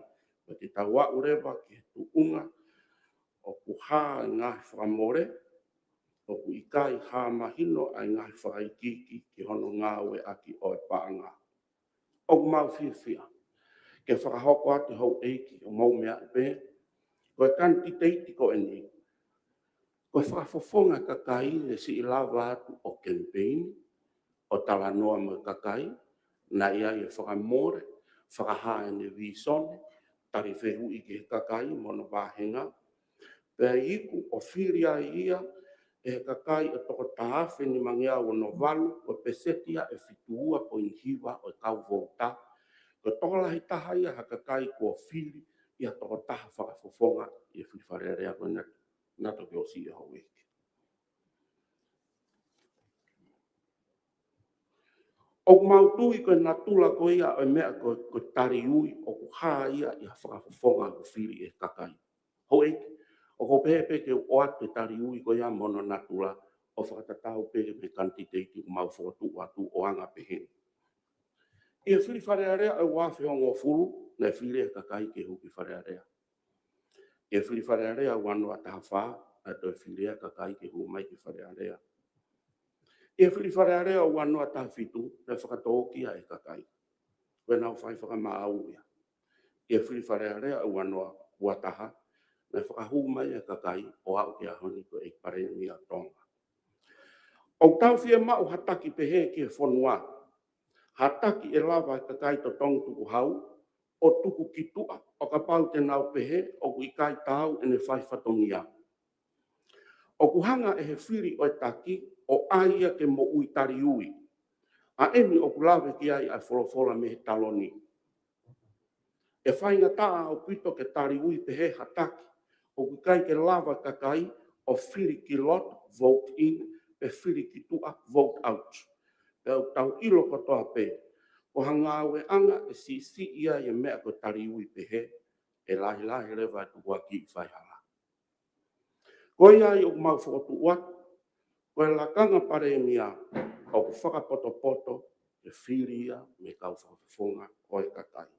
pea te tau aʻu leva ki he tuʻunga ʻoku hā e ngaahi fakamole, ʻoku ʻikai hā mahino ʻa e ngaahi fakaikiiki ki hono ngāueʻaki ʻo e paʻanga. ʻOku mau fiefia ke fakahoko atu houʻeiki ʻo mou meʻa pē, ko e kanititeiti ko eni, ko e fakafofonga kakai ne siʻi lava atu ʻo kemipeini, ʻo talanoa mo e kakai, naʻe ʻi ai e fakamole, fakahā ʻene vīsone, tali fehuʻi ki he kakai mo hono vāhenga, pea iku ʻo fili ai ia ʻe he kakai ʻe toko taha afe nimangeau ono valu, ko e peseti ia ʻe fitu ua poini hiva ʻo e kau vouta. Ko e tokolahi taha ia ha kakai kuo fili ʻi ha tokotaha fakafofonga ʻi he fili Fale Alea ko ena, naʻa toki ʻosi ʻe houʻeiki. ʻOku mau tui ko e natula ko ia ʻo e meʻa ko, ko e taliui ʻoku hā ia ʻi ha fakafofonga ʻoku fili ʻe he kakai. Houʻeiki, ʻoku ou pehē pē ke u ʻoatu e taliui ko ia mo hono natula ʻo fakatatau pē mei he kanititeiti ʻoku mau fokotuʻu atu ʻo anga pehē ni. ʻI he fili Fale Alea ʻo e ua afe hongofulu, naʻe fili e kakai ke hū ki Fale Alea. ʻI he fili Fale Alea ua noa taha fā, naʻe toe fili e kakai ke hū mai ki Fale Alea. ʻI he fili Fale Alea ua noa taha fitu, naʻe fakatōkiʻa e kakai. Ko ʻenau fai fakamaau ia. ʻI he fili Fale Alea ua noa ua taha, naʻe fakahū mai e kakai ʻo aʻu ki he ʻaho ni ko e ʻEiki Palēmia ʻo Tonga. ʻOku tau fiemaʻu ha taki pehē ki he fonua. Ha taki ʻe lava e kakai totongi tukuhau ʻo tuku ki tuʻa, ʻo kapau te nau pehē ʻoku ʻikai taau ʻene fai fatongia. ʻOku hanga ʻe he fili ʻo e taki ʻo ʻai ia ke moʻui taliui. ʻA eni ʻoku lave ki ai ʻa e folofola mei he taloni. ʻE faingataʻa ʻaupito ke taliui pehē ha taki ʻoku ʻikai ke lava e kakai ʻo fili ki loto, vote in, pe fili ki tuʻa, vote out. Pea ʻoku tau ʻilo kotoa pē, ko ha ngāueʻanga ʻe siʻisiʻi ai e meʻa ko e taliui pehē, ʻe lahilahi leva e tukuakiʻi faihala. Ko ia ai ʻoku mau fokotuʻu atu, ko e lakanga palēmia ʻoku fakapotopoto ke fili ia mei he kau fakafofonga ʻo e kakai.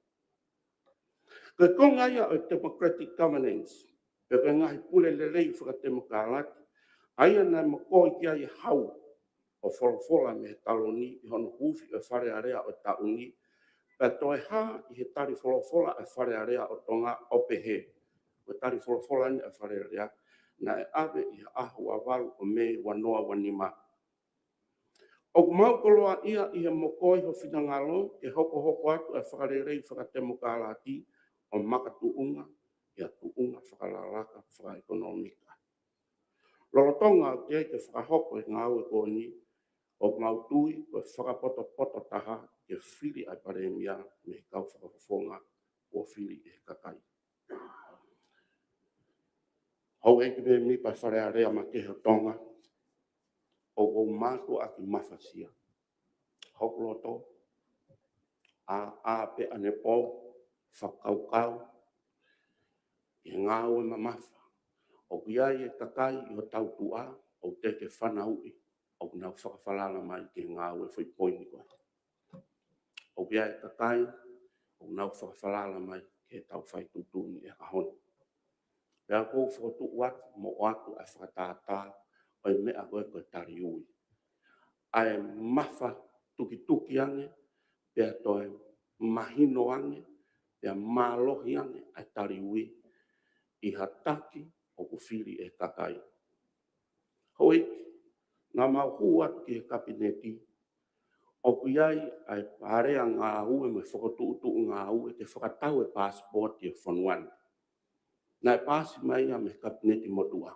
Ko e konga ia ʻo e democratic governance, pe ko e ngaahi pule lelei fakatemokalati, ʻa ia naʻe mokoi ki ai e hau ʻo folofola mei he taloni ʻi hono huufi ʻo e Fale Alea ʻo e taʻu ni, pea toe hā ʻi he tali folofola ʻa e Fale Alea ʻo Tonga ʻo pehē, ko e tali folofola ni ʻa e Fale Alea naʻe ʻave ʻi he ʻaho ua valu ʻo Mē ua noa ua nima. ʻOku mau koloaʻia ʻi he mokoi ho finangalo ke hokohoko atu ʻa e fakalelei fakatemokalati ʻo makatuʻunga ʻi ha tuʻunga fakalalaka fakaʻekonōmika. Lolotonga ʻoku teʻeki ke fakahoko e ngāue ko eni, ʻoku mau tui ko e fakapotopoto taha ke fili ʻa e palēmia mei he kau fakafofonga kuo fili ʻe he kakai. Houʻeiki mēmipa Fale Alea makehe ʻo Tonga, ʻoku ou mātuʻaki mafasia hoku loto, ʻa, ʻa pē ʻanepō, fakakaukau ki he ngāue mamafa ʻoku ʻi ai e kakai ʻi hotau tuʻa ʻoku teʻeki ke fanauʻi, ʻoku nau fakafalala mai ki he ngāue foʻi poini ko ē. ʻOku ʻi ai e kakai ʻoku nau fakafalala mai ki heʻetau fai tuʻutuʻuni he ʻaho ni. Pea ʻoku ou fokotuʻu atu mo ʻoatu ʻa e fakatātā ʻo e meʻa ko ē ko e taliui, ʻa e mafatukituki ange, pea toe mahino ange, pea mālohi ange ʻa e taliui ʻi ha taki ʻoku fili ʻe he kakai. Houʻeiki, naʻa mau hū atu ki he Kapineti, ʻoku ʻi ai ʻa e area ngāue mo e fokotuʻutuʻu ngāue ke fakatau e paasipooti ʻo e fonua ni. Naʻe paasi mai ia mei he Kapineti motuʻa.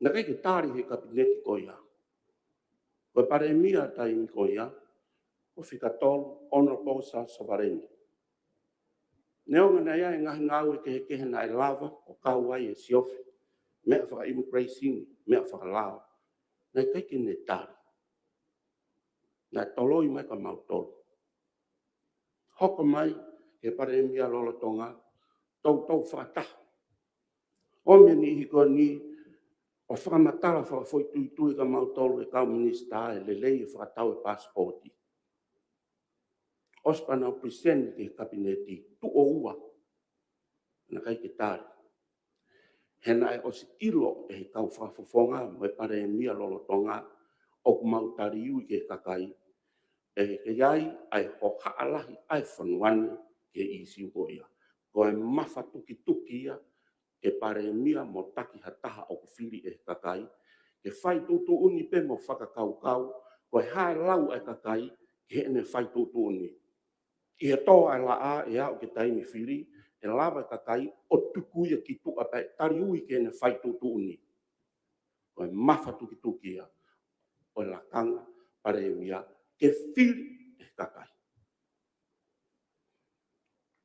Naʻe ʻikai ke tali ʻe he Kapineti ko ia. Ko e palēmia taimi ko ia, ko Fika Tolu, Honourable Charles Suvalee. Neongo naʻe ʻi ai e ngaahi ngāue kehekehe naʻe lava ʻo kau ai e siofi, meʻa faka-immigration, meʻa fakalao, naʻe ʻikai ke ne tali. Naʻe toloi mai kia mautolu. Hoko mai ki he palēmia lolotonga, toutou fakataha. ʻOmi e niʻihi ko eni ʻo fakamatala fakafoʻituitui kia mautolu e kau minisitā e lelei e fakatau e paasipooti. ʻOsi pea nau present ki he Kapineti, tuʻo ua, naʻe ʻikai ke tali. He naʻe ʻosi ʻilo ʻe he kau fakafofonga mo e palēmia lolotonga ʻoku mau taliui ki he kakai, ʻe ʻi ai ʻa e hohaʻa lahi ʻa e fonua ni ki he ʻīsiu ko ia. Ko e mafatukituki ia ki he palēmia mo taki ha taha ʻoku fili ʻe he kakai ke fai tuʻutuʻuni pē mo fakakaukau ko e hā e lau ʻa e kakai ki heʻene fai tuʻutuʻuni. ʻI he tō ʻa e laʻā ʻe aʻu ki he taimi fili, ʻe lava e kakai ʻo tuku ia ki tuʻa pea taliui ki heʻene fai tuʻutuʻuni. Ko e mafatukituki ia ʻo e lakanga palēmia ke fili ʻe he kakai.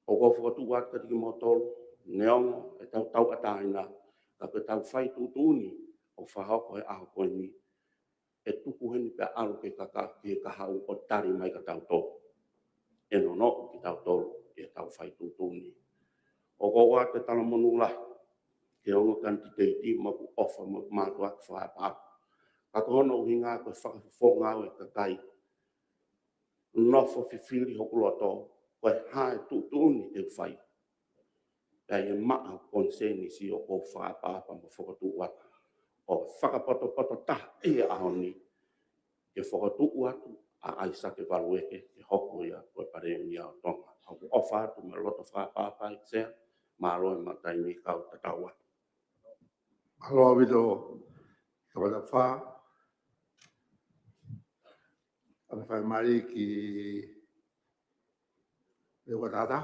ʻOku ou fokotuʻu atu kiate kimoutolu, neongo ʻetau tauʻatāina, ka ko ʻetau fai tuʻutuʻuni ʻoku fakahoko he ʻaho ko eni, ʻe tuku heni pea ʻalu ki he kakai, ki he kahaʻu ʻo tali mai kia tautolu. ʻE nonoʻo kitautolu ʻi heʻetau fai tuʻutuʻuni. ʻOku ou ʻoatu e talamonū lahi ki he ongo kanititeiti, mo ʻoku ʻofa mo mātuʻaki fakaʻapaʻapa. Ka ko hono ʻuhinga ko e fakafofonga ʻo e kakai, nofo fifili hoku loto, ko e hā e tuʻutuʻuni te u fai. Pea ʻi he maʻa konisēnisi ʻoku ou fakaʻapaʻapa mo fokotuʻu atu ʻo fakapotopoto taha ʻi he ʻaho ni, ke fokotuʻu atu ʻa ʻAisake Valueke ke hoko ia ko e palēmia ʻo Tonga. ʻOku ou ʻofa atu mo e loto fakaʻapaʻapa ʻEiki Sea, mālō e maʻu taimi kau tatau atu. Mālō ʻaupito, Kapata Fā. Ana fai mai ki Leuka Tata.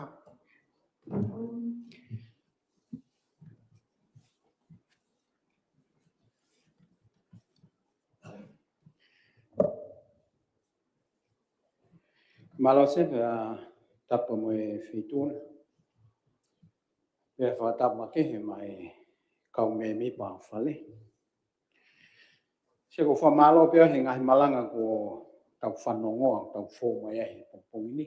Mālō Sea, pea tapu mo e feituʻu. Pea fakatapu makehe mo e kau mēmipa Fale. Te u fakamālō pē he ngaahi malanga kuo tau fanongo, tau fou mai ai he pongipongi ni.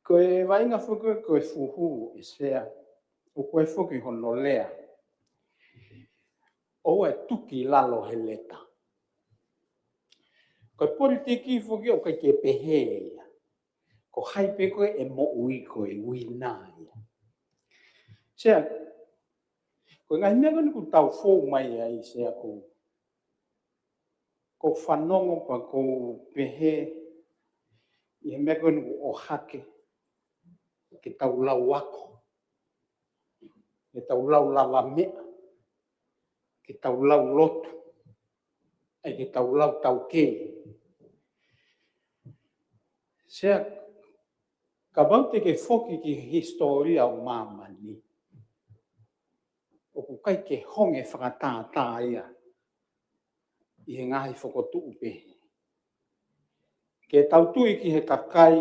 Ko e vaʻinga foki ko e fuhu ʻe Sea, ʻoku ʻi ai foki hono lea, ʻoua ʻe tuki lalo he leta. Ko e politiki foki ʻoku ʻikai ke pehē ia. Ko hai pē ko ē ʻe moʻui ko e uina ia. Sea, ko e ngaahi meʻa ko eni kuo tau fou mai ai, Sea, ko, ko e fanongo pea ko e pehē ʻi he meʻa ko eni kuo ʻohake, ke tau lau ako, ke tau lau lavameʻa, ke tau lau lotu, ʻa ia ke tau lau taukei. Sea, kapau te ke foki ki he hisitōlia ʻo māmani, ʻoku ʻikai ke honge fakatātā ia ʻi he ngaahi fokotuʻu pehē. Ke tau tui ki he kakai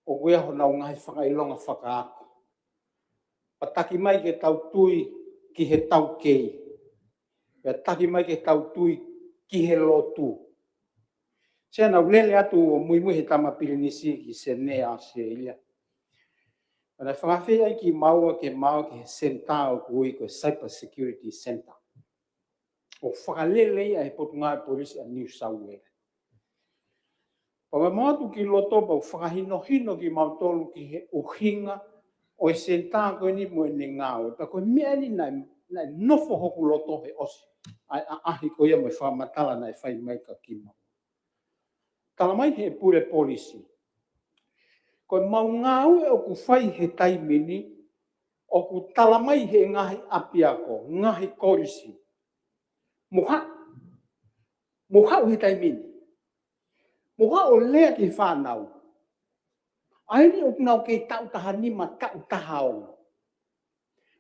ʻoku ʻi ai honau ngaahi fakaʻilonga fakaako. Pea taki mai ke tau tui ki he taukei. Pea taki mai ke tau tui ki he lotu. Sea, naʻa ku lele atu ʻo muimui he tama pilinisi ki Senē, ʻAositelēlia. Pea naʻe fakaafeʻi ai kimaua ke mau ō ki he senitā ʻoku ui ko e Cyber Security Center. ʻOku fakalele ia ʻe he Potungāue Polisi ʻa New South Wales. Pea mau ō atu ki loto pea u fakahinohino kimautolu ki he ʻuhinga ʻo e senitā ko eni mo ʻene ngāue. Pea ko e meʻa eni naʻe, naʻe nofo hoku loto he ʻosi ʻa e ʻaʻahi ko ia mo e fakamatala naʻe fai mai kia kimaua. Tala mai he pule polisi, ko e mau ngāue ʻoku fai he taimi ni, ʻoku tala mai he ngaahi ʻapiako, ngaahi kolisi, mou haʻu, mou haʻu he taimi ni. Mou haʻu ʻo lea ki he fānau. ʻA eni ʻoku nau kei taʻu taha nima, taʻu taha ono.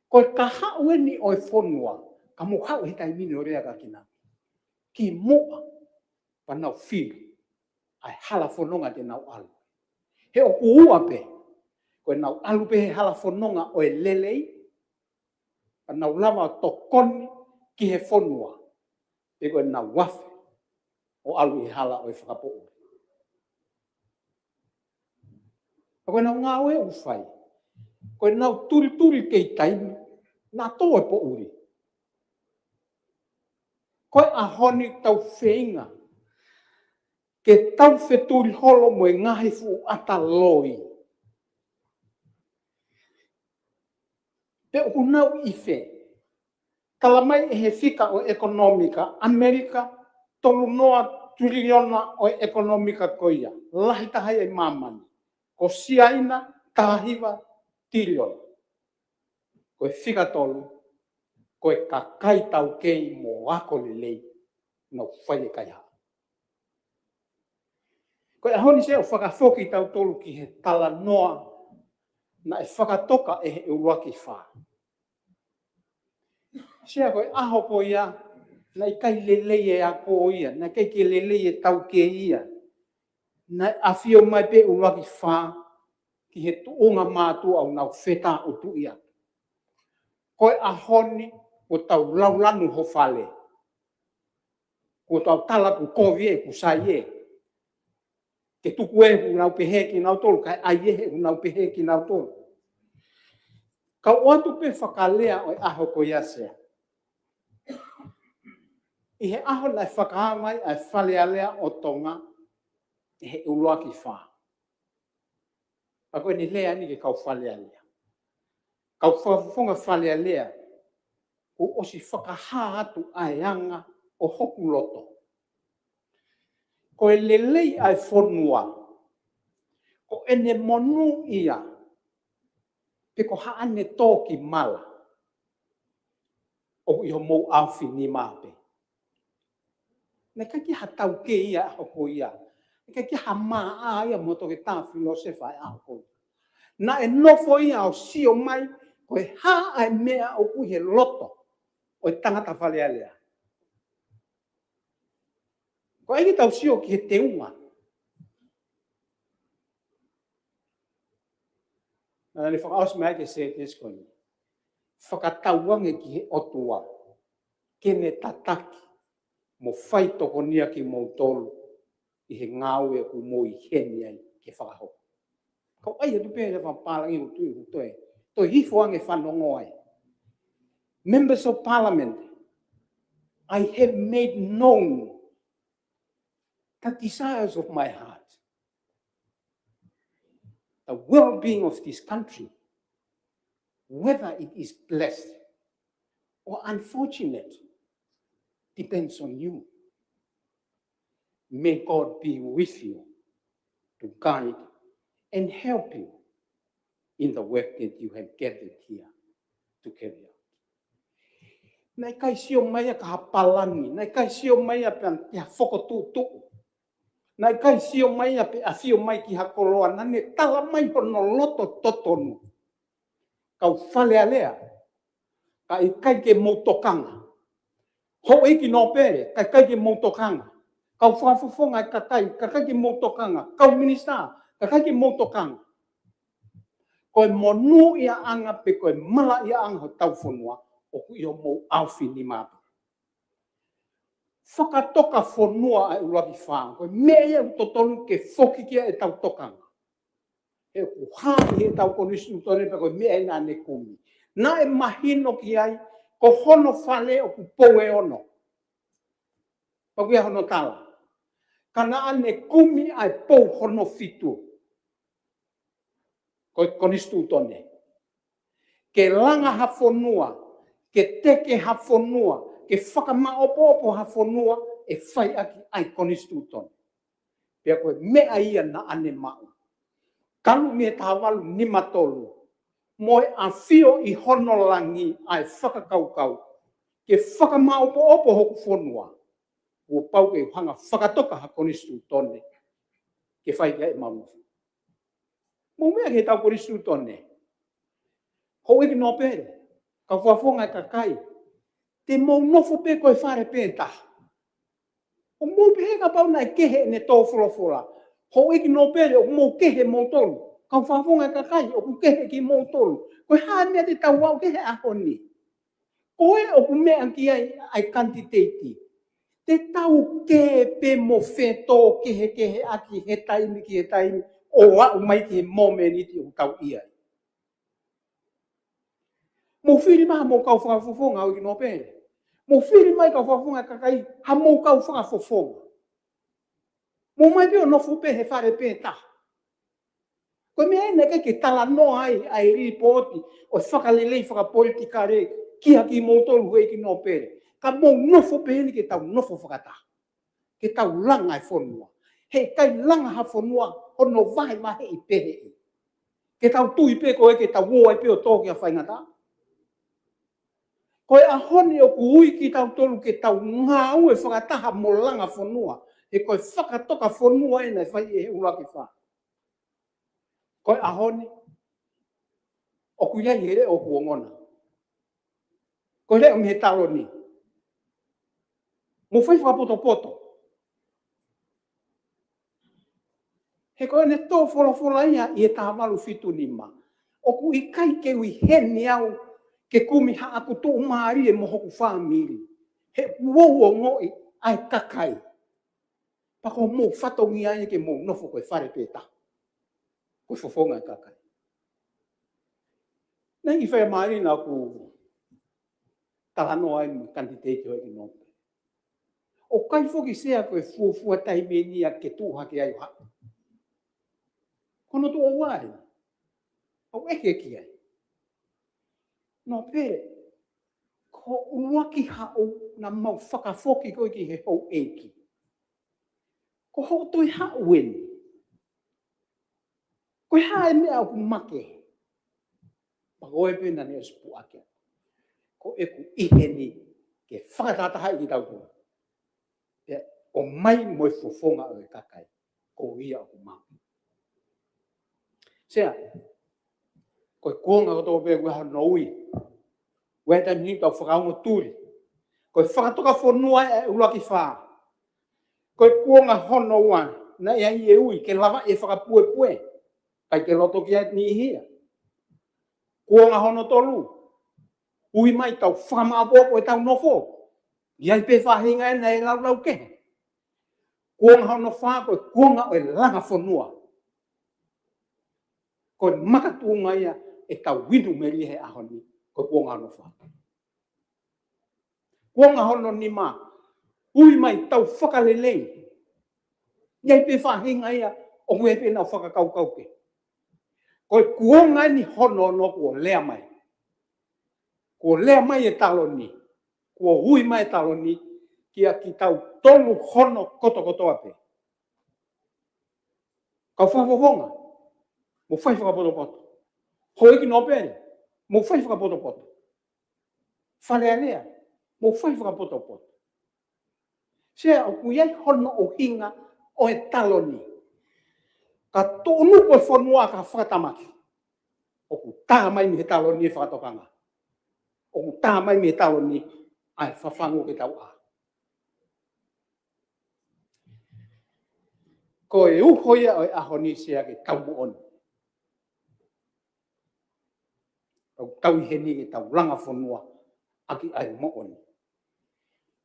Ko e kahaʻu eni ʻo e fonua, ka mou haʻu he taimi ni ʻo lea kia kinautolu. Kimuʻa pea nau fili ʻa e hala fononga te nau ʻalu. He ʻoku ua pē, ko ʻenau ʻalu pē he hala fononga ʻo e lelei, pea nau lava ʻo tokoni ki he fonua, pe ko ʻenau afe ʻo ʻalu ʻi he hala ʻo e fakapoʻuli. Pea ko ʻenau ngāue ʻoku fai, ko ʻenau tulituli kei taimi, naʻa tō e poʻuli. Ko e ʻaho ni tau feinga ke tau fetuli holo mo e ngaahi fuʻu ʻata loi. Pe ʻoku nau ʻi fē? Tala mai ʻe he fika ʻo e ʻekonōmika ʻAmelika, tolunoa tiliona ʻo e ʻekonōmika ko ia, lahi taha ia ʻi māmani. Ko Siaina, taha hiva tiliona. Ko e fika tolu, ko e kakai taukei mo ako lelei, nau fai e kaihaʻa. Ko e ʻaho ni Sea ʻoku fakafoki tautolu ki he talanoa naʻe fakatoka ʻe he ʻUluaki Fā. Sea, ko e ʻaho ko ia, naʻe ʻikai lelei e ako ia, naʻe ʻikai ke lelei e taukei ia. Naʻe ʻafio mai pē ʻUluaki Fā ki he tuʻunga mātuʻa ʻoku nau fetaʻutuʻia. Ko e ʻaho ni, kuo tau laulanu ho fale. Kuo tau tala kuo kovi ē, kuo sai ē. Ke tuku ē, kuo nau pehē kinautolu, kae ʻai ē, kuo nau pehē kinautolu. Kau ʻoatu pē fakalea ʻo e ʻaho ko ia Sea. ʻI he ʻaho naʻe fakaava ai ʻa e Fale Alea ʻo Tonga ʻe he ʻUluaki Fā. Pea ko ʻene lea ni ki he kau Fale Alea. Kau fakafofonga Fale Alea, kuo ʻosi fakahā atu ʻa e anga ʻo hoku loto. Ko e lelei ʻa e fonua, ko ʻene monūʻia, pe ko haʻane tō ki mala, ʻoku ʻi homou ʻaofinima pē. Naʻe ʻikai ke ha taukei ia ʻaho ko ia. Naʻe ʻikai ke ha maʻa ia mo Toketā Filōsefa ʻaho ko ia. Naʻe nofo ia ʻo sio mai, ko e hā ʻa e meʻa ʻoku ʻi he loto ʻo e tangata Fale Alea. Ko e ʻai ke tau sio ki he teunga. Naʻa ne fakaʻosi mai ki he sētesi ko eni. Fakatauange ki he ʻOtua. ke ne tataki mo fai tokonia kimoutolu ʻi he ngāue ʻoku mou ʻi heni ai ke fakahoko. Kau ʻai atu pē he fakapālangi ʻoku tui ʻoku toe, toe hifo ange fanongo ai. Members of Parliament, I have made known the desires of my heart. The well-being of this country, whether it is blessed or unfortunate, depends on you. May God be with you to guide and help you in the work that you have gathered here to carry out. Naʻe ʻikai sio mai ia ki ha palani, naʻe ʻikai sio mai ia pea ki ha fokotuʻutuʻu. Naʻe ʻikai sio mai ia pe ʻafio mai ki ha koloa, naʻa ne tala mai hono loto totonu. Kau Fale Alea, ka ʻikai ke mou tokanga. Houʻeiki nōpele, ka ʻikai ke mou tokanga. Kau fakafofonga ʻo e kakai, ka ʻikai ke mou tokanga. Kau minisitā, ka ʻikai ke mou tokanga. Ko e monūʻiaʻanga pe ko e malaʻiaʻanga hotau fonua, ʻoku ʻi homou ʻaofinima pē. Fakatoka fonua ʻa e ʻUluaki Fā, ko e meʻa ia ʻoku totonu ke foki ki ai ʻetau tokanga. He ʻoku hā ʻi heʻetau konisitūtone pea ko e meʻa ia naʻa ne kumi. Naʻe mahino ki ai, ko hono fale ʻoku pou ʻe ono. Pea ko ia hono tala. Ka naʻa ne kumi ʻa e pou hono fitu. Ko e konisitūtone. Ke langa ha fonua, ke teke ha fonua, ke fakamaʻopoʻopo ha fonua, ʻe fai ʻaki ʻa e konisitūtone. Pea ko e meʻa ia naʻa ne maʻu. Talu mei he taha valu nima tolu, mo e ʻafio ʻi hono langi ʻa e fakakaukau, ke fakamaʻopoʻopo hoku fonua, kuo pau ke u hanga fakatoka ha konisitūtone, ke fai ki ai ʻemau nofo. Mou meʻa ki heʻetau konisitūtone. Houʻeiki nōpele, kau fakafofonga ʻo e kakai, te mou nofo pē ko e fale pē taha. ʻOku mou pehē kapau naʻe kehe ʻene tō folofola. Houʻeiki nōpele, ʻoku mou kehe moutolu. Kau fakafofonga ʻo e kakai, ʻoku kehe kimoutolu. Ko e hā e meʻa te tau aʻu ki he ʻaho ni? Ko e ʻoku meʻa ki ai ʻa e kanititeiti. Te tau kē pē mo fetōkehekeheʻaki he taimi ki he taimi ʻo aʻu mai ki he momeniti ʻoku tau ʻi ai. Mou fili mai hamou kau fakafofonga, houʻeiki nōpele. Mou fili mai kau fakafofonga ʻo e kakai, hamou kau fakafofonga. Mou ōmai pē ʻo nofo pē he fale pē taha. Ko e meʻa eni naʻe ʻikai ke talanoa ai ʻa e lipooti ʻo e fakalelei fakapolitikale kia kimoutolu, houʻeiki nōpele. Ka mou nofo pē eni ke tau nofo fakataha. Ke tau langa e fonua. He ʻikai langa ha fonua hono vahevaheʻi pehē. Ke tau tui pē ko ē ke tau ō ai pē ʻo tō ki ha faingataʻa. Ko e ʻaho ni ʻoku ui kitautolu ke tau ngāue fakataha mo langa fonua. He ko e fakatoka fonua ē naʻe fai ʻe he ʻUluaki Fā. Ko e ʻaho ni, ʻoku ʻi ai he leʻo ʻoku ongona. Ko e leʻo mei he taloni. Mou fai fakapotopoto. He ko ʻene tō folofola ia ʻi he taha valu fitu nima. ʻOku ʻikai ke u ʻi heni au ke kumi haʻaku tuʻumālie mo hoku fāmili. He ʻoku ou ongoʻi ʻa e kakai. Pea ko homou fatongia ia ke mou nofo ko e fale pē taha. Ko e fofonga ʻo e kakai. Naʻe ʻi ai e faingamālie naʻa ku talanoa ai mo e kanititeiti, houʻeiki nōpele. ʻOku ʻikai foki, Sea, ko e fuofua taimi eni ia ke tuʻu hake ai ʻo haʻu. Ko hono tuʻo ua eni. ʻOku ʻeke ki ai. Nōpele, ko e ʻuluaki haʻu naʻa mau fakafoki koe ki he houʻeiki. Ko hoʻo toe haʻu eni. Ko e hā e meʻa ʻoku makehe? Pea ko e pē naʻa ne ʻosi puʻaki. Ko ʻeku ʻi heni ke fakatahatahaʻi kitautolu. Pea ʻomai mo e fofonga ʻo e kakai. Ko ia ʻoku mau. Sea, ko e kuonga kotoa pē ʻoku ʻi ai hono ui. ʻOku ʻi ai e taimi ʻoku tau fakaongo tuli. Ko e fakatoka fonua ʻa e ʻUluaki Fā. Ko e kuonga hono ua, naʻe ʻi ai e ui ke lava e fakapuepue. ʻIkai ke loto ki ai e niʻihi ia. Kuonga hono tolu. Ui mai tau fakamaʻopoʻopo ʻetau nofo. ʻI ai pē faʻahinga ʻe naʻe laulau kehe. Kuonga hono fā ko e kuonga ʻo e langa fonua. Ko e makatuʻunga ia ʻetau inu melie he ʻaho ni, ko e kuonga hono fā. Kuonga hono nima, ui mai tau fakalelei. ʻI ai pē faʻahinga ia ʻoku ʻi ai pē ʻenau fakakaukau kehe. Ko e kuonga ni hono ono kuo lea mai. Kuo lea mai e taloni. Kuo ui mai e taloni kia kitautolu hono kotokotoa pē. Kau Fakafofonga, mou fai fakapotopoto. Houʻeiki Nōpele, mou fai fakapotopoto. Fale Alea, mou fai fakapotopoto. Sea, ʻoku ʻi ai hono ʻuhinga ʻo e taloni. Ka tuʻunuku e fonua ka fakatamaki. ʻOku tā mai mei he taloni e fakatokanga. ʻOku tā mai mei he taloni ʻa e fafangu ke tau ʻā. Ko e uho ia ʻo e ʻaho ni, Sea, ke tau moʻoni. Tau tau ʻi heni ke tau langa fonua ʻaki ʻa e moʻoni.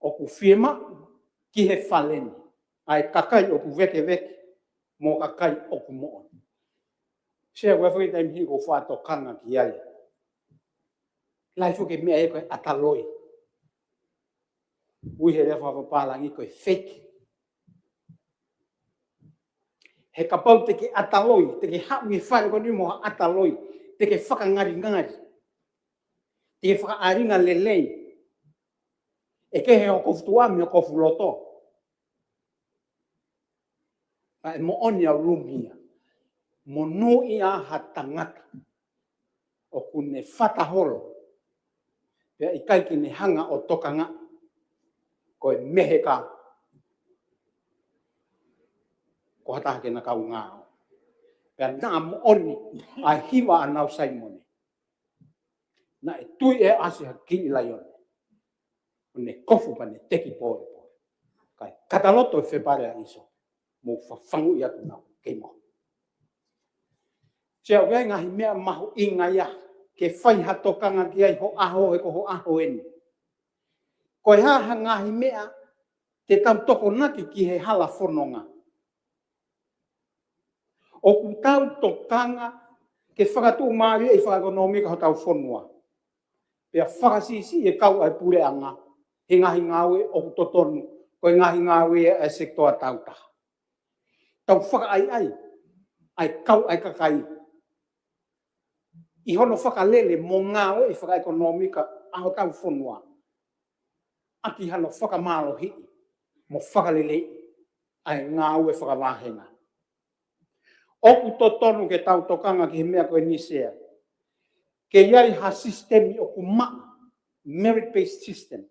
ʻOku fiemaʻu ki he fale ni ʻa e kakai ʻoku vēkeveke mo e kakai ʻoku moʻoni. Sea, ko e foʻi taimi heni ʻoku ou faʻa tokanga ki ai. Lahi foki e meʻa ia ko e ʻata loi. Ui he lea fakapapālangi ko e fake. He kapau te ke ʻata loi, te ke haʻu he fale ko eni mo ha ʻata loi, te ke fakangalingali, te ke fakaʻalinga lelei, ʻe kehe hoʻo kofu tuʻa mei hoʻo kofu loto. Ka ʻe moʻoni ʻa e ʻulungia. Monūʻia ha tangata ʻoku ne fata holo, pea ʻikai ke ne hanga ʻo tokanga, ko e meheka, ko ha taha ke na kaungā. Pea naʻa moʻoni ʻa e hiva ʻa Nau Saimone. Naʻe tui ʻe ʻasi ha kiʻi laione, ʻo ne kofu pea ne teki pōlepole. Kae kata loto e fepale ʻa ʻIsope, mou fafanguʻi atu naʻa ku kei mohe. Sea, ʻoku ʻi ai e ngaahi meʻa mahuʻinga ia ke fai ha tokanga ki ai ho ʻaho, he ko ho ʻaho eni. Ko e hā ha ngaahi meʻa te tau tokonaki ki he hala fononga? ʻOku tau tokanga ke fakatuʻumālieʻi fakaʻekonōmika hotau fonua, pea fakasiʻisiʻi e kau ʻa e puleʻanga he ngaahi ngāue ʻoku totonu, ko e ngaahi ngāue ʻa e sekitoa tautaha. Tau fakaʻaiʻai ʻa e kau ʻa e kakai ʻi hono fakalele mo ngāueʻi fakaʻekonōmika ʻa hotau fonua, ʻaki hano fakamālohiʻi mo fakaleleiʻi ʻa e ngāue fakavāhenga. ʻOku totonu ke tau tokanga ki he meʻa ko eni, Sea, ke ʻi ai ha sisitemi ʻoku maʻa, merit-based system,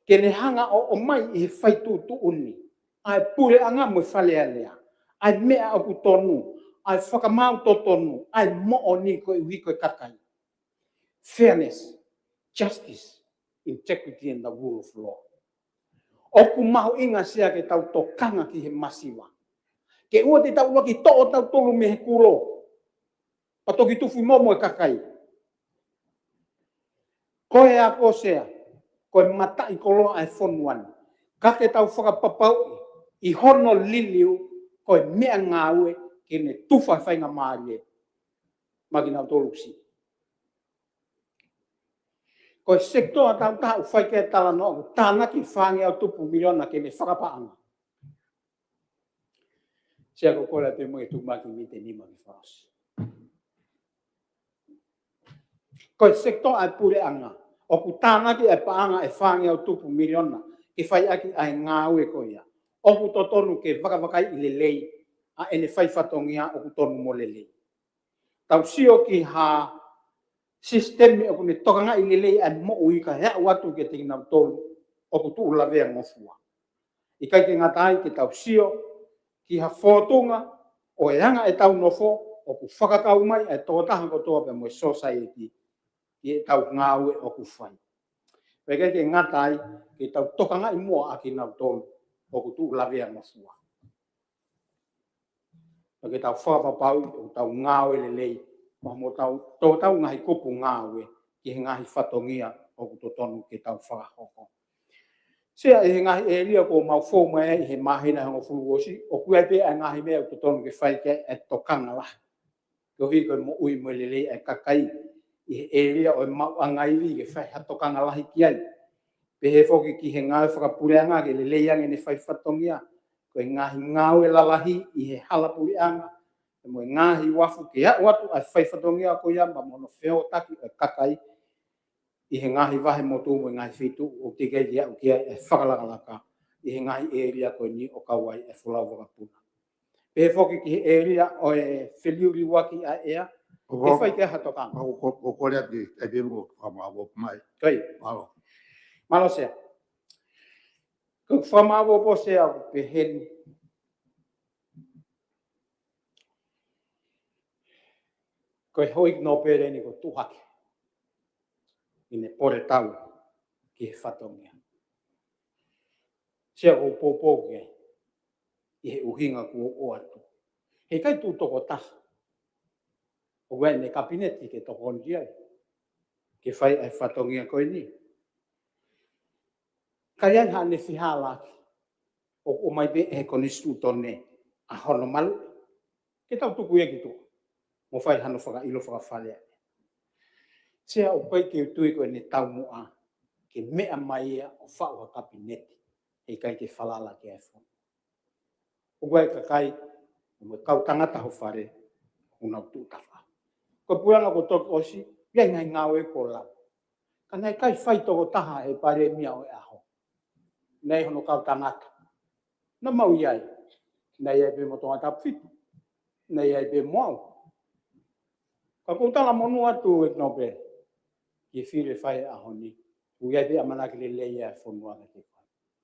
ke ne hanga ʻo ʻomai ʻi he fai tuʻutuʻuni ʻa e puleʻanga mo e Fale Alea, ʻa e meʻa ʻoku tonu, ʻa e fakamaau totonu, ʻa e moʻoni koeʻuhi ko e kakai. Fairness, justice, integrity and the rule of law. ʻOku mahuʻinga, Sea, ke tau tokanga ki he masiva. Ke ʻoua te tau ʻuluaki toʻo tautolu mei he kulo, pea toki tufi momo e kakai. Ko e ako, Sea, ko e mataʻikoloa ʻa e fonua ni. Ka ke tau fakapapauʻi ʻi hono liliu ko e meʻangāue ke ne tufa e faingamālie maʻa kinautolu ʻoku siʻi. Ko e sekitoa tautaha ʻoku fai ki ai e talanoa ʻoku tānaki fāngeau tupu miliona ke ne fakapaʻanga. Sea, ko e kole atu mo e tuʻumaki mite nima ki fakaʻosi. Ko e sekitoa ʻa e puleʻanga ʻoku tānaki e paʻanga ʻe fāngeau tupu miliona ke fai ʻaki ʻa e ngāue ko ia. ʻOku totonu ke vakavakaiʻi lelei ʻa ʻene fai fatongia ʻoku tonu mo lelei. Tau sio ki ha sisitemi ʻoku ne tokangaʻi lelei ʻa e moʻui kae aʻu atu kiate kinautolu ʻoku tuʻu lavea ngofua. ʻIkai ke ngata ai, ke tau sio ki ha fōtunga ʻo e anga ʻetau nofo ʻoku fakakau mai ʻa e tokotaha kotoa pea mo e sōsaieti ʻi heʻetau ngāue ʻoku fai. Pea ʻikai ke ngata ai, ke tau tokangaʻi muʻa ʻa kinautolu ʻoku tuʻu lavea ngofua. Pea ke tau fakapapauʻi ʻoku tau ngāue lelei, mo tau, tō tau ngaahi kupu ngāue ki he ngaahi fatongia ʻoku totonu ke tau fakahoko. Sea, ʻi he ngaahi ʻēlia kuo mau fou mai ai ʻi he māhina ʻe hongofulu kuo ʻosi, ʻoku ʻi ai pē ʻa e ngaahi meʻa ʻoku totonu ke fai ki ai ʻa e tokanga lahi. Koeʻuhi ko e moʻui mo e lelei ʻa e kakai ʻi he ʻēlia ʻo e maʻuʻanga ivi ke fai ha tokanga lahi ki ai. Pehē foki ki he ngāue fakapuleʻanga ke lelei ange ʻene fai fatongia. Ko e ngaahi ngāue lalahi ʻi he hala puleʻanga, mo e ngaahi uafu ke aʻu atu ʻa e fai fatongia ko ia maʻa mo hono feohotaki ʻo e kakai ʻi he ngaahi vahe motu mo e ngaahi feituʻu ʻoku teʻeki ai ke aʻu ki ai e fakalakalaka ʻi he ngaahi ʻēlia ko eni ʻo kau ai e folau vakapuna. Pehē foki ki he ʻēlia ʻo e feliuliuaki ʻa e ʻea, ʻoku ke fai ke ha tokanga. ʻOku, ʻoku, ʻoku kole atu ʻe pē mo fakamāopoopo mai. Ko ia. Mālō. Mālō Sea. Ko e fakamāopoopo Sea ʻoku pehē ni. Ko e houʻeiki nōpele eni kuo tuʻu hake ʻi heʻene pole tau ki he fatongia. Sea, ʻoku ou poupou ki ai ʻi he ʻuhinga kuo ʻoatu. Heʻikai tuʻu tokotaha ʻoku ʻi ai ʻene kapineti ke tokoni ki ai ke fai ʻa e fatongia ko eni. Ka ʻi ai haʻane fehālaaki ʻoku ʻomai pē ʻe he konisitūtone ʻa hono maluʻi ke tau tuku ia ki tuʻa mo fai hano fakaʻilo fakafale ai. Sea, ʻoku ʻikai ke u tui ko ʻene taumuʻa ke meʻa mai ia ʻo faʻu ha kapineti heʻikai ke falala ki ai e fonua. ʻOku ʻi ai e kakai mo e kau tangata ho fale ʻoku nau tuʻu tafaʻaki. Ko e puleʻanga kuo toki ʻosi, ʻi ai e ngaahi ngāue kuo lau. Ka naʻe ʻikai fai tokotaha ʻe he palēmia ʻo e ʻaho. Naʻe ʻi ai hono kau tangata naʻa mau ʻi ai. Naʻe ʻi ai pē mo Tongatapu fitu. Naʻe ʻi ai pē mo au. Ka ʻoku ou talamonū atu ʻe Nōpele ki he fili ʻe fai he ʻaho ni. ʻOku ʻi ai pē ʻamanaki lelei ʻa e fonua kiate koe.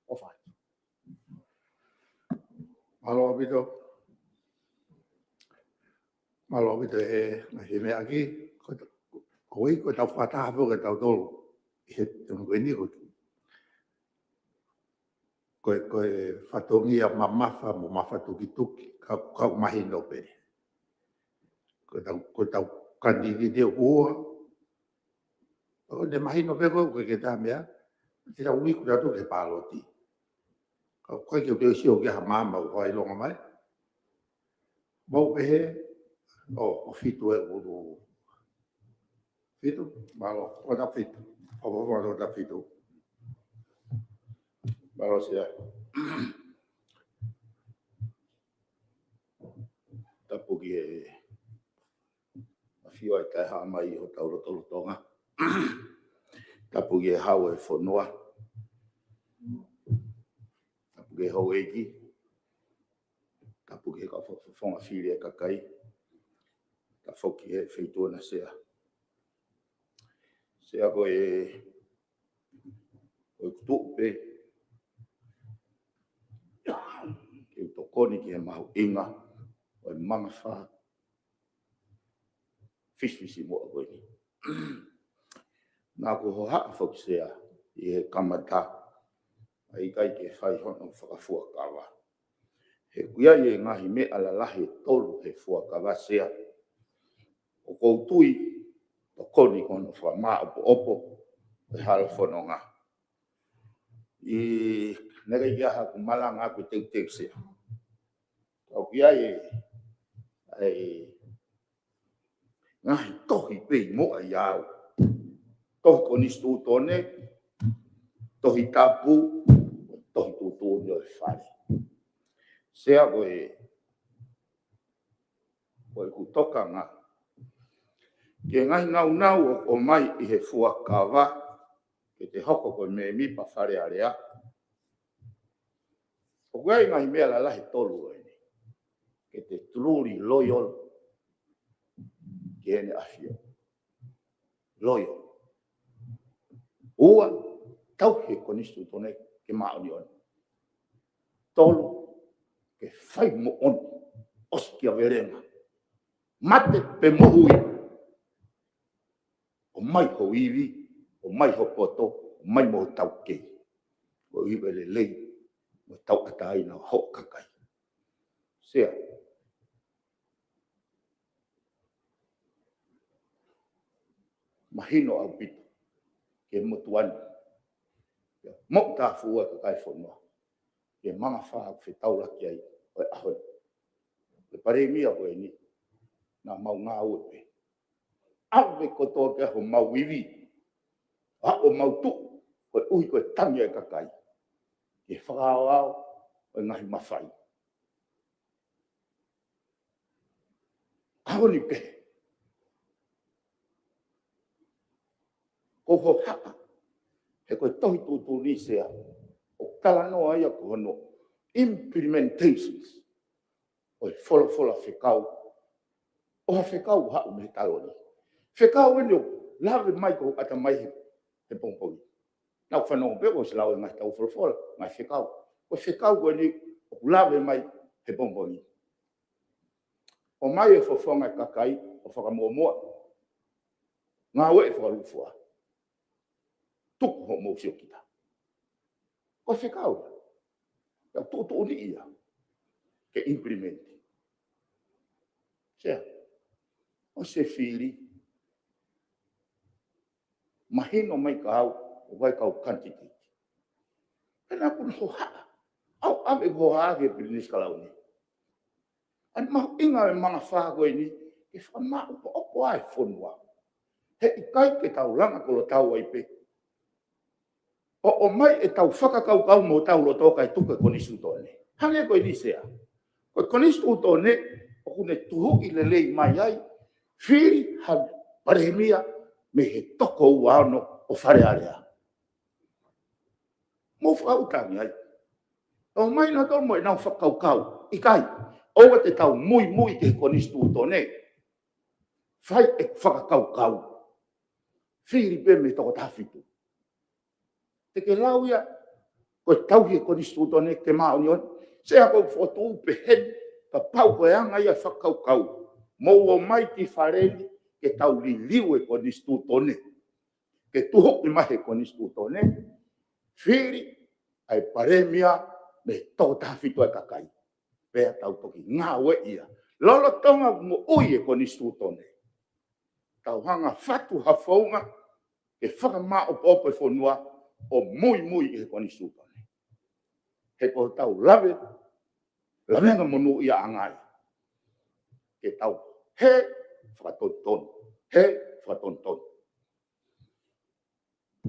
ʻOfa atu. Mālō ʻaupito. Mālō ʻaupito he, he meʻa ki. Ko, ko e, ko e tau fakataha foki ʻe tautolu. He, he, ko eni ko, ko e, ko e fatongia mamafa mo mafatukituki, ka, ka mahino pē. Ko e tau, ko e tau kanitite ua. ʻO ne mahino pē ko, ko e ke tā meʻa, te tau iku atu ke pāloti. Ka, ko e ke te sio ki ha maama ʻoku fakaʻilonga mai. Mau pehē, ʻo, ʻo fitu e ulu. Fitu, mālō, ʻo ta fitu. ʻO, ʻo, ʻo, ʻo ta fitu. Mālō Sea. Tapu ki he ʻafio ʻa e Taʻehāmai ʻi hotau lotolotonga. Tapu ki he hau e fonua. Tapu ki he houʻeiki. Tapu ki he kau fakafofonga fili e kakai. Tapu foki he feituʻu na Sea. Sea ko e, ko e kutuʻu pē ke u tokoni ki he mahuʻinga ʻo e mamafa fisifisimuʻa ko eni. Naʻa ku hohaʻa foki Sea ʻi he kamata, ʻa e ʻikai ke fai hono fakafuakava. He ʻoku ʻi ai e ngaahi meʻa lalahi ʻe tolu he fuakava Sea. ʻOku ou tui tokoni ko hono fakamāʻopoʻopo ʻo e hala fononga. ʻI, naʻe ʻikai ke ʻi ai haku malanga ʻaku teuteu Sea. Ka ʻoku ʻi ai e, e ngaahi tohi pē ʻi muʻa ʻia au. Tohi konisitūtone, tohi tapu, tohi tuʻutuʻuni ʻo e fale. Sea ko e, ko ʻeku tokanga ki he ngaahi naunau ʻoku ʻomai ʻi he fuakava, ke te hoko ko e mēmipa Fale Alea. ʻOku ʻi ai e ngaahi meʻa lalahi ʻe tolu ʻeni. Ke te truly loyal ki heʻene ʻAfio. Loyal. Ua, tauhi e konisitūtone ke māʻoniʻoni. Tolu, ke fai moʻoni, ʻosikiavelenga. Mate pe moʻui. ʻOmai ho ivi, ʻomai ho poto, ʻomai mo ho taukei. Ko e ivi lelei, mo e tauʻatāina ʻo ho kakai. Sea. Mahino ʻaupito ki he motuʻa ni. Moʻutāfua e kakai e fonua. Ke mangafā ʻoku fetaulaki ai ʻo e ʻaho ni. Ko e palēmia ko eni, naʻa mau ngāue pē. ʻAve kotoa ke homau ivi. ʻAve homau tuʻu, koeʻuhi ko e tangi ʻa e kakai. Ke fakaaoao ʻo e ngaahi mafai. ʻAho ni pē. Ko hoʻo haʻa, he ko e tohi tuʻutuʻuni Sea, ʻoku talanoa ia ko hono implementations ʻo e folofola fekau. ʻO ha fekau haʻu mei he taloni. Fekau eni ʻoku lave mai ko ata mai he, he pongipongi. Naʻa ku fanongo pē ko e lau e ngaahi tau folofola, ngaahi fekau. Ko e fekau ko eni ʻoku lave mai he pongipongi. ʻOmai e fofonga e kakai ʻo fakamuʻomuʻa. Ngāue fakalūkufua. Tuku hoʻomou siokita. Ko e fekau ia. Tau tuʻutuʻuni ia. Ke implement. Sea. ʻOsi e fili. Mahino mai kia au, ʻoku ʻi ai e kau kanititeiti. Pea naʻa ku hohaʻa. ʻAve hohaʻa ki he Pilinisi Kalauni. ʻA e mahuʻinga e mangafā ko eni, ke fakamaʻopoʻopo ai e fonua. He ʻikai ke tau langa kolotau ai pē. ʻO ʻomai e tau fakakaukau mo hotau loto kae tuku e konisitūtone. Hangē ko eni Sea. Ko e konisitūtone, ʻoku ne tuhuʻi lelei mai ai, fili ha palēmia mei he toko ua ono ʻo Fale Alea. Mou fakautangi ai. ʻOmai nautolu mo ʻenau fakakaukau. ʻIkai, ʻoua te tau muimui ki he konisitūtone. Fai e fakakaukau. Fili pē mei he toko taha fitu. Te ke lau ia, ko e tauhi e konisitūtone ke māʻoniʻoni. Sea, ko e fotu pehē ni, kapau ko e anga ia e fakakaukau. Mou ō mai ki fale ni, ke tau liliu e konisitūtone. Ke tuhuʻi mai he konisitūtone, fili ʻa e palēmia mei he toko taha fitu ʻa e kakai. Pea tau toki ngāue ia. Lolotonga moʻui e konisitūtone. Tau hanga fatu ha founga, ke fakamaʻopoʻopo e fonua ʻo muimui he konisitūtone. He ko hotau lave, lavenga monūʻiaʻanga ia. Ke tau hē fakatonutonu, hē fakatonutonu.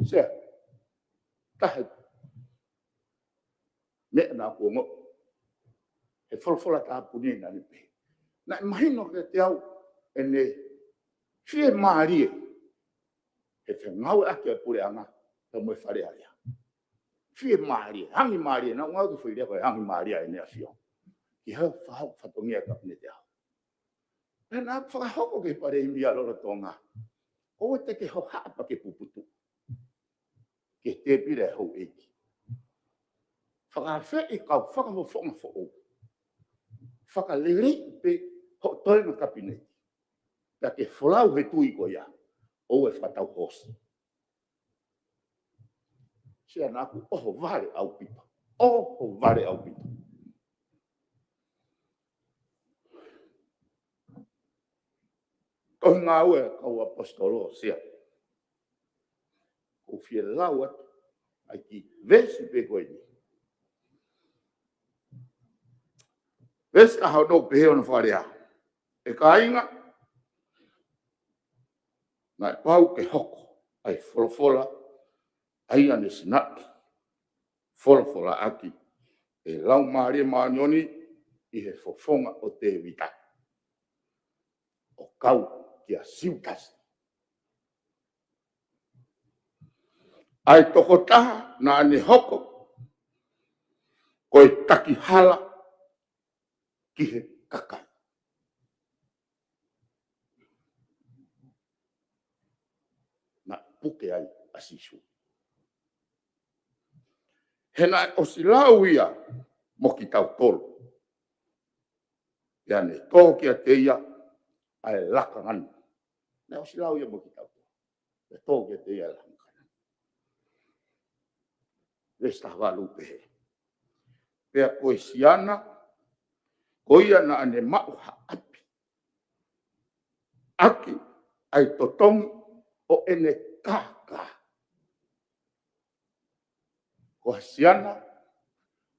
Sea, taha e meʻa naʻa ku ongoʻi he folofola tāpuni naʻa ne pehē. Naʻe mahino kiate au ʻene fiemālie he fengāueʻaki ʻa e puleʻanga pea mo e Fale Alea. Fiemālie, hangimālie, naʻa ku ngāueʻaki e foʻi lea ko e hangimālie ʻa ʻEne ʻAfio. Ki he fakahoko fatongia e Kapineti ʻAho. Pea naʻa ku fakahoko ki he palēmia lolotonga. ʻOua te ke hohaʻa pea ke puputuʻu ki he tēpile ʻa e houʻeiki. Fakaafeʻi e kau fakafofonga foʻou. Fakaleleiʻi pē hoʻo toenga Kapineti. Pea ke folau he tui ko ia. ʻOua ʻe fakatau hoosi. Sea, naʻa ku ʻohovale ʻaupito. ʻOhovale ʻaupito. Tohi Ngāue ʻa e Kau ʻAposetolo, Sea. ʻOku ou fie lau atu ʻa e kiʻi veesi pē ko eni. Veesi taha ono, pehē hono fakalea: ʻE kāinga, naʻe pau ke hoko ʻa e folofola ʻa ia ne sinaʻi folofolaʻaki ʻe he Laumālie Māʻoniʻoni ʻi he fofonga ʻo Tēvita, ʻo kau kia Siutasi, ʻa e tokotaha naʻa ne hoko ko e taki hala ki he kakai. Naʻe puke ai ʻa Sīsū. He naʻe ʻosi lau ia mo kitautolu. Pea ne tō kiate ia ʻa e lakanga. Naʻe ʻosi lau ia mo kitautolu. Pea tō kiate ia ʻa e lakanga. Veesi taha valu pehē: Pea ko e siana ko ia naʻa ne maʻu ha ʻapi ʻaki ʻa e totongi ʻo ʻene kākā. Asiana,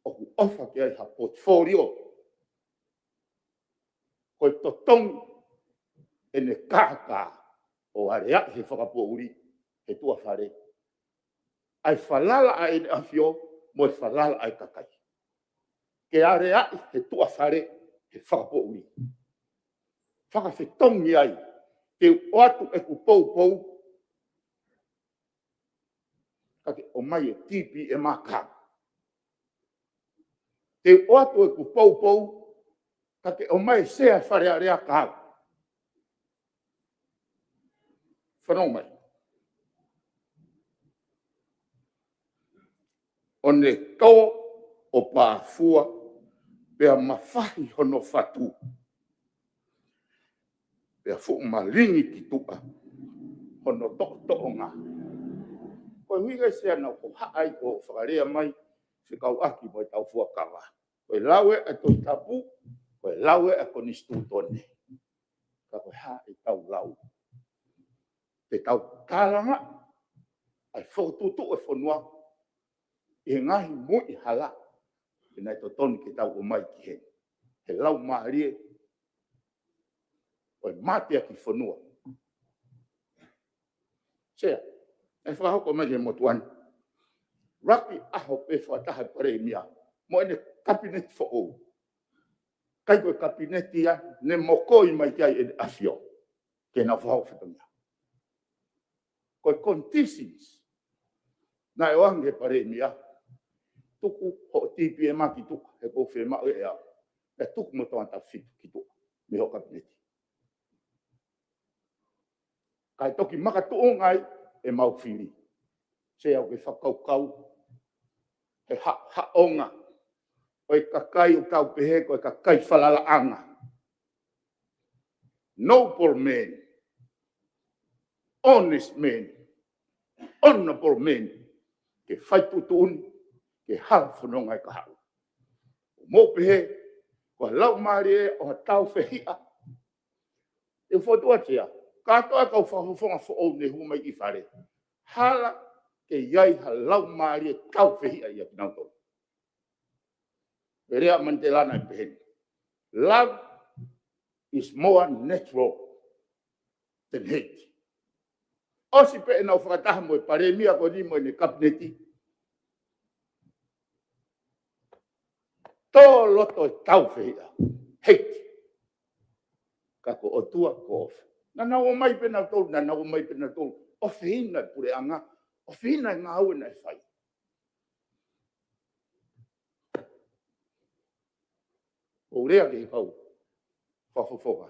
ʻoku ʻofa ki ai ha portfolio. Ko e totongi ʻene kākā ʻo aleaʻi he fakapoʻuli he tuʻa fale ʻa e falala ʻa ʻEne ʻAfio mo e falala ʻa e kakai. Ke aleaʻi he tuʻa fale he fakapoʻuli. Fakafetongi ai, te u ʻoatu ʻeku poupou, ka ke ʻomai e T P M account. Te u ʻoatu ʻeku poupou, ka ke ʻomai e sea Fale Alea account. Fanongo mai. ʻO ne tō ʻo pāfua, pea mafahi hono fatu, pea fuʻu malingi ki tuʻa hono toʻotoʻonga. Ko e ʻuhinga ia Sea naʻa ku haʻi ʻo fakalea mai fekauʻaki mo ʻetau fuakava. Ko e lau ē ʻa e Tohi Tapu, ko e lau ē ʻa e konisitūtone. Ka ko e hā ʻetau lau? Te tau tālanga ʻa e fokotuʻutuʻu e fonua ʻi he ngaahi muiʻi hala ʻe naʻe totonu ke tau ʻomai ki heni. He laumālie ʻo e mateaki fonua. Sea, ʻe fakahoko mai he motuʻa ni. Laki ʻaho pē fakataha e Palēmia mo ʻene kapineti foʻou. ʻIkai ko e kapineti ia ne mokoi mai ki ai ʻEne ʻAfio ke nau fakahoko fatongia. Ko e conditions naʻe ʻoange he Palēmia, tuku hoʻo T P M ki tuʻa, he ʻoku fiemaʻu ʻe au. Pea tuku mo e tangata fitu ki tuʻa mei hoʻo kapineti. Kae toki makatuʻunga ai ʻemau fili. Sea, ʻoku ke fakakaukau he ha-, haʻonga ʻo e kakai ʻoku tau pehē ko e kakai falalaʻanga? Noble man, honest man, honorable man, ke fai tuʻutuʻuni, ke hala fononga e kahaʻu. Mou pehē ko e laumālie ʻo ha tāufehiʻa. ʻE fotu atea, kātoa e kau fakafofonga foʻou ne hū mai ki fale, hala ke ʻi ai ha laumālie tāufehiʻa ʻia kinautolu. Ko e lea ʻa Manitela naʻe pehē ni: Love is more natural than hate. ʻOsi pē ʻenau fakataha mo e Palēmia ko eni mo ʻene kapineti, tō loto e tāufehiʻa, hate. Ka ko e ʻOtua ko e ʻofa. Naʻa nau ō mai pē nautolu, naʻa nau ō mai pē nautolu, ʻofeina e puleʻanga, ʻofeina e ngāue naʻe fai. ʻOku lea ki he kau fakafofonga: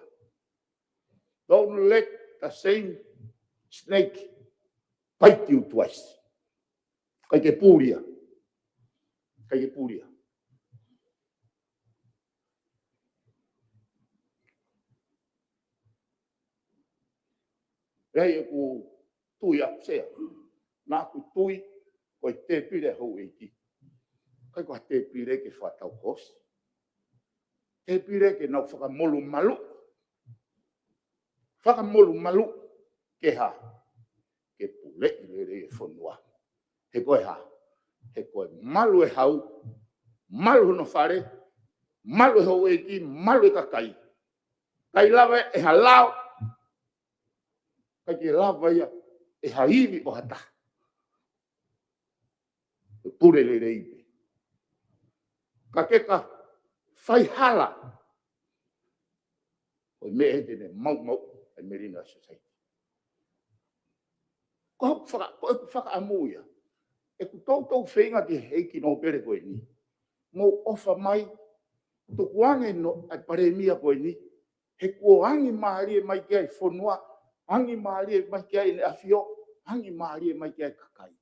Don't let the same snake bite you twice. ʻIkai ke puli ia. ʻIkai ke puli ia. ʻE ʻi ai ʻeku tui ʻaʻaku, Sea. Naʻa ku tui ko e tēpile houʻeiki, ʻikai ko ha tēpile ke fakatau hoosi. Tēpile ke nau fakamolumalu. Fakamolumalu ke hā? Ke puleʻi lelei e fonua. He ko e hā? He ko e malu e hau, malu hono fale, malu e houʻeiki, malu e kakai. ʻIkai lava ʻe ha lao, ʻikai ke lava ia ʻe ha ivi ʻo ha taha. ʻE pule lelei pē. Ka ke ka fai hala, ko e meʻa ia te ne maumauʻi e melino ʻa e society. Ko hoku faka-, ko ʻeku fakaʻamu ia. ʻEku toutou feinga ki he ʻEiki Nōpele ko eni. Mou ʻofa mai, tukuange no ʻa e Palēmia ko eni. He kuo angi mālie mai ki ai e fonua, angi mālie mai ki ai ʻEne ʻAfio, angi mālie mai ki ai e kakai.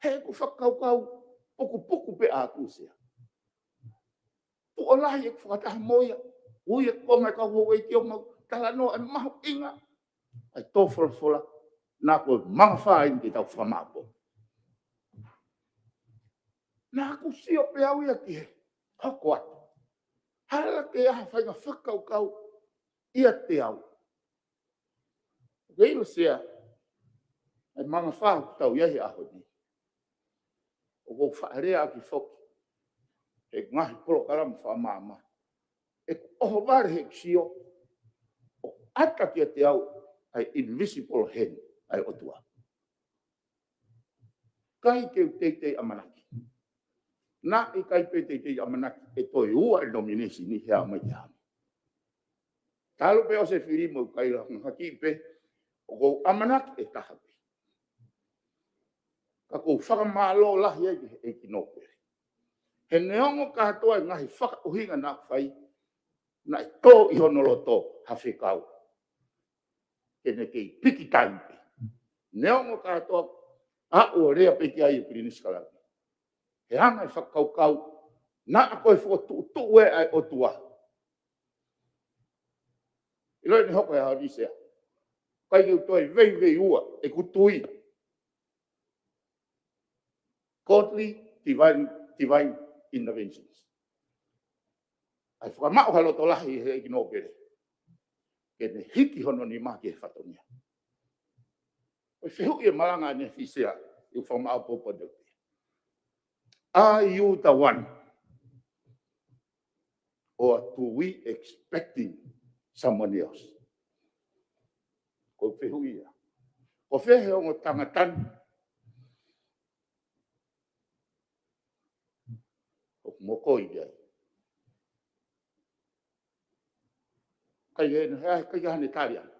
He ʻeku fakakaukau pukupuku pē ʻaʻaku, Sea. Tuʻo lahi ʻeku fakataha mo ia, ui e konga e kau houʻeiki ʻo mau talanoa e mahuʻinga ʻa e tō folofola, naʻa ko e mangafā eni ke tau fakamāʻopoʻopo. Naʻa ku sio pē au ia ki he hoko atu. Hala ke ʻi ai ha faʻahinga fakakaukau ʻiate au. Ke ʻilo, Sea, ʻa e mangafā ʻoku tau ʻi ai he ʻaho ni. ʻOku ou faʻa lea ʻaki foki he ngaahi polokalama fakamaama, ʻeku ʻohovale heʻeku sio ʻoku ʻata kiate au ʻa e invisible hand ʻa e ʻOtua. ʻIkai ke u teitei ʻamanaki. Naʻe ʻikai pē teitei ʻamanaki ʻe toe ua e nomination ni he ʻaho mai ki he ʻaho ni. Talu pē ʻosi e fili mo e kaila ngaki pē, ʻoku ou ʻamanaki ʻe taha pē. Ka ʻoku ou fakamālō lahi ai ki he ʻEiki Nōpele. He neongo kātoa e ngaahi fakaʻuhinga naʻa ku fai, naʻe tō ʻi hono loto ha fekau ke ne kei piki taimi pē. Neongo kātoa ʻa ʻo lea pē ki ai e Pilinisi Kalauni. He anga e fakakaukau, naʻa ko e fokotuʻutuʻu ē ʻa e ʻOtua. ʻIlo ʻene hoko e ʻaho ni Sea. ʻIkai ke u toe veiveiua ʻeku tui. Godly divine, divine interventions. ʻA e fakamaʻu ha loto lahi he ʻEiki Nōpele ke ne hiki hono nima ki he fatongia. Ko e fehuʻi e malanga ʻanefē Sea, ʻi he fakamaʻopoʻopo atu. Are you the one? Or do we expecting someone else? Ko e fehuʻi ia. Ko fē he ongo tangata ni ʻoku mokoi ai? ʻIkai ke ne, ʻikai ke ne tali ʻana.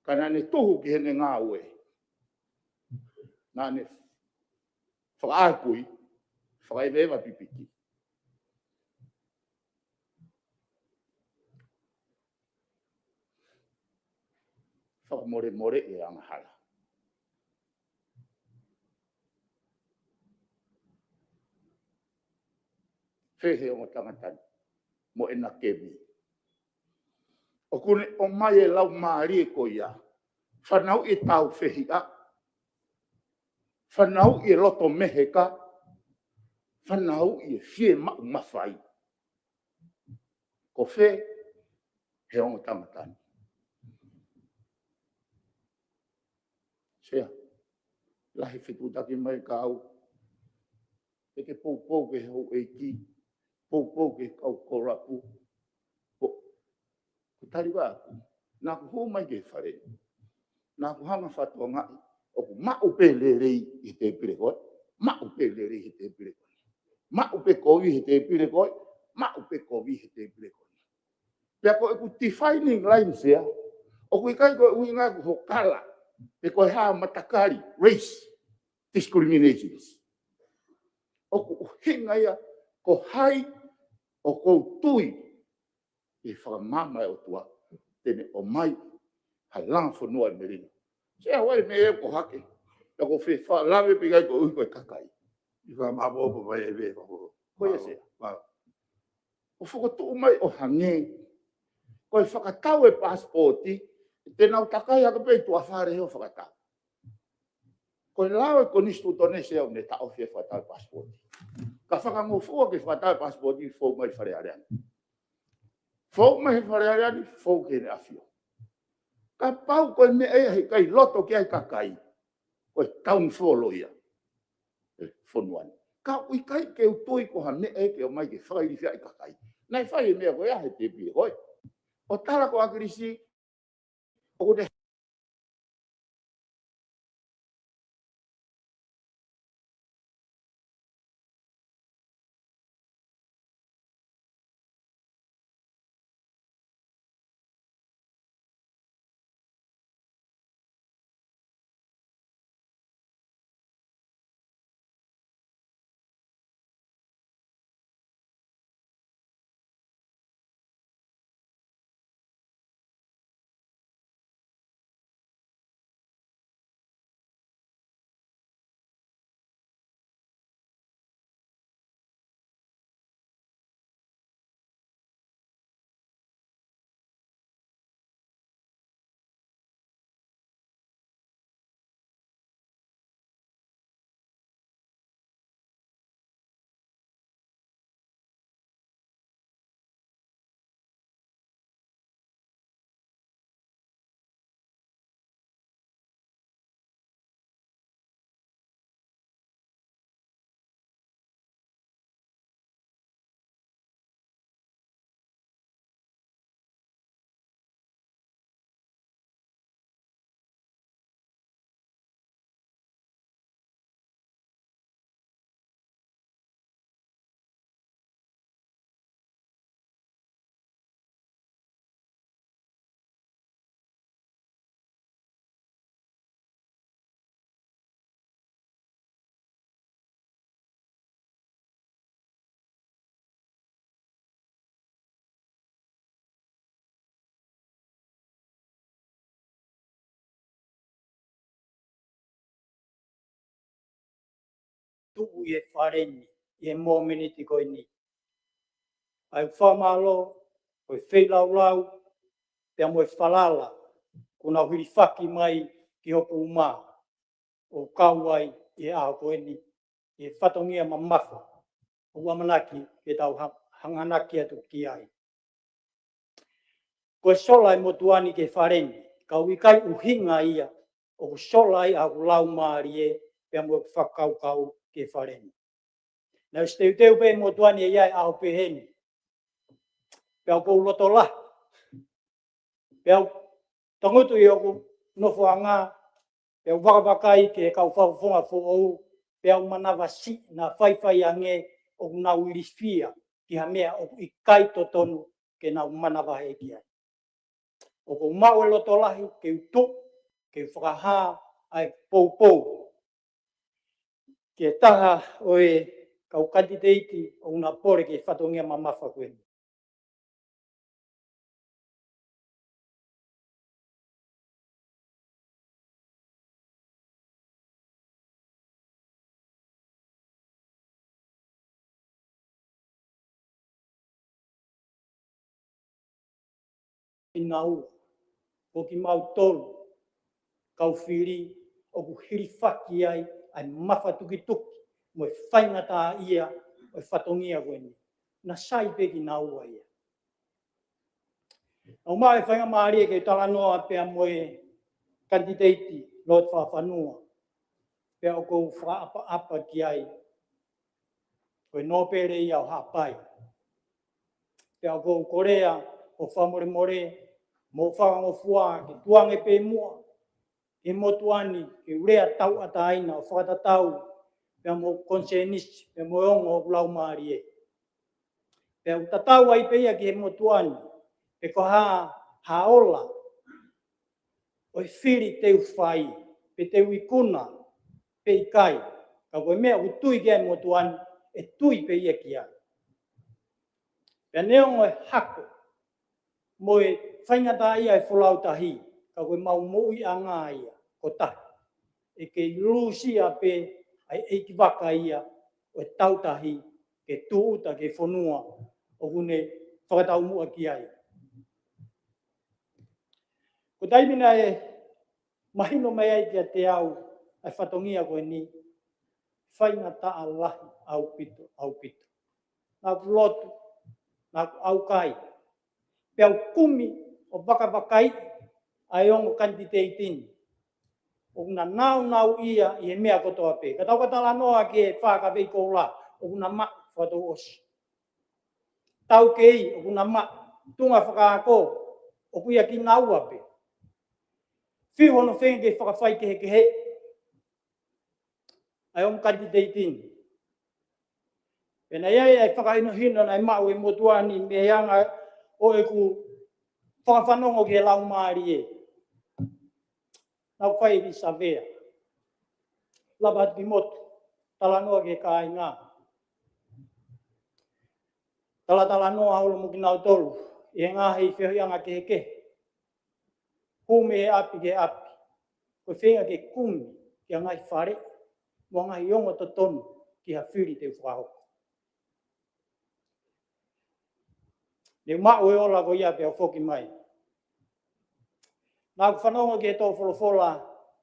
Ka naʻa ne tuhu ki heʻene ngāue. Naʻa ne fakaakui, fakaeveeva pipiki. Fakamolemole e angahala. Fē he ongo tangata ni mo ʻena kemi? ʻOku ne ʻomai e laumālie ko ia. Fanauʻi e tāufehiʻa. Fanauʻi e loto meheka. Fanauʻi e fiemaʻu mafai. Ko fē he ongo tangata ni? Sea, lahi fetuʻutaki mai ka au. Te ke poupou ki he houʻeiki, poupou ki he kau kolapu. Ko, ko tali ʻaku, naʻa ku hū mai ki he fale ni. Naʻa ku hanga ʻo fakatokangaʻi ʻoku maʻu pē lelei he tēpile ko ē, maʻu pē lelei he tēpile ko ē. Maʻu pē kovi he tēpile ko ē, maʻu pē kovi he tēpile ko ē. Pea ko ʻeku defining line Sea, ʻoku ʻikai ko e ʻuhinga ko ho kala, pe ko e hā matakali, race discriminations. ʻOku ʻuhinga ia ko hai ʻoku ou tui ʻi he fakamaama ʻa e ʻOtua te ne ʻomai ha langa fonua ʻi melino. Sea, ʻoua ʻe meʻa ko hake. Pea ko fē fakalave pē ʻikai ko e ʻuhi ko e kakai. ʻI fakamaʻopoʻopo mai e meʻa ko. Ko ia Sea. Mālō. ʻO fokotuʻu mai ʻo hangē ko e fakatau e pasipoti, te nau takai hake pē ʻi tuʻa fale he ʻo fakatau. Ko e lao e konisitūtone Sea ʻoku ne taʻofi e fakatau e pasipoti. Ka fakangofua ke fakatau e pasipoti, fou mai Fale Alea ni. Fou mai he Fale Alea ni, fou ki Heʻene ʻAfio. Kapau ko e meʻa ia he ʻikai loto ki ai kakai, ko e downfall ia e fonua ni. Ka ʻoku ʻikai ke u tui ko ha meʻa ia ke ʻomai ke fakailifia ai kakai. Naʻe fai e meʻa ko ia he tēpile ko ē. ʻO tala ko ʻAkilisi, ʻoku ne tuʻu ʻi he fale ni ʻi he momeniti ko eni. ʻA e fakamālō, ko e feilaulau, pea mo e falala, kuo nau hilifaki mai ki hoku uma, ʻo kau ai ʻi he ʻaho ko eni, ʻi he fatongia mamafa, ʻoku ʻamanaki ke tau ha-, hanganaki atu ki ai. Ko e sola e motuʻa ni ki he fale ni, ka ʻoku ʻikai ʻuhinga ia ʻoku sola ai ʻa hoku laumālie pea mo hoku fakakaukau ki he fale ni. Naʻe ʻosi teuteu pē e motuʻa ni ʻe ʻi ai e ʻaho pehē ni. Pea ʻoku ou loto lahi. Pea ʻoku tangutu ʻi hoku nofoʻanga, pea ʻoku ou vakavakai ki he kau fakafofonga foʻou, pea ʻoku ou manavasiʻi naʻa faifai ange ʻoku nau ilifia ki ha meʻa ʻoku ʻikai totonu ke nau manavahē ki ai. ʻOku ou maʻu e loto lahi ke u tuʻu, ke u fakahā ʻa e poupou ki he taha ʻo e kau kanititeiti ʻoku na pole ki he fatongia mamafa ko eni. ʻInaua, ko kimautolu kau fili ʻoku hilifaki ai ʻa e mafatukituki mo e faingataʻaʻia ʻo e fatongia ko eni. Naʻa sai pē kinaua ia. ʻOku ou maʻu e faingamālie ke talanoa pea mo e kanititeiti Lord Fakafanua. Pea ʻoku ou fakaʻapaʻapa ki ai. Ko e nōpele ia ʻo Haʻapai. Pea ʻoku ou kolea ʻo fakamolemole mo fakangofua ke tuʻu ange pē muʻa ki he motuʻa ni ke u lea tauʻatāina ʻo fakatatau pea mo e konisēnisi, pea mo e ongo ʻo hoku laumālie. Pea ʻoku tatau ai pē ia ki he motuʻa ni, pe ko e hā ha ola ʻo e fili te u fai, pe te u ikuna, pe ʻikai. Ka ko e meʻa ʻoku tui ki ai e motuʻa ni, ʻe tui pē ia ki ai. Pea neongo e hako mo e faingataʻaʻia e folau tahi, ka ko e mau moʻuiʻanga ia ko tahi. ʻE kei lūsia pē ʻa e ʻeiki vaka ia ʻo e tautahi ke tūʻuta ki he fonua ʻoku ne fakataumuʻa ki ai. Ko e taimi naʻe mahino mai ai kiate au ʻa e fatongia ko eni, faingataʻa lahi ʻaupito, ʻaupito. Naʻa ku lotu, naʻa ku ʻaukai, pea u kumi ʻo vakavakai ʻa e ongo kanititeiti ni ʻoku na naunauʻia ʻi he meʻa kotoa pē. Ka tau ka talanoa ki he fā kavei koula ʻoku na maʻu fakatouʻosi. Taukei ʻoku na maʻu, tuʻunga fakaako ʻoku ʻia kinaua pē. Fiu hono feinga ke fakafaikehekehe ʻa e ongo kanititeiti ni. Pea naʻe ʻi ai ʻa e fakahinohino naʻe maʻu ʻe he motuʻa ni mei he anga ʻo ʻeku fakafanongo ki he laumālie. Naʻa ku fai e kiʻi savea. Lava atu ki motu, talanoa ki he kāinga. Talatalanoa holo mo kinautolu ʻi he ngaahi feohiʻanga kehekehe. Hū mei he ʻapi ki he ʻapi. Ko e feinga ke kumi ki ha ngaahi fale mo ha ngaahi ongo totonu ki ha fili te u fakahoko. Ne u maʻu e ola ko ia pea u foki mai. Naʻa ku fanongo ki he tō folofola,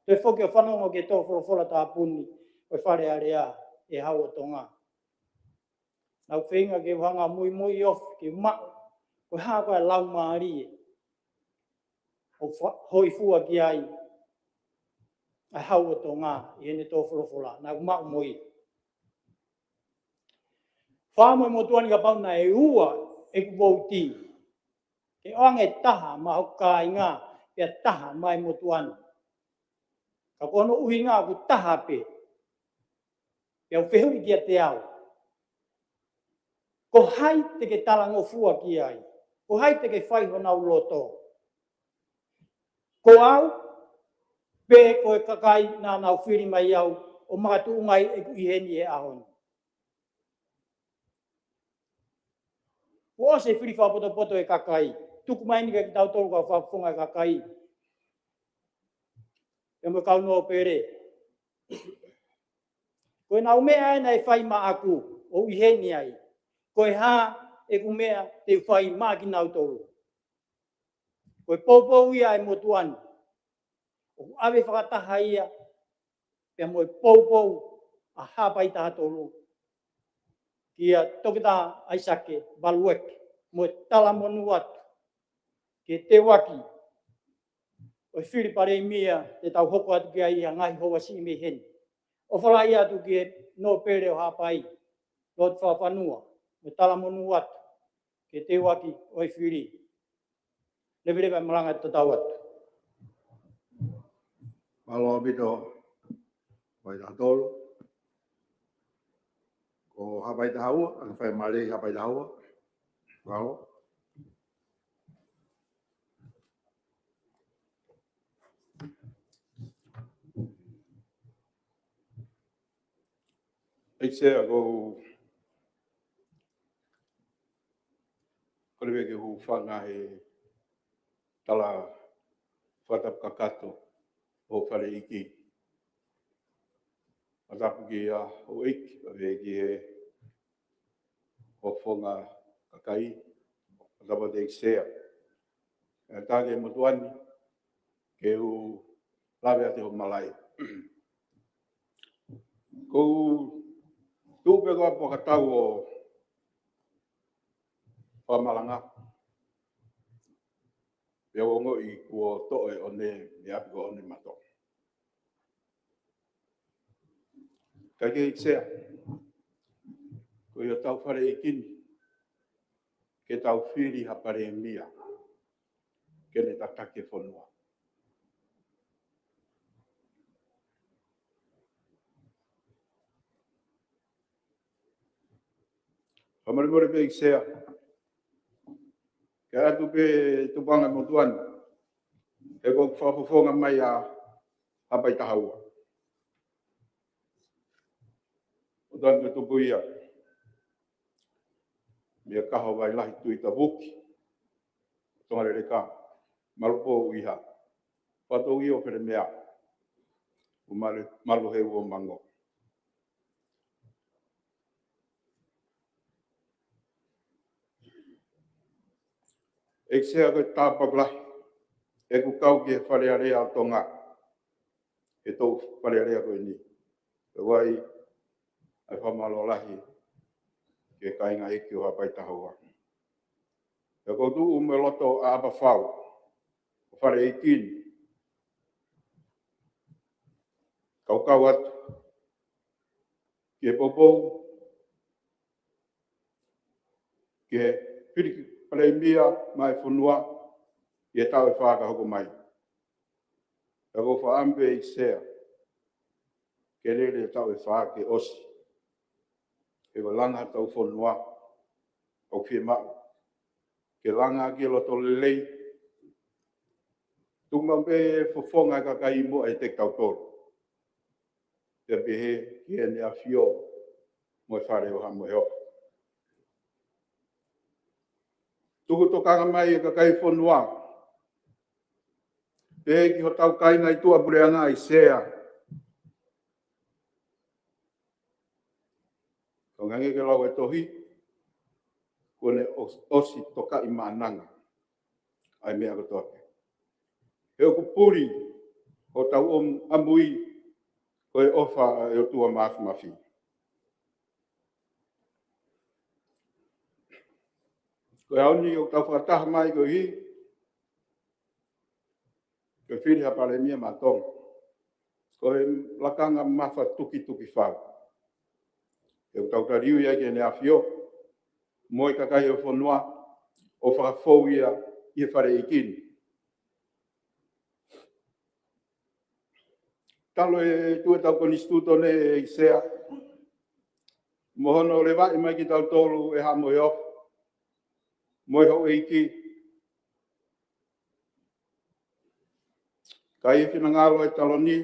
toe foki ʻo fanongo ki he tō folofola tāpuni ʻo e Fale Alea ʻe he Hau ʻo Tonga. Naʻa ku feinga ke u hanga ʻo muimui ofi ke u maʻu ko e hā ko ā e laumālie ʻoku fa-, hōifua ki ai ʻa e Hau ʻo Tonga ʻi heʻene tō folofola. Naʻa ku maʻu mo ia. Fā mo e motuʻa ni kapau naʻe ua ʻeku vouti, ke ʻoange taha maʻa hoku kāinga, pea taha maʻa e motuʻa ni. Ka ko hono ʻuhinga ʻoku taha pē. Pea u fehuʻi kiate au, ko hai te ke talangofua ki ai? Ko hai te ke fai honau loto? Ko au, pe ko e kakai naʻa nau fili mai au ʻo makatuʻunga ai ʻeku ʻi heni he ʻaho ni? Kuo ʻosi e fili fakapotopoto e kakai. Tuku mai eni kiate kitautolu kau fakafofonga e kakai. Pea mo e kau nōpele. Ko ʻenau meʻa ʻena ʻe fai maʻaku, ʻoku ʻi heni ai. Ko e hā ʻeku meʻa te u fai maʻa kinautolu. Ko e poupou ia ʻa e motuʻa ni. ʻOku ʻave fakataha ia, pea mo e poupou ʻa Haʻapai taha tolu. Kia Toketā ʻAisake Valueke, mo e talamonū atu. Ke teuaki, ʻo e fili palēmia te tau hoko atu ki ai ʻi he ngaahi houa siʻi mei heni. ʻOfa lahi atu ki he nōpele ʻo Haʻapai, Lord Fakafanua, mo e talamonū atu, ke teuaki ʻo e fili. Leveleva e malanga tatau atu. Mālō ʻaupito, Haʻapai taha tolu. Ko Haʻapai taha ua, ʻa e fai mālie Haʻapai taha ua. Mālō. ʻEiki Sea, ʻoku ou kole ke u hūfanga he tala fakatapu kakato ʻo e Fale ʻEiki. Fakatapu ki he houʻeiki, pea ki he fofonga kakai, fakatapu atu ʻEiki Sea. ʻE, tā ki he motuʻa ni, ke u lave atu hoʻo malaʻe. ʻOku ou tuʻu pē ko ʻapu ʻo ka tau ʻo fakamalanga. Pea u ongoʻi kuo toʻo e ʻone, mei ʻapi ko ʻOne Mato. Ka ke ʻEiki Sea, ko ia ʻetau Fale ʻEiki ni, ke tau fili ha palēmia ke ne tataki e fonua. Fakamolemole pē ʻEiki Sea, ke ʻatu pē tupuʻanga motuʻa ni, he ko e fakafofonga mai ʻa Haʻapai taha ua. ʻO tanu ke tupu ia mei he kaho Vailahi Tuʻitavuki, Tongaleleka, Malupō ʻUiha, Fatongia ʻo Felemea, ʻo Malu, Malu he ua mango. ʻEiki Sea, ko e tāpuaki lahi ʻeku kau ki he Fale Alea ʻo Tonga, he toʻu Fale Alea ko eni. Pea ʻoku ʻi ai ʻa e fakamālō lahi ki he kāinga ʻeiki ʻo Haʻapai taha ua. Pea ʻoku ou tuʻu mo e loto ʻapaʻapa fau, ʻo Fale ʻEiki ni, kaukau atu ki he poupou, ki he fili palēmia maʻa e fonua ʻi he taʻu ʻe fā ka hoko mai. Pea ʻoku ou fakaʻamu pē ʻEiki Sea, ke lele e taʻu ʻe fā ke ʻosi. He ʻoku langa hotau fonua, ʻoku fiemaʻu ke langa ki he loto lelei. Tuku maʻu pē fofonga e kakai mo e te tautolu. Pea pehē ki heʻene ʻAfio mo e Fale ʻo Haʻa Moheofo. Tuku tokanga mai e kakai fonua, pehē ki hotau kāinga ʻi tuʻapuleʻanga ʻEiki Sea. Ka ʻoku hangē ko e lau e tohi, kuo ne ʻos-, ʻosi tokaʻi maʻananga ʻa e meʻa kotoa pē. He ʻoku puli hotau ʻam-, ʻamui ko e ʻofa ʻa e ʻOtua Māfimafi. Ko e ʻaho ni ʻoku tau fakataha mai ko e hā? Ko e fili ha palēmia maʻa Tonga. Ko e lakanga mafatukituki fau. ʻOku tau taliui ai ki heʻene ʻAfio mo e kakai ʻo e fonua ʻo fakafou ia ʻi he Fale ʻEiki ni. Talu e tuʻu ʻetau konisitūtone ʻEiki Sea, mo hono levaʻi mai kitautolu ʻe Haʻa Moheofo mo e houʻeiki, ka ʻi he finangalo e taloni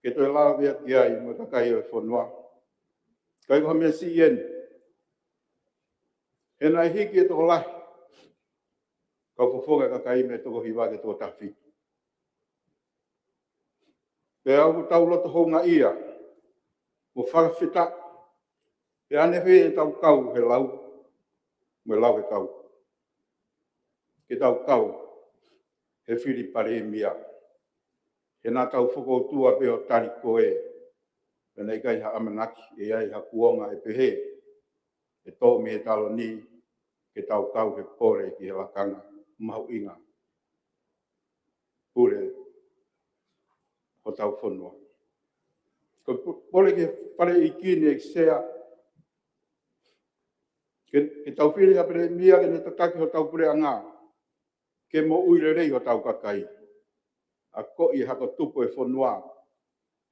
ke toe lave atu ki ai mo e kakai ʻo e fonua. Ka ʻi ko ha meʻa siʻi eni, he naʻe hiki e tokolahi, kau fofonga e kakai mei he toko hiva ki he toko taha fitu. Pea ʻoku tau loto houngaʻia mo fakafetaʻi. He ʻanefē ʻetau kau he lau, mo e lau he kau. Ke tau kau he fili palēmia. He naʻa tau fokoutua pē ʻo tali koe. Pea naʻe ʻikai ha ʻamanaki, ʻe ʻi ai ha kuonga ʻe pehē, ʻe tō mei he taloni, ke tau kau he pole ki he lakanga mahuʻinga pule hotau fonua. Ko e po-, pole ki he fale ʻeiki ni ʻEiki Sea, ke, ke tau fili ha palēmia ke ne tataki hotau puleʻanga, ke moʻui lelei hotau kakai. Akoʻi e hako tupu e fonua,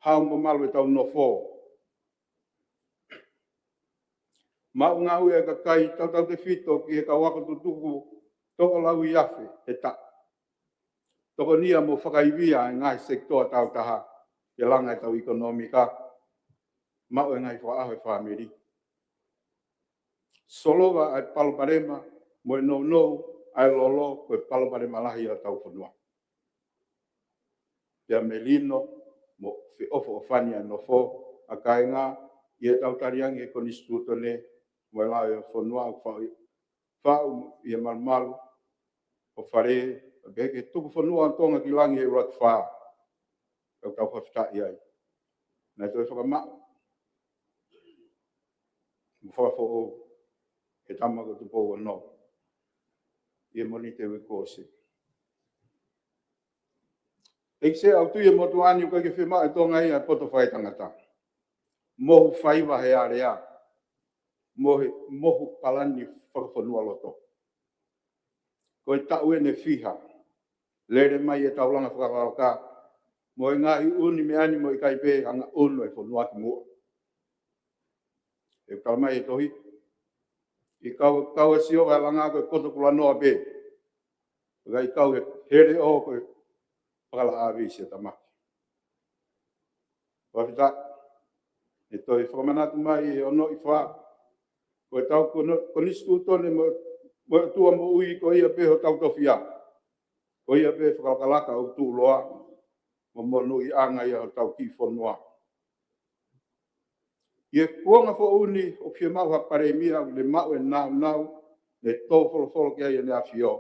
hao mo malu ʻetau nofo. Maʻu ngāue e kakai, tautautefito ki he kau ako tutuku, toko lauiafe he taʻu. Tokonia mo fakaivia e ngaahi sekitoa taautaha ke langa ʻetau ʻekonōmika, maʻu e ngaahi fakaʻaho e fāmili. Solova ʻa e palopalema mo e nounou ʻa e lolo, ko e palopalema lahi ʻa hotau fonua. Pea melino mo feʻofoʻofani ʻa e nofo ʻa e kāinga ʻi heʻetau tali ange e konisitūtone mo e lao ʻo e fonua ʻoku faʻu, faʻu ʻi he malumalu ʻo Fale, pea pehē ke tuku fonua ʻo Tonga ki langi he ʻuluaki fā. ʻOku tau fakafetaʻi ai. Naʻe toe fakamaʻu mo fakafoʻou he tama ko Tupou Ono ʻi he Mōnite uike kuo ʻosi. ʻEiki Sea, ʻoku ou tui e motuʻa ni ʻoku ʻikai ke fiemaʻu ʻe Tonga ia e poto fakaetangata. Mohu faiva he alea, mohu, mohu palani fakafonua loto. Ko e taʻu eni ʻe fiha lele mai e taulanga fakalakalaka mo e ngaahi ʻū meʻa ni mo e ʻikai pē hanga ʻunu e fonua ki muʻa. ʻOku tala mai e tohi, ʻikai kau, kau ʻa Sihova he langa ko e koto kulanoa pē, ʻikai kau he, he leʻo ko e fakalaʻā visi e tamaki. Fakafetaʻi, ʻe toe fakamanatu mai e ono ʻi fā, ko ʻetau kono-, konisitūtone mo, mo e ʻOtua moʻui, ko ia pē hotau tofiʻa. Ko ia pē fakalakalaka ʻoku tuʻuloa mo monūʻiaʻanga ia hotau kiʻi fonua. ʻI he kuonga foʻou ni ʻoku fiemaʻu ha palēmia ʻoku ne maʻu e nāunau ne tō folofolo ki ai ʻEne ʻAfio,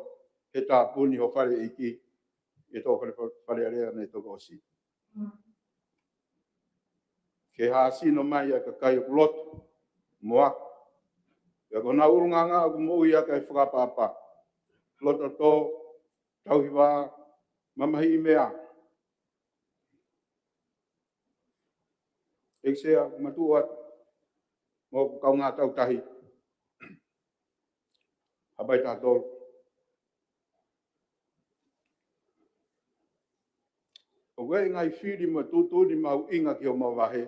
he tāpuni ho fale ʻeiki, ʻi heʻetau fale, fale alea ne toko ʻosi. Ke hāsino mai ʻa e kakai ʻoku lotu mo ako. Pea ko honau ʻulungaanga ʻoku moʻui ʻaki e fakaʻapaʻapa. Loto tō, tauhi vā, mamahiʻi meʻa. ʻEiki Sea, matuʻu atu mo hoku kaungā tautahi. Haʻapai taha tolu. ʻOku ʻi ai e ngaahi fili mo e tuʻutuʻuni mahuʻinga ki homau vahe,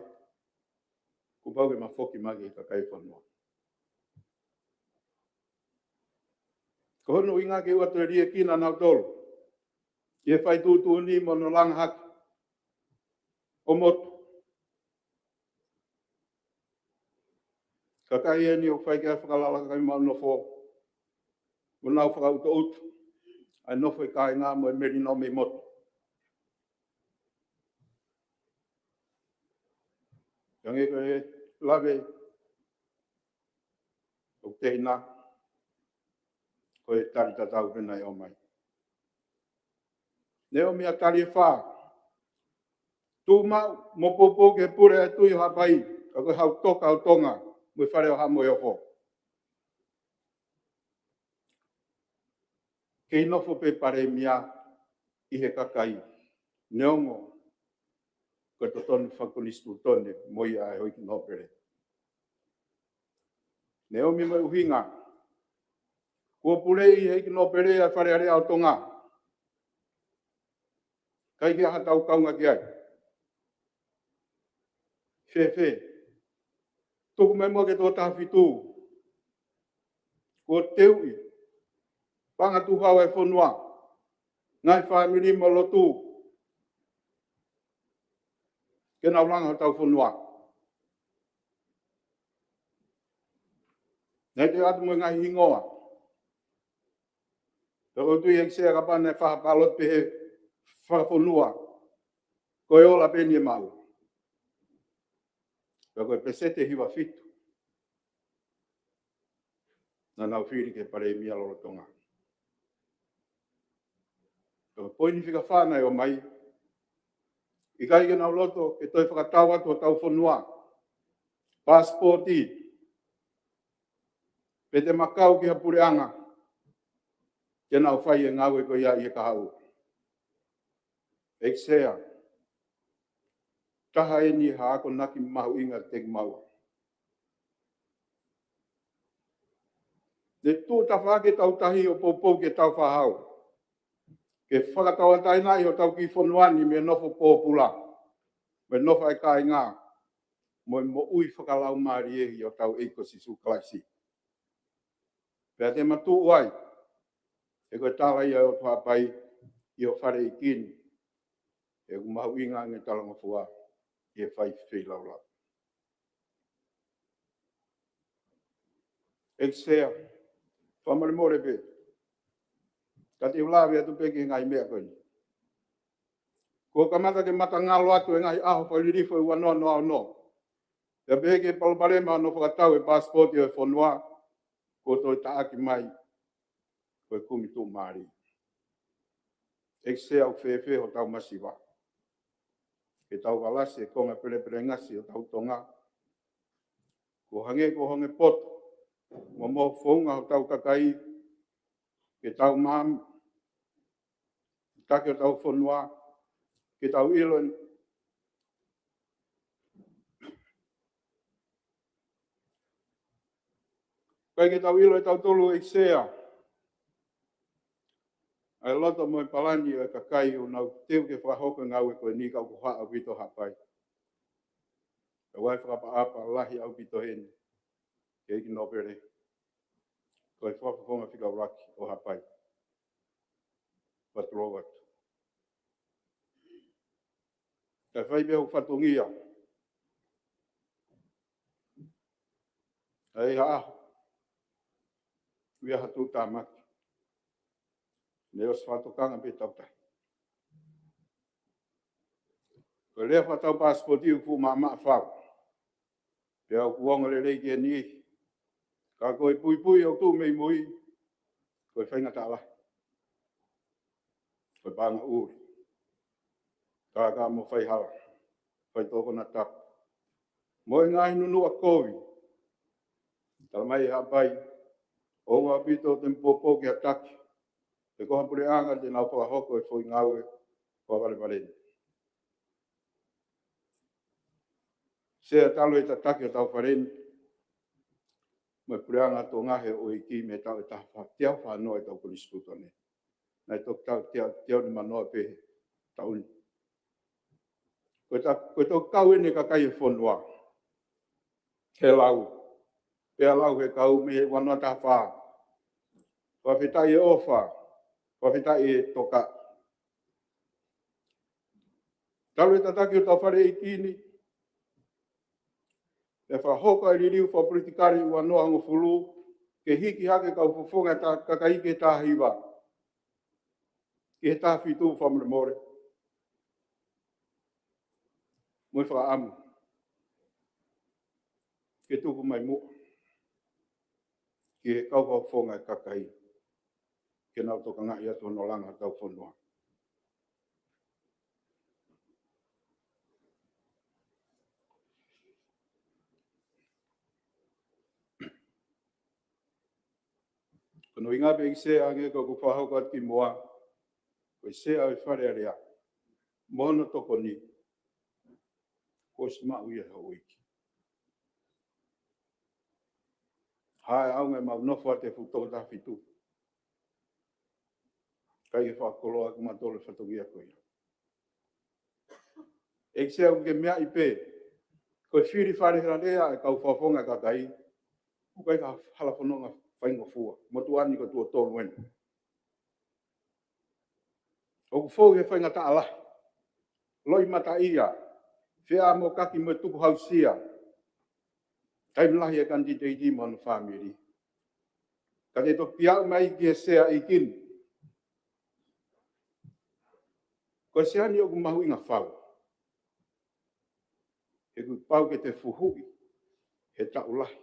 kuo pau ke ma foki mai ki he kakai fonua. Ko hono ʻuhinga ke ʻoua toe liʻekina nautolu ʻi he fai tuʻutuʻuni mo hono langa hake ʻo motu. Kakai eni ʻoku fai ki ai e fakalakalaka ʻi maʻu nofo, mo nau fakaʻutoʻuta ʻa e nofo e kāinga mo e melino mei motu. Hangē ko e lave ʻoku tehina, ko e tali tatau pē naʻe ʻomai. Ne ʻomi ʻa e tali ʻe fā. Tuʻu maʻu mo poupou ki he pule ʻa e Tuʻi ʻo Haʻapai, ka ko e Hau Toka ʻo Tonga mo e Fale ʻo Haʻa Moheofo. Kei nofo pē palēmia ʻi he kakai, neongo ko e totonu fakakonisitūtone mo ia ʻa e Houʻeiki Nōpele. Ne ʻomi mo e ʻuhinga, kuo puleʻi ʻe he Houʻeiki Nōpele ʻa e Fale Alea ʻo Tonga. ʻIkai ke ʻi ai haʻatau kaunga ki ai. Fēfē? Tuku mai muʻa ki he toko taha fitu. Kuo teuʻi, paʻanga tuʻu hau e fonua, ngaahi fāmili mo e lotu, ke nau langa hotau fonua. Naʻe toe ʻatu mo e ngaahi hingoa. Pea ʻoku ou tui ʻEiki Sea, kapau naʻe fakapaloti pē he fakafonua, ko e ola pē eni ʻe maʻu. Pea ko e peseti ʻe hiva fitu naʻa nau fili ke palēmia lolotonga. Ko e poini fika fā naʻe ʻomai, ʻikai ke nau loto ke toe fakatau atu hotau fonua, pasipoti, pe te ma kau ki ha puleʻanga ke nau fai e ngāue ko ia ʻi he kahaʻu. ʻEiki Sea, taha eni ha akonaki mahuʻinga te ke maʻu. Ne tuʻu tafaʻaki ʻetau tahi ʻo poupou ki heʻetau fānau ke fakatauʻatāinaʻi hotau kiʻi fonua ni mei he nofo pōpula, mei he nofo ʻa e kāinga, mo e moʻui fakalaumālie ʻi hotau ʻEiki ko Sīsū Kalaisi. Pea te ma tuʻu ai, he ko e tala ia ʻo e ʻOtua Haʻapai ʻi ho fale ʻeiki ni, he ʻoku mahuʻinga ange ʻa e talangofua ʻi he fai feilaulau. ʻEiki Sea, fakamolemole pē, ka te u lave atu pē ki he ngaahi meʻa ko eni. Kuo kamata ke matangalo atu e ngaahi ʻaho fakalilifu ʻe ua noa noa ono. Pea pehē ki he palopalema ʻo e fakatau e pasipoti ʻo e fonua, kuo toe taʻaki mai ko e kumi tuʻumālie. ʻEiki Sea, ʻoku fēfē hotau masiva ke tau kalasi e konga pelepelengesi ʻo hotau Tonga? Kuo hangē kuo honge poto mo mohu founga hotau kakai ke tau maama, taki hotau fonua, ke tau ʻilo ʻikai ke tau ʻilo ʻe tautolu, ʻEiki Sea, ʻa e loto mo e palani ʻo e kakai ʻoku nau teu ke fakahoko e ngāue ko eni, ka ʻoku hā ʻaupito, Haʻapai. Ka ʻoku ʻi ai e fakaʻapaʻapa lahi ʻaupito heni ki he ʻEiki Nōpele, ko e Fakafofonga Fika ʻUluaki ʻo Haʻapai. Patulou atu. Kae fai pē hoku fatongia. ʻA ia ʻoku ʻi ai ha tuʻutāmaki, ne ʻosi fakatokanga pē ʻetau tahi. Ko e lea fakatau pasipoti ʻoku fuʻu maʻamaʻa fau, pea ʻoku ongo lelei ki he niʻihi. Ka ko e puipui ʻoku tuʻu mei mui, ko e faingataʻa lahi, ko e paʻanga ʻuli, kākā mo faihala, faitoʻo konatapu, mo e ngaahi nunuʻa kovi. Tala mai ʻe Haʻapai, ʻoua ʻaupito te ma poupou ki ha taki pe ko ha puleʻanga te nau fakahoko e foʻi ngāue fakavalevale ni. Sea, talu e tataki hotau fale ni mo e puleʻanga Tonga he ʻoku ʻi ai e kiʻi meʻa ʻe taha fā, teau fā noa ʻetau Konisitūtone. Naʻe toki taʻu teau, teau nimanoa pē he taʻu ni. Ko e ta-, ko e toki kau eni e kakai e fonua he lau, pea lau he kau mei he ua noa taha fā. Fakafetaʻi e ʻofa, fakafetaʻi e tokaʻi. Talu e tataki hotau fale ʻeiki ni, ʻe fakahoko e liliu fakapolitikale ua noa hongofulu, ke hiki hake e kau fofonga e ta-, kakai ki he taha hiva, ki he taha fitu, fakamolemole. Mo e fakaʻamu ke tuku mai muʻa ki he kau fofonga e kakai, ke nau tokangaʻi atu hono langa hotau fonua. Ko hono ʻuhinga pē, ʻEiki Sea, hangē ko ʻeku fakahoko atu kimuʻa, ko e sea ʻo e Fale Alea mo hono tokoni, kuo ʻosi maʻu ia ʻe houʻeiki. Hā e ʻaonga ʻemau nofo atu he fuʻu toko taha fitu kae ʻikai ke fakakoloa ʻaki kimautolu e fatongia ko ia? ʻEiki Sea, ʻoku ke meaʻi pē, ko e fili Fale Alea e kau fofonga kakai, ʻoku ʻikai ko ha hala fononga faingofua, motuʻa ni ko e tuʻo tolu eni. ʻOku fou he faingataʻa lahi, loʻimataʻia, feʻamokaki mo e tukuhausia, taimi lahi e kanititeiti mo hono fāmili. Ka te toki aʻu mai ki he sea ʻeiki ni. Ko e sea ni ʻoku mahuʻinga fau ʻoku pau ke te fuhuʻi he taʻu lahi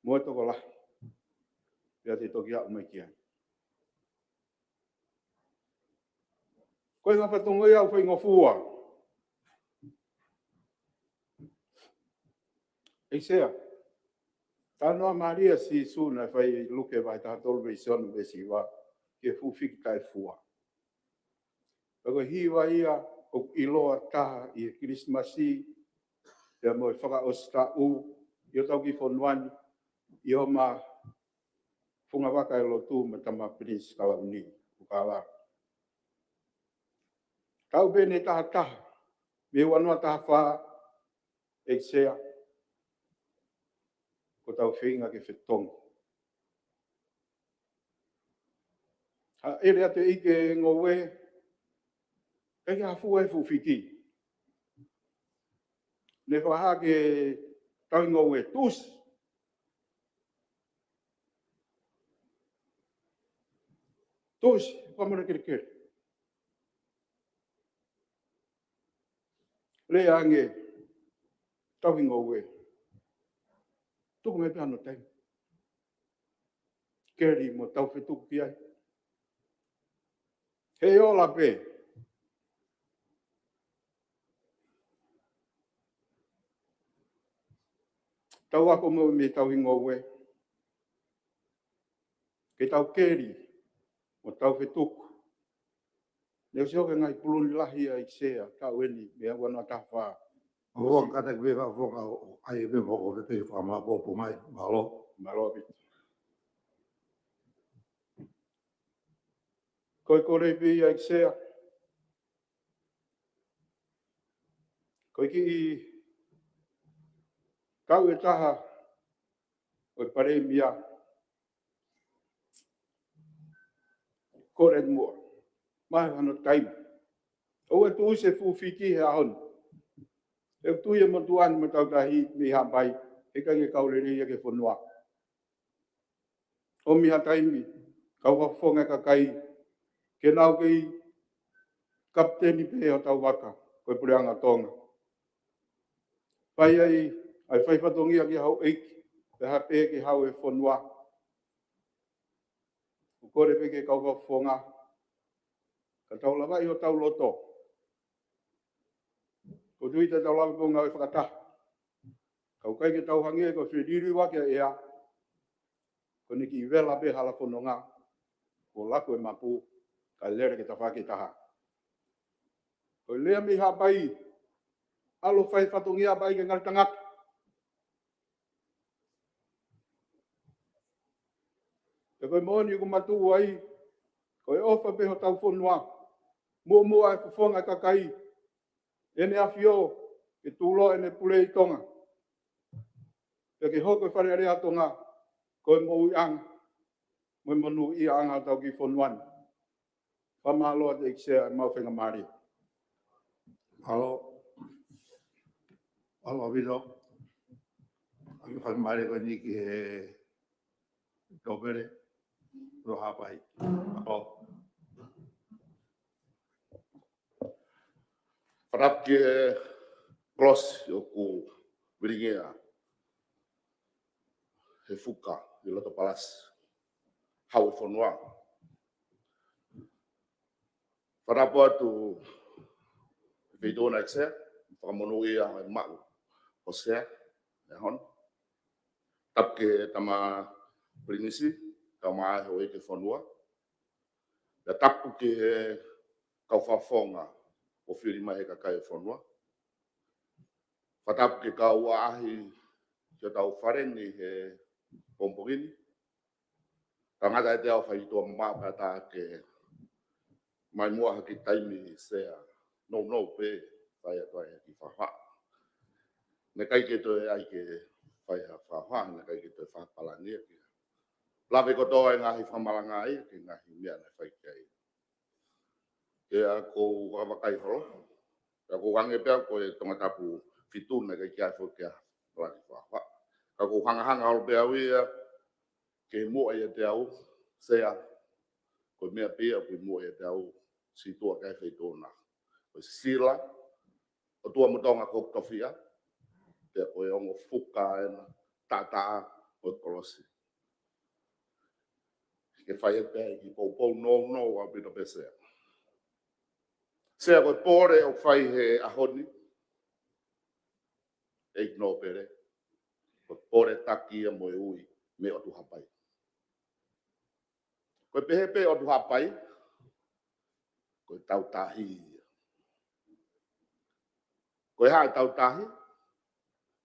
mo e tokolahi, pea te toki aʻu mai ki ai. Ko e ngaahi fatongia ʻoku faingofua. ʻEiki Sea, talanoa mālie ʻa Sīsū naʻe fai ʻi Luke vahe taha tolu veesi ono veesi hiva, ki he fuʻu fiki taʻefua. Pea ko e hiva ia ʻoku ʻiloa taha ʻi he Kilisimasi, pea mo e fakaʻosi taʻu ʻi hotau kiʻi fonua ni, ʻi homa fungavaka e lotu mo Tama Pilinisi Kalauni ʻo Kalauni. Taʻu pē ʻe taha taha, mei he ua noa taha fā, ʻEiki Sea, ko ʻetau feinga ke fetongi. Haʻele atu e ʻEiki e ngoue, ʻikai ke hafua e fuʻu fiki. Ne fakahā ke tauhi ngoue, tuʻusi. Tuʻusi, fakamole kelekele. Lea ange, tauhi ngoue. Tuku mai pē hano taimi. Keli mo tau fetuku ki ai. He ola pē. Tau ako mo mei he tauhi ngoue. Ke tau keli mo tau fetuku. Ne u sio ki he ngaahi puluni lahi ʻa ʻEiki Sea, taʻu eni, mei he ua noa taha fā. ʻOku kātaki pē fakafofonga ʻo ʻai pē mo ko pē pē fakamāʻopoʻopo mai, mālō. Mālō ʻaupito. Ko e kole pē ia ʻEiki Sea. Ko e kiʻi taʻu ʻe taha ʻo e Palēmia, kole muʻa. Mai hano taimi. ʻOua ʻe tuʻusi e fuʻu fiki he ʻaho ni. ʻE tui e motuʻa ni mo e tauhi taʻahine mei Haʻapai, heʻikai ke kau lelei ia ki he fonua. ʻOmi ha taimi, kau fakafofonga e kakai, ke nau kei kapiteni pē hotau vaka, ko e Puleʻanga Tonga. Fai ai, ʻai fai fatongia ki houʻeiki, pea haʻu pē ki hau e fonua. ʻOku kole pē ki he kau fakafofonga, ka tau lavaʻi hotau loto. Ko e tui te tau lava pē ʻo ngāue fakataha. Ka ʻoku ʻikai ke tau hangē ko e feliliuaki ʻa e ʻea, ko ʻene kiʻi vela pē hala fononga, kuo laku e mapu, kae lele ki he tafaʻaki ʻe taha. Ko e lea mei Haʻapai, ʻalu ʻo fai fatongia Haʻapai ke ngali tangata. Pea ko e moʻoni ʻoku ma tuʻu ai, ko e ʻofa pē hotau fonua, muʻomuʻa e fakafofonga e kakai, ʻEne ʻAfio, ke tuʻuloa ʻene pule ʻi Tonga. Pea ke hoko e Fale Alea ʻa Tonga ko e moʻuiʻanga mo e monūʻiaʻanga ʻo hotau kiʻi fonua ni. Fakamālō atu ʻEiki Sea ʻemau faingamālie. Mālō. Mālō ʻaupito. ʻAki faingamālie ko eni ki he Tōpele, Loʻau Haʻapai. Mālō. Fakatapu ki he kolosi ʻoku vilingia he fuka ʻi loto palasi, hau e fonua. Fakatapu atu ki he Feituʻuna ʻEiki Sea, fakamonūʻia e maʻu ʻo Sea he ʻaho ni. Tapu ki he Tama Pilinisi, kae ʻumaʻā e houʻeiki e fonua. Pea tapu ki he kau fakafofonga ʻoku fili mai he kakai e fonua. Fakatapu ki he kau ʻaʻahi ki hotau fale ni he pongipongi ni. Tangata ʻe te au fai tuʻa mamaʻo pea tā ke mai muʻa ha kiʻi taimi Sea. Nounou pē, fai atu ai ha kiʻi fakahohaʻa. Naʻe ʻikai ke toe ʻai ke fai ha fakahohaʻa, naʻe ʻikai ke toe fakapalani ia ke lave kotoa e ngaahi fakamalanga ia ki he ngaahi meʻa naʻe fai ki ai. Pea ʻoku ou vakai holo, pea ʻoku ou hangē pē au ko e Tongatapu fitu naʻe ʻikai ke ʻai foki ha palani fakahohaʻa. Ka ʻoku ou hangahanga holo pē au ia ke muʻa ʻiate au, Sea, ko e meʻa pē ia ʻoku muʻa ʻiate au, situʻa ki he Feituʻuna. Ko e sila, ʻOtua mo Tonga ko hoku tofiʻa, pea ko e ongo fuka ena taʻataʻa ʻo e kolosi. Ke fai ʻe pehē ki poupou nounou ʻaupito pē Sea. Sea, ko e pole ʻoku fai he ʻaho ni, ʻEiki Nōpele, ko e pole taki ia mo e ui mei ʻOtu Haʻapai. Ko e pehē pē ʻOtu Haʻapai, ko e Tautahi ia. Ko e hā e Tautahi?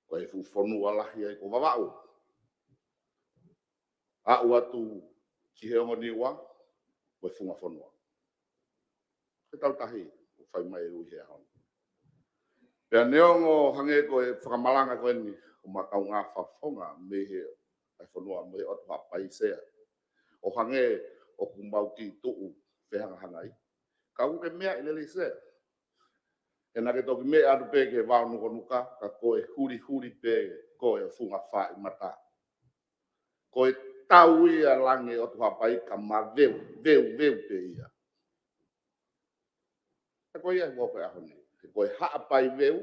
Ko e fuʻu fonua lahi ai ko Vavaʻu. Aʻu atu ki he Ongo Niua, ko e Funga Fonua. Ko e Tautahi, ʻoku fai mai e ui he ʻaho ni. Pea neongo hangē ko e fakamalanga ko eni, ʻo e kaungā fakafofonga mei he ʻai fonua mei he ʻOtu Haʻapai Sea. ʻO hangē ʻoku mau kiʻi tuʻu fehangahangai. Ka ʻoku ke meʻa ʻi lelei Sea. He naʻa ke toki meʻa atu pē ki he vao nukanuka, ka ko e hulihuli pē ko e funga fāʻi mata. Ko e tau ia langi ʻOtu Haʻapai ka maveu, veu, veu pē ia. He ko ia ʻoku ʻi ai he ʻaho ni. He ko e Haʻapai veu,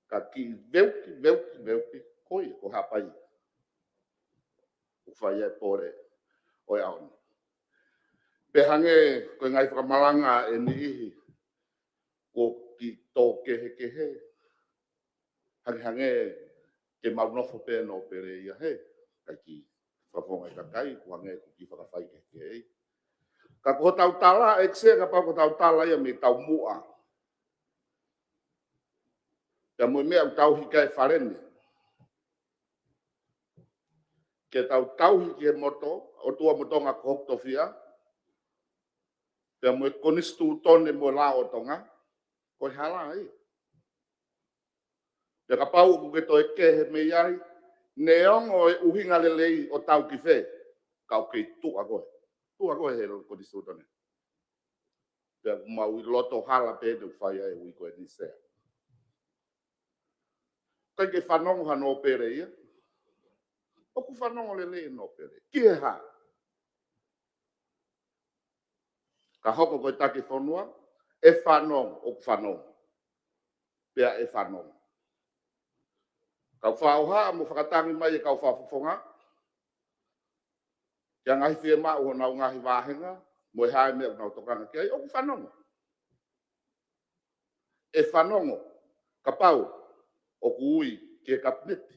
ka kiʻi veuki, veuki, veuki, ko ia, ko Haʻapai. ʻOku fai ai e pole ʻo e ʻaho ni. Pea hangē ko e ngaahi fakamalanga ʻe niʻihi, ʻoku kiʻi tō kehekehe. Hangehangē ke mau nofo pē Nōpele ia he, ʻikai ke fakafofonga e kakai, ʻoku hangē ʻoku kiʻi fakafaikehekehe. Ka ko hotau tala, ʻEiki Sea, kapau ko hotau tala ia mei taumuʻa. Pea mo e meʻa ʻoku tauhi ki ai e fale ni. Ke tau tauhi ki he moto, ʻOtua mo Tonga ko hoku tofiʻa. Pea mo e konisitūtone mo e lao ʻo Tonga, ko e hala ia. Pea kapau ʻoku ke toe kehe mei ai, neongo e ʻuhinga lelei ʻo tau ki fē, ka ʻoku kei tuʻa koe. Tuʻa koe he konisitūtone. Pea ʻoku mau ʻi loto hala pē te u fai ai e ui ko eni Sea. ʻIkai ke fanongo ha Nōpele ia. ʻOku fanongo lelei e Nōpele. Ki he hā? Ka hoko ko e taki fonua, ʻe fanongo, ʻoku fanongo. Pea ʻe fanongo. Kau fakaʻofa mo fakatangi mai e kau fakafofonga. Ki he ngaahi fiemaʻu honau ngaahi vāhenga, mo e hā e meʻa ʻoku nau tokanga ki ai, ʻoku fanongo. ʻE fanongo, kapau ʻoku ui ki he Kapineti.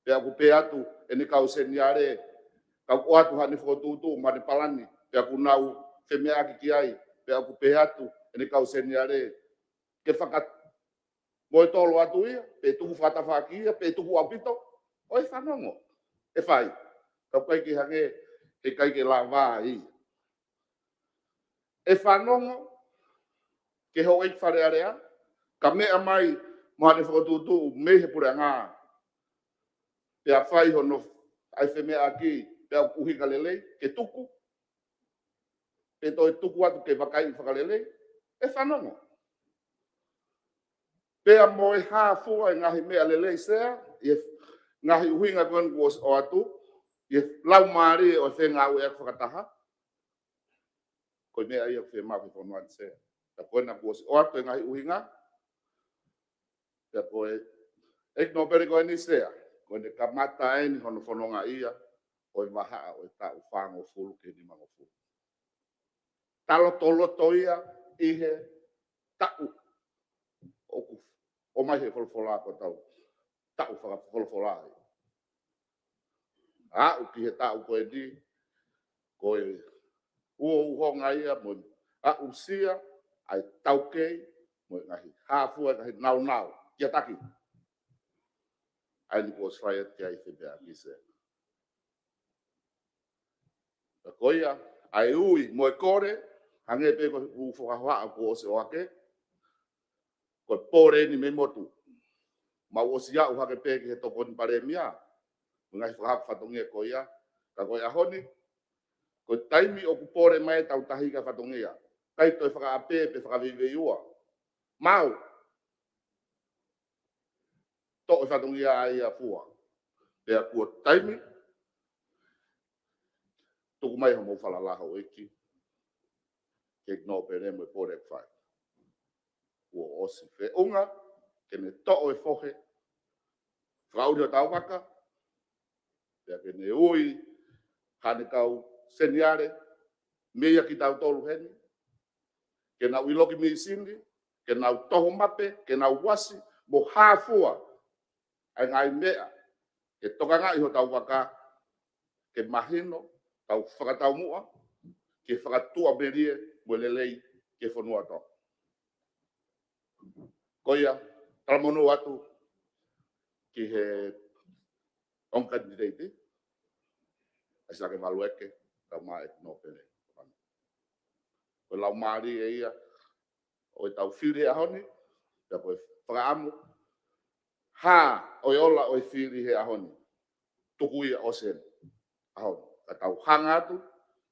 Pea ʻoku pehē atu ʻe he kau seniale, ka ʻoku ʻoatu haʻane fokotuʻutuʻu mo haʻane palani, pea ʻoku nau femeʻaʻaki ki ai, pea ʻoku pehē atu ʻe he kau seniale, ke faka-, mo e tolo atu ia, pe tuku fakatafaʻaki ia, pe tuku ʻaupito, ʻoku fanongo. ʻE fai. Ka ʻoku ʻikai ke hangē, he ʻikai ke lava ia. ʻE fanongo ki he houʻeiki Fale Alea, ka meʻa mai mo haʻane fokotuʻutuʻu mei he puleʻanga. Pea fai hono ʻai femeʻaʻaki, pea ʻuhinga lelei, ke tuku. Pe toe tuku atu ke vakaiʻi fakalelei, ʻe fanongo. Pea mo e hā fua e ngaahi meʻa lelei Sea, ʻi he ngaahi ʻuhinga ko eni kuo ʻosi ʻoatu, ʻi he laumālie ʻo e fengāueʻaki fakataha. Ko e meʻa ia ʻoku fiemaʻu ki he fonua ni Sea. Ka ko ena kuo ʻosi ʻoatu e ngaahi ʻuhinga, pea ko e ʻEiki Nōpele ko eni Sea, ko ʻene kamata eni hono fononga ia, ʻo e vahaʻa ʻo e taʻu fāngofulu ki he nimangofulu. Talotoloto ia ʻi he taʻu ʻoku ʻomai he folofola ko e taʻu, taʻu fakafolofola ia. Aʻu ki he taʻu ko eni, ko e uouhonga ia mo e aʻusia ʻa e taukei mo e ngaahi hā fua e ngaahi naunau kia taki. ʻA eni kuo ʻosi fai atu ki ai femeʻaʻaki Sea. Ka ko ia, ʻa e ui mo e kole, hangē pē ko e ʻū fakahohaʻa kuo ʻosi ʻohake, ko e pole eni mei motu. Mau ʻosi aʻu hake pē ki he tokoni palēmia, mo e ngaahi fakahako fatongia ko ia, ka ko e ʻaho ni, ko e taimi ʻoku pole mai e Tautahi ki he fatongia, ʻikai toe fakaʻapē pe fakaveiveiua. Mau toʻo e fatongia ʻa ia fua. Pea kuo taimi, tuku mai homou falala houʻeiki, ki he ʻEiki Nōpele mo e pole ʻoku fai. kuo ʻosi feʻunga ke ne toʻo e fohe fakaʻuli hotau vaka, pea ke ne ui haʻane kau seniale mei a kitautolu heni, ke nau ʻilo ki misini, ke nau toho mape, ke nau uasi mo hā fua ʻa e ngaahi meʻa ke tokangaʻi hotau vaka, ke mahino, tau fakataumuʻa ke fakatuʻamelie mo e lelei ki he fonua Tonga. Ko ia, talamonū atu ki he ongo kanititeiti, ʻAisake Valueke, Laumālie Nōpele. Ko e laumālie ia ʻo ʻetau fili he ʻaho ni, pea ko e fakaʻamu hā ʻo e ola ʻo e fili he ʻaho ni. Tuku ia ʻosi eni ʻaho ni. Ka tau hanga atu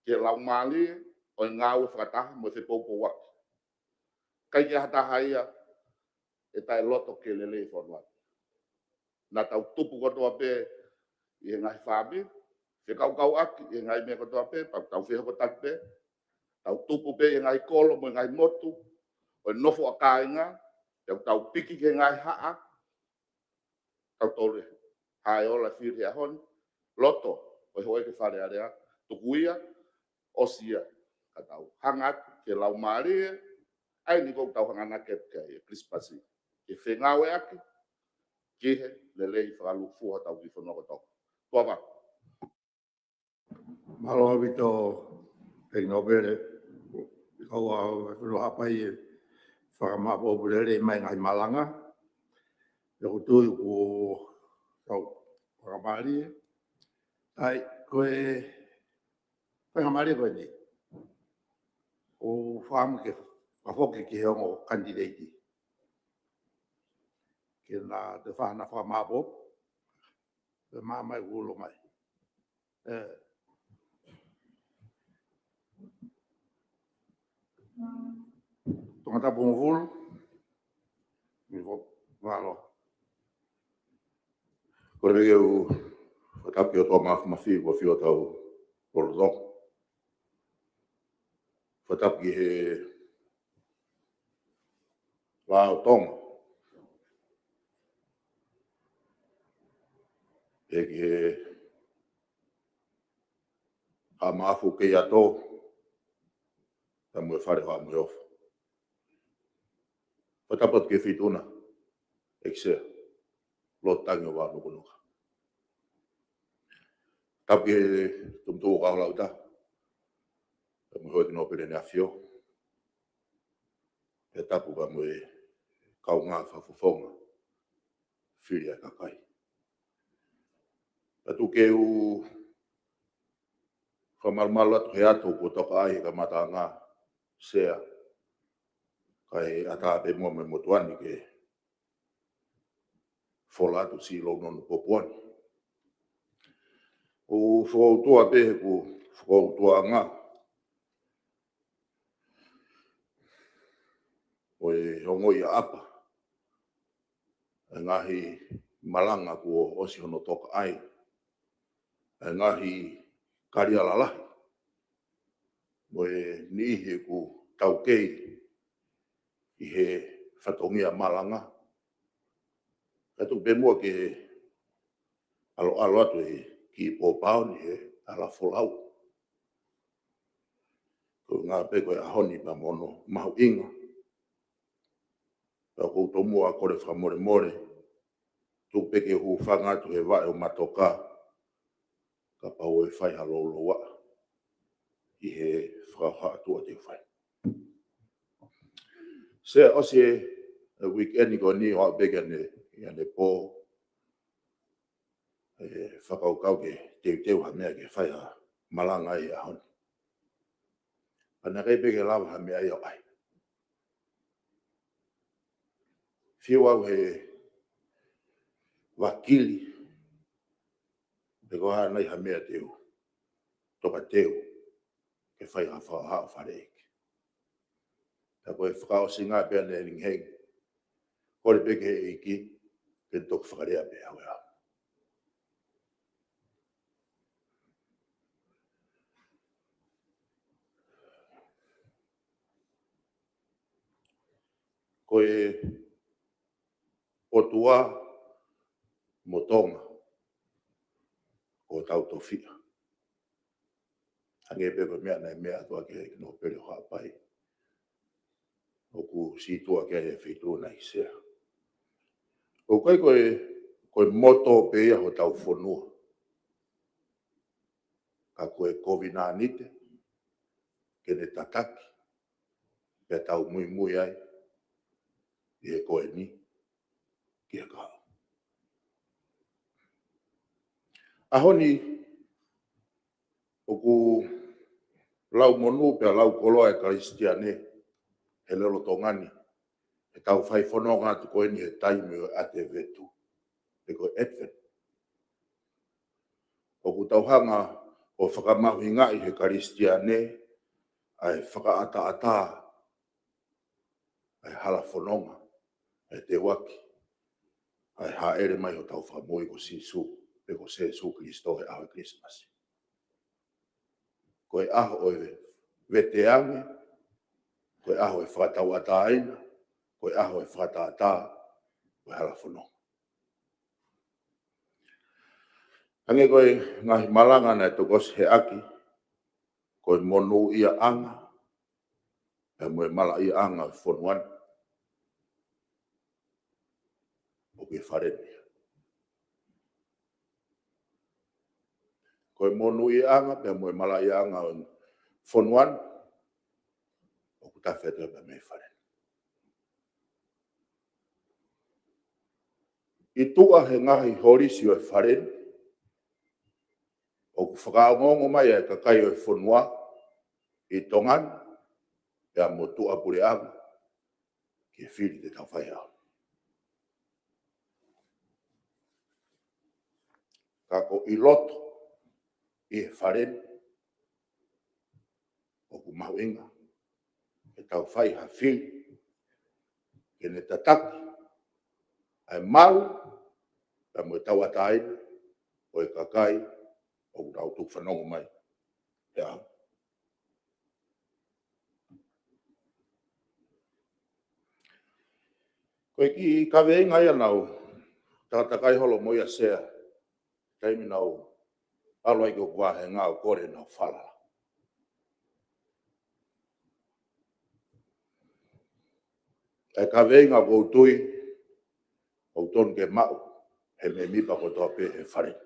ki he laumālie ʻo e ngāue fakataha mo e fepoupouaki. ʻIkai ke ʻi ai ha taha ia ʻe taʻeloto ke lelei e fonua. Naʻa tau tupu kotoa pē ʻi he ngaahi fāmili, fekaukauʻaki ʻi he ngaahi meʻa kotoa pē, pea tau fehokotaki pē, tau tupu pē ʻi he ngaahi kolo mo e ngaahi motu ʻo e nofo ʻa kāinga, pea tau piki ki he ngaahi haʻa, tau tole hā e ola fili he ʻaho ni, loto ʻo e houʻeiki Fale Alea, tuku ia ʻosi ia, ka tau hanga atu ki he laumālie, ʻa eni ʻoku tau hanga ʻaki ʻa e Kilisimasi, ke fengāueʻaki ki he lelei fakalūkufua hotau kiʻi fonua ko Tonga. Tuʻa ʻofa. Mālō ʻaupito, Peleni Nōpele, kau ʻa Fenua Haʻapai ʻe fakamāʻopoʻopo lelei mai ngaahi malanga. ʻOku ou tui kuo tau fakamālie. ʻAi, ko e faingamālie ko eni ʻoku ou fakaʻamu ke fakafoki ki he ongo kanititeiti ke na toe fai haʻana fakamāʻopoʻopo, pea māmani ulo mai. ʻE, Tongatapu hongofulu. Mālō. Kole pē ke u fakatapu ki he ʻOtua Māfimafi kuo ʻafio ʻi hotau lotolotonga. Fakatapu ki he Lao Tonga, pea ki he Haʻa Maʻafu Keiato, pea mo e Fale ʻo Haʻa Moheofo. Fakatapu atu ki he Feituʻuna ʻEiki Sea, Lord Tangi ʻo Vānukunuka. Tapu ki he Tumutumu ʻo Kaholauta, pea mo e Houʻeiki Nōpele ʻEne ʻAfio. Pea tapu pea mo e kaungā fakafofonga fili ʻa e kakai. Pea tuku ke u fakamalumalu atu he ʻato kuo toka ai he kamataʻanga, Sea, kae ʻatā pē muʻa mo e motuʻa ni ke fola atu siʻi lounonu pōpoaki. ʻOku ou fakautua pē heʻeku fakautuaʻanga ʻo e ongoʻi ʻaʻapa ʻa e ngaahi malanga kuo ʻosi hono toka ai, ʻa e ngaahi kalia lalahi mo e niʻihi ʻoku taukei ʻi he fatongia malanga. Kae tuku pē muʻa ke ʻaloʻalo atu e kiʻi pō pāuni he hala folau. Ko e ʻuhinga pē ko e ʻaho ni pea mo hono mahuʻinga. Pea ʻoku ou tomuʻa kole fakamolemole, tuku pē ke u hūfanga atu he vaʻe ʻo Matoka, kapau ʻe fai ha loulouaʻa ʻi he fakahohaʻa tuʻa te u fai. Sea, ʻosi e, e weekend ko eni ʻo aʻu pē ki heʻene, ki heʻene pō, ʻe fakakaukau ke teuteu ha meʻa ke fai ha malanga ai he ʻaho ni. Pea naʻe ʻikai pē ke lava ha meʻa ia ʻo ʻai. Fiu au he vakili pe ko e hā nai ha meʻa te u toka teu ke fai ha fakahohaʻa faleʻeiki. Ka ko e fakaʻosinga pē ʻeni ʻe hengihengi, kole pē ki he ʻEiki ke toki fakalea pē au ia. Ko e ʻOtua mo Tonga ko hotau tofiʻa. Hangē pē ko e meʻa naʻe meʻa atu ʻaki ʻe he nōpele ʻo Haʻapai, ʻoku sītuʻa ki ai e feituʻu naʻe ʻi ai ʻa Sea. ʻOku ʻikai ko e, ko e moto pē ia hotau fonua, ka ko e kovinānite ke ne tataki, pea tau muimui ai ʻi he ko eni ki he kahaʻu. ʻAho ni ʻoku lau monū pea lau koloa e Kalisitiane he lolotonga ni, he tau fai fononga atu ko eni he taimi ʻo e ʻAtevetu, pe ko e Advent. ʻOku tau hanga ʻo fakamahuʻingaʻi he Kalisitiane ʻa e fakaʻataʻatā ʻa e hala fononga, ʻa e teuaki ʻa e hāʻele mai hotau Fakamoʻui ko Sīsū, pe ko Sēsū Kilisitō he ʻaho ʻo e Kilisimasi. Ko e ʻaho ʻo e veteange, ko e ʻaho ʻo e fakatauʻatāina, ko e ʻaho ʻo e fakatātā ʻo e hala fononga. Hangē ko e ngaahi malanga naʻe toki ʻosi heʻaki, ko e monūʻiaʻanga pea mo e malaʻiaʻanga ʻo e fonua ni ʻoku ʻi he fale ni. Ko e monūʻiaʻanga pea mo e malaʻiaʻanga ʻo e fonua ni ʻoku tafe atu pē mei he fale ni. ʻI tuʻa he ngaahi holisi ʻo e fale ni, ʻoku fakaongoongo mai ʻa e kakai ʻo e fonua ʻi Tonga ni pea mo tuʻapuleʻanga ki he fili te tau fai ʻaho ni. Ka ko ʻi loto ʻi he fale ni, ʻoku mahuʻinga ke tau fai ha fili ke ne tataki ʻa e malu pea mo e tauʻatāina ʻo e kakai ʻoku nau tuku fanongo mai he ʻaho ni. Ko e kiʻi kaveinga ia naʻá ku takatakai holo mo ia ʻa Sea, taimi naʻá ku ʻalu ai ki hoku vāhenga ʻo kole ʻenau falala. ʻA e kaveinga ʻoku ou tui ʻoku tonu ke maʻu ʻe he mēmipa kotoa pē he fale ni.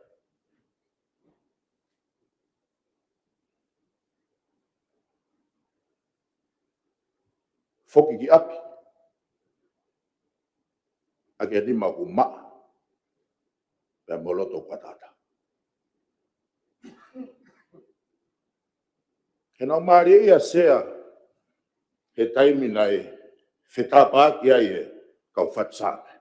Foki ki ʻapi ʻaki e nima ʻoku maʻa pea mo e loto ʻoku ʻataʻatā. He naʻe mālie ʻa Sea he taimi naʻe fetapaaki ai e kau fatu Saame.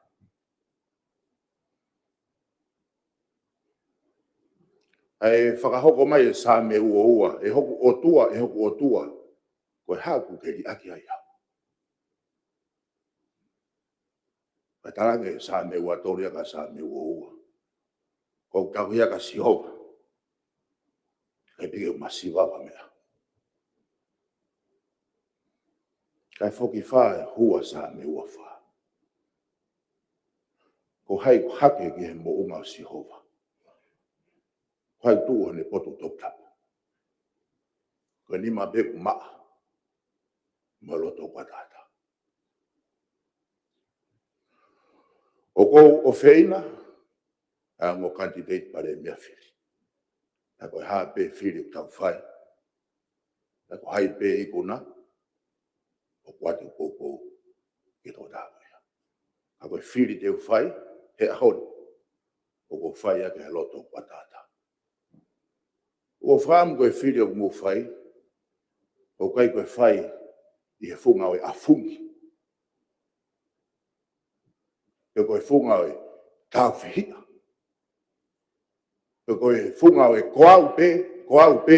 ʻA e fakahoko mai e Saame ua ua, ʻE hoku ʻOtua, ʻe hoku ʻOtua, ko e hā ʻoku ke liʻaki ai au? Ka talaange Saame ua tolu ia ka Saame ua ua, ko ʻeku tauhi ʻa Sihova, ʻikai pē ke u masiva ha meʻa. Kae foki fā e hua Saame ua fā, Ko hai ʻoku hake ki he moʻunga ʻo Sihova? Ko hai ʻoku tuʻu ʻi heʻene potu toputapu? Ko e nima pē ʻoku maʻa mo e loto ʻoku ʻataʻatā. ʻOku ou ʻofeina ʻa e ongo kanititeiti palēmia fili. Ka ko e hā pē fili ʻoku tau fai, ka ko hai pē ikuna, ʻoku ʻoatu e poupou ki he tokotaha ko ia. Ka ko e fili te u fai he ʻaho ni, ʻoku ou fai ia ki he loto ʻoku ʻataʻatā. ʻOku ou fakaʻamu ko e fili ʻoku mou fai, ʻoku ʻikai ko e fai ʻi he funga ʻo e ʻafungi, pe ko e funga ʻo e tāufehiʻa, pe ko e funga ʻo e ko au pē, ko au pē,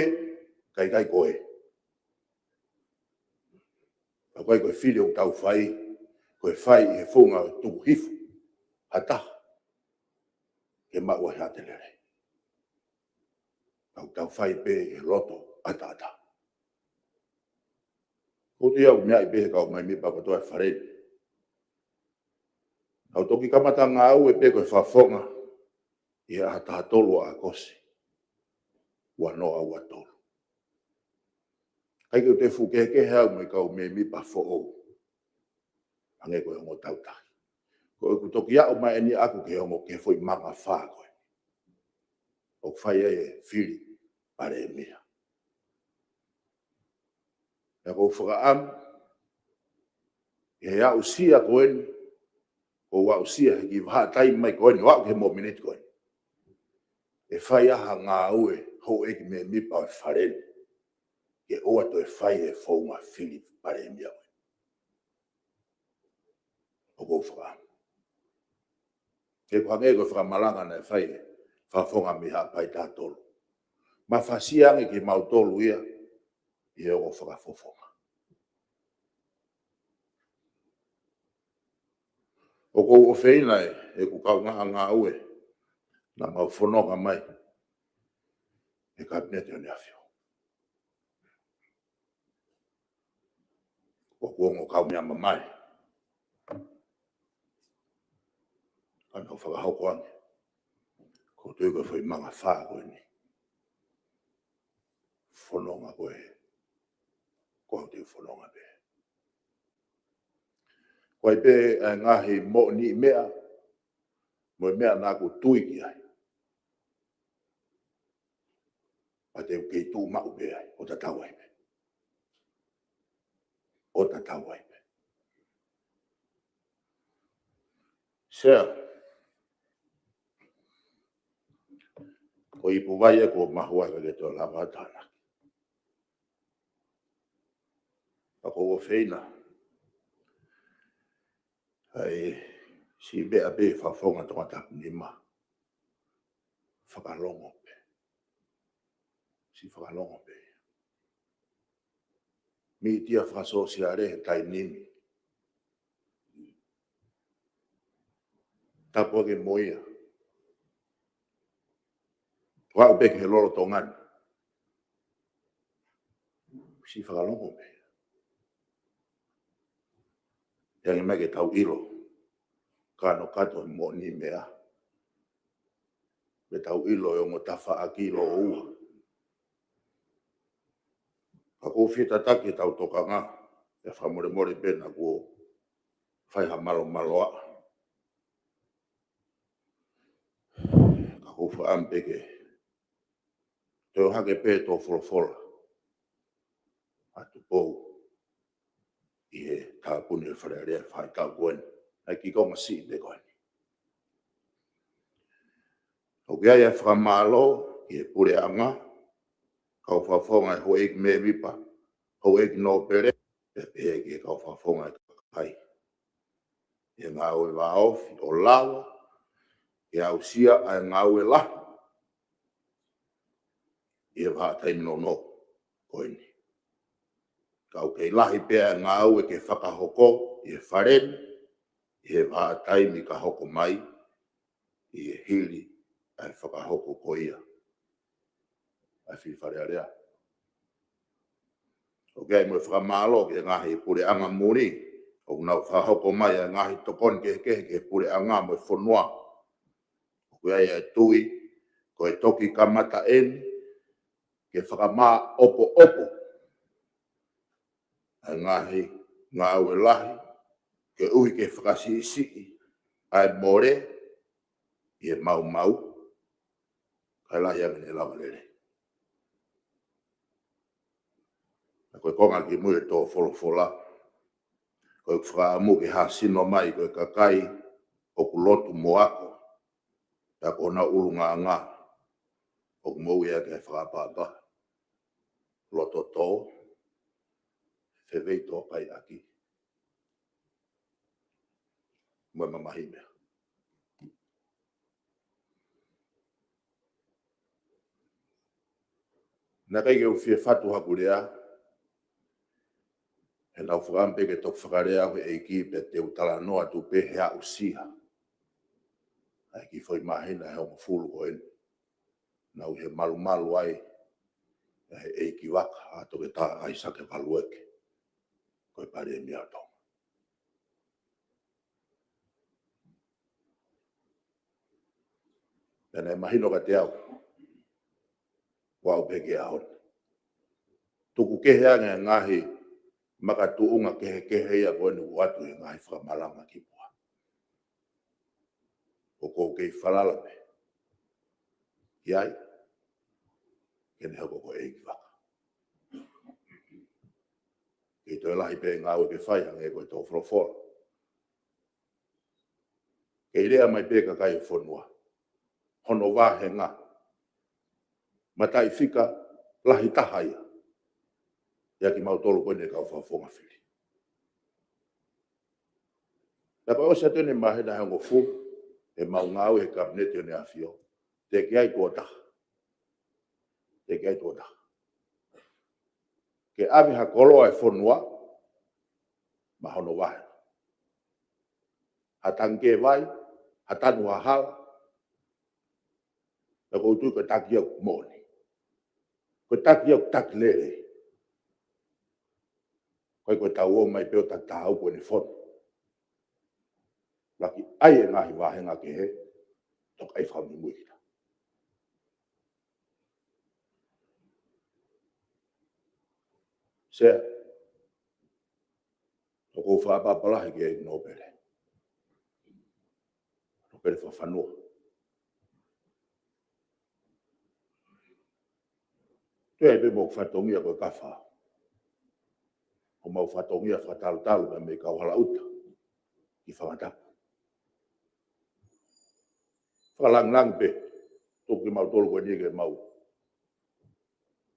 kae ʻikai ko ē. Ka ʻoku ʻikai ko e fili ʻoku tau fai, ko e fai ʻi he funga ʻo e tuku hifo ha taha ke maʻu ai ha ʻātele. Ka ʻoku tau fai pē ʻi he loto ʻataʻatā. Ko ia ʻoku meaʻi pē ʻe he kau mēmipa kotoa e fale ni, ʻOku toki kamata ngāue pē ko e Fakafofonga ʻi he ʻaho taha tolu ʻo ʻAokosi, ua noa ua tolu. ʻIkai ke u toe fuʻu kehekehe au mo e kau mēmipa foʻou, hangē ko e ongo tautahi. Ko ʻeku toki aʻu mai eni ʻaʻaku ki he ongo, ki he foʻi manga fā ko ē ʻoku fai ai e fili Palēmia. Pea ʻoku ou fakaʻamu ʻi he aʻusia ko eni, ʻoku ou aʻusia he kiʻi vahaʻa taimi mai ko eni, ʻo aʻu ki he mōmeniti ko eni, ʻe fai ai ha ngāue houʻeiki mēmipa ʻo e Fale ni ke ʻoua toe fai e founga fili Palēmia ko eni. ʻOku ou fakaʻamu. He ʻoku hangē ko e fakamalanga naʻe fai ʻe he Fakafofonga mei Haʻapai taha tolu, mafasia ange kimautolu ia ʻi he ongo fakafofonga. ʻOku ou ʻofeina ʻeku kaungā ngāue naʻa mau fononga mai he Kapineti ʻo e ʻAfio. ʻOku ongo kaumeʻa mamae ka nau fakahoko ange. ʻOku ou tui ko e foʻi manga fā ko eni, fononga ko ē, ʻoku ou tui fononga pē. Ko e pē ʻa e ngaahi moʻoniʻi meʻa mo e meʻa naʻa ku tui ki ai, pea te u kei tuʻu maʻu pē ai, ʻo tatau ai pē. ʻO tatau ai pē. Sea, ko e ipu vai ē kuo mahuʻinga ke toe lava tānaki. Pea ʻoku ou ʻofeina ʻa e siʻi meʻa pē Fakafofonga Tongatapu nima, fakalongo pē. Siʻi fakalongo pē. Mītia fakasōsiale he taimi ni. Tapu ange mo ia. Ko au pē ki he lolotonga ni. Siʻi fakalongo pē. Hangē mai ke tau ʻilo kanokato e moʻoniʻi meʻa, pea tau ʻilo e ongo tafaʻaki ʻo ua. Ka ʻoku ou fie tataki ʻetau tokanga, ʻe fakamolemole pē naʻa ku fai ha malomaloaʻa. Ka ʻoku ou fakaʻamu pē ke toe ʻohake pē ʻetau folofola ʻa Tupou ʻi he tāpuni ʻo e Fale Alea ʻi he faʻahitaʻu ko eni. ʻA e kiʻi konga siʻi pē ko eni. ʻOku ʻi ai e fakamālō ki he puleʻanga, kau fakafofonga, e houʻeiki mēmipa, houʻeiki nōpele, pea pehē ki he kau fakafofonga ʻo e kakai, ʻi he ngāue vāofi ʻo lava ke aʻusia ʻa e ngāue lahi ʻi he vahaʻa taimi nounou ko eni. Ka ʻoku kei lahi pē ʻa e ngāue ke fakahoko ʻi he Fale ni ʻi he vahaʻa taimi ka hoko mai, ʻi he hili ʻa e fakahoko ko ia ʻa e fili Fale Alea. ʻOku ʻi ai mo e fakamālō ki he ngaahi puleʻanga muli ʻoku nau fakahoko mai ʻa e ngaahi tokoni kehekehe ki he puleʻanga mo e fonua. ʻOku ʻi ai e tui ko e toki kamata eni ke fakamāʻopoʻopo ʻa e ngaahi ngāue lahi, koeʻuhi ke fakasiʻisiʻi ʻa e mole ʻi he maumau, kae lahi ange ʻene lava lelei. Ka ko e konga kimui ʻetau folofola, ko ʻeku fakaʻamu ke hāsino mai ko e kakai ʻoku lotu mo ako, pea ko honau ʻulungaanga ʻoku moʻui ʻaki e fakaʻapaʻapa, loto tō, fefeito kai ʻaki mo e mamahi meʻa. Naʻe ʻikai ke u fie fatu haku lea, he naʻa ku fakaʻamu pē ke toki fakalea au he ʻEiki pea te u talanoa atu pē he aʻusia ʻa e kiʻi foʻi māhina ʻe hongofulu ko eni, naʻa ku malumalu ai ʻa e ʻEiki Vaka, ʻa Toketā ʻAisake Valueke, ko e Palēmia ʻo Tonga. Pea naʻe mahino kiate au, ʻoku aʻu pē ki he ʻaho ni. Tuku kehe ange e ngaahi makatuʻunga kehekehe ia ko eni ʻoku ʻoatu he ngaahi fakamalanga ki muʻa. ʻOku ou kei falala pē ki ai, ke ne hoko ko e ʻeikivaka. Kei toe lahi pē ngāue ke fai hangē ko e tō folofola. Kei lea mai pē kakai e fonua. Hono vāhenga. Mataʻifika lahi taha ia. ʻIa kimautolu ko eni kau fakafofonga fili. Pea ko e ʻosi atu eni māhina ʻe hongofulu, ʻemau ngāue he Kapineti ʻo ʻEne ʻAfio. Teʻeki ai tuʻo taha. Teʻeki ai tuʻo taha. Ke ʻave ha koloa e fonua, maʻa hono vāhenga. Ha tangikē vai, ha tanu ha hala. Pea ʻoku ou tui ko e taki ia ʻoku moʻoni. Ko e taki ia ʻoku taki lelei. Ko e ko e tau ō mai pē ʻo taki taha ʻo ʻene fono. Laki ai e ngaahi vāhenga kehe, toki ʻai fakamuimui kita. Sea, ʻoku ou fakaʻapaʻapa lahi ki he nōpele. Nōpele fakafonua. Toe ʻai pē mo fatongia ko e kafa. ʻOku mau fatongia fakatalutalu pē mei kauhala ʻuta. Ki fangatapu. Fakalangilangi pē. Tuku kimautolu ko eni ke mau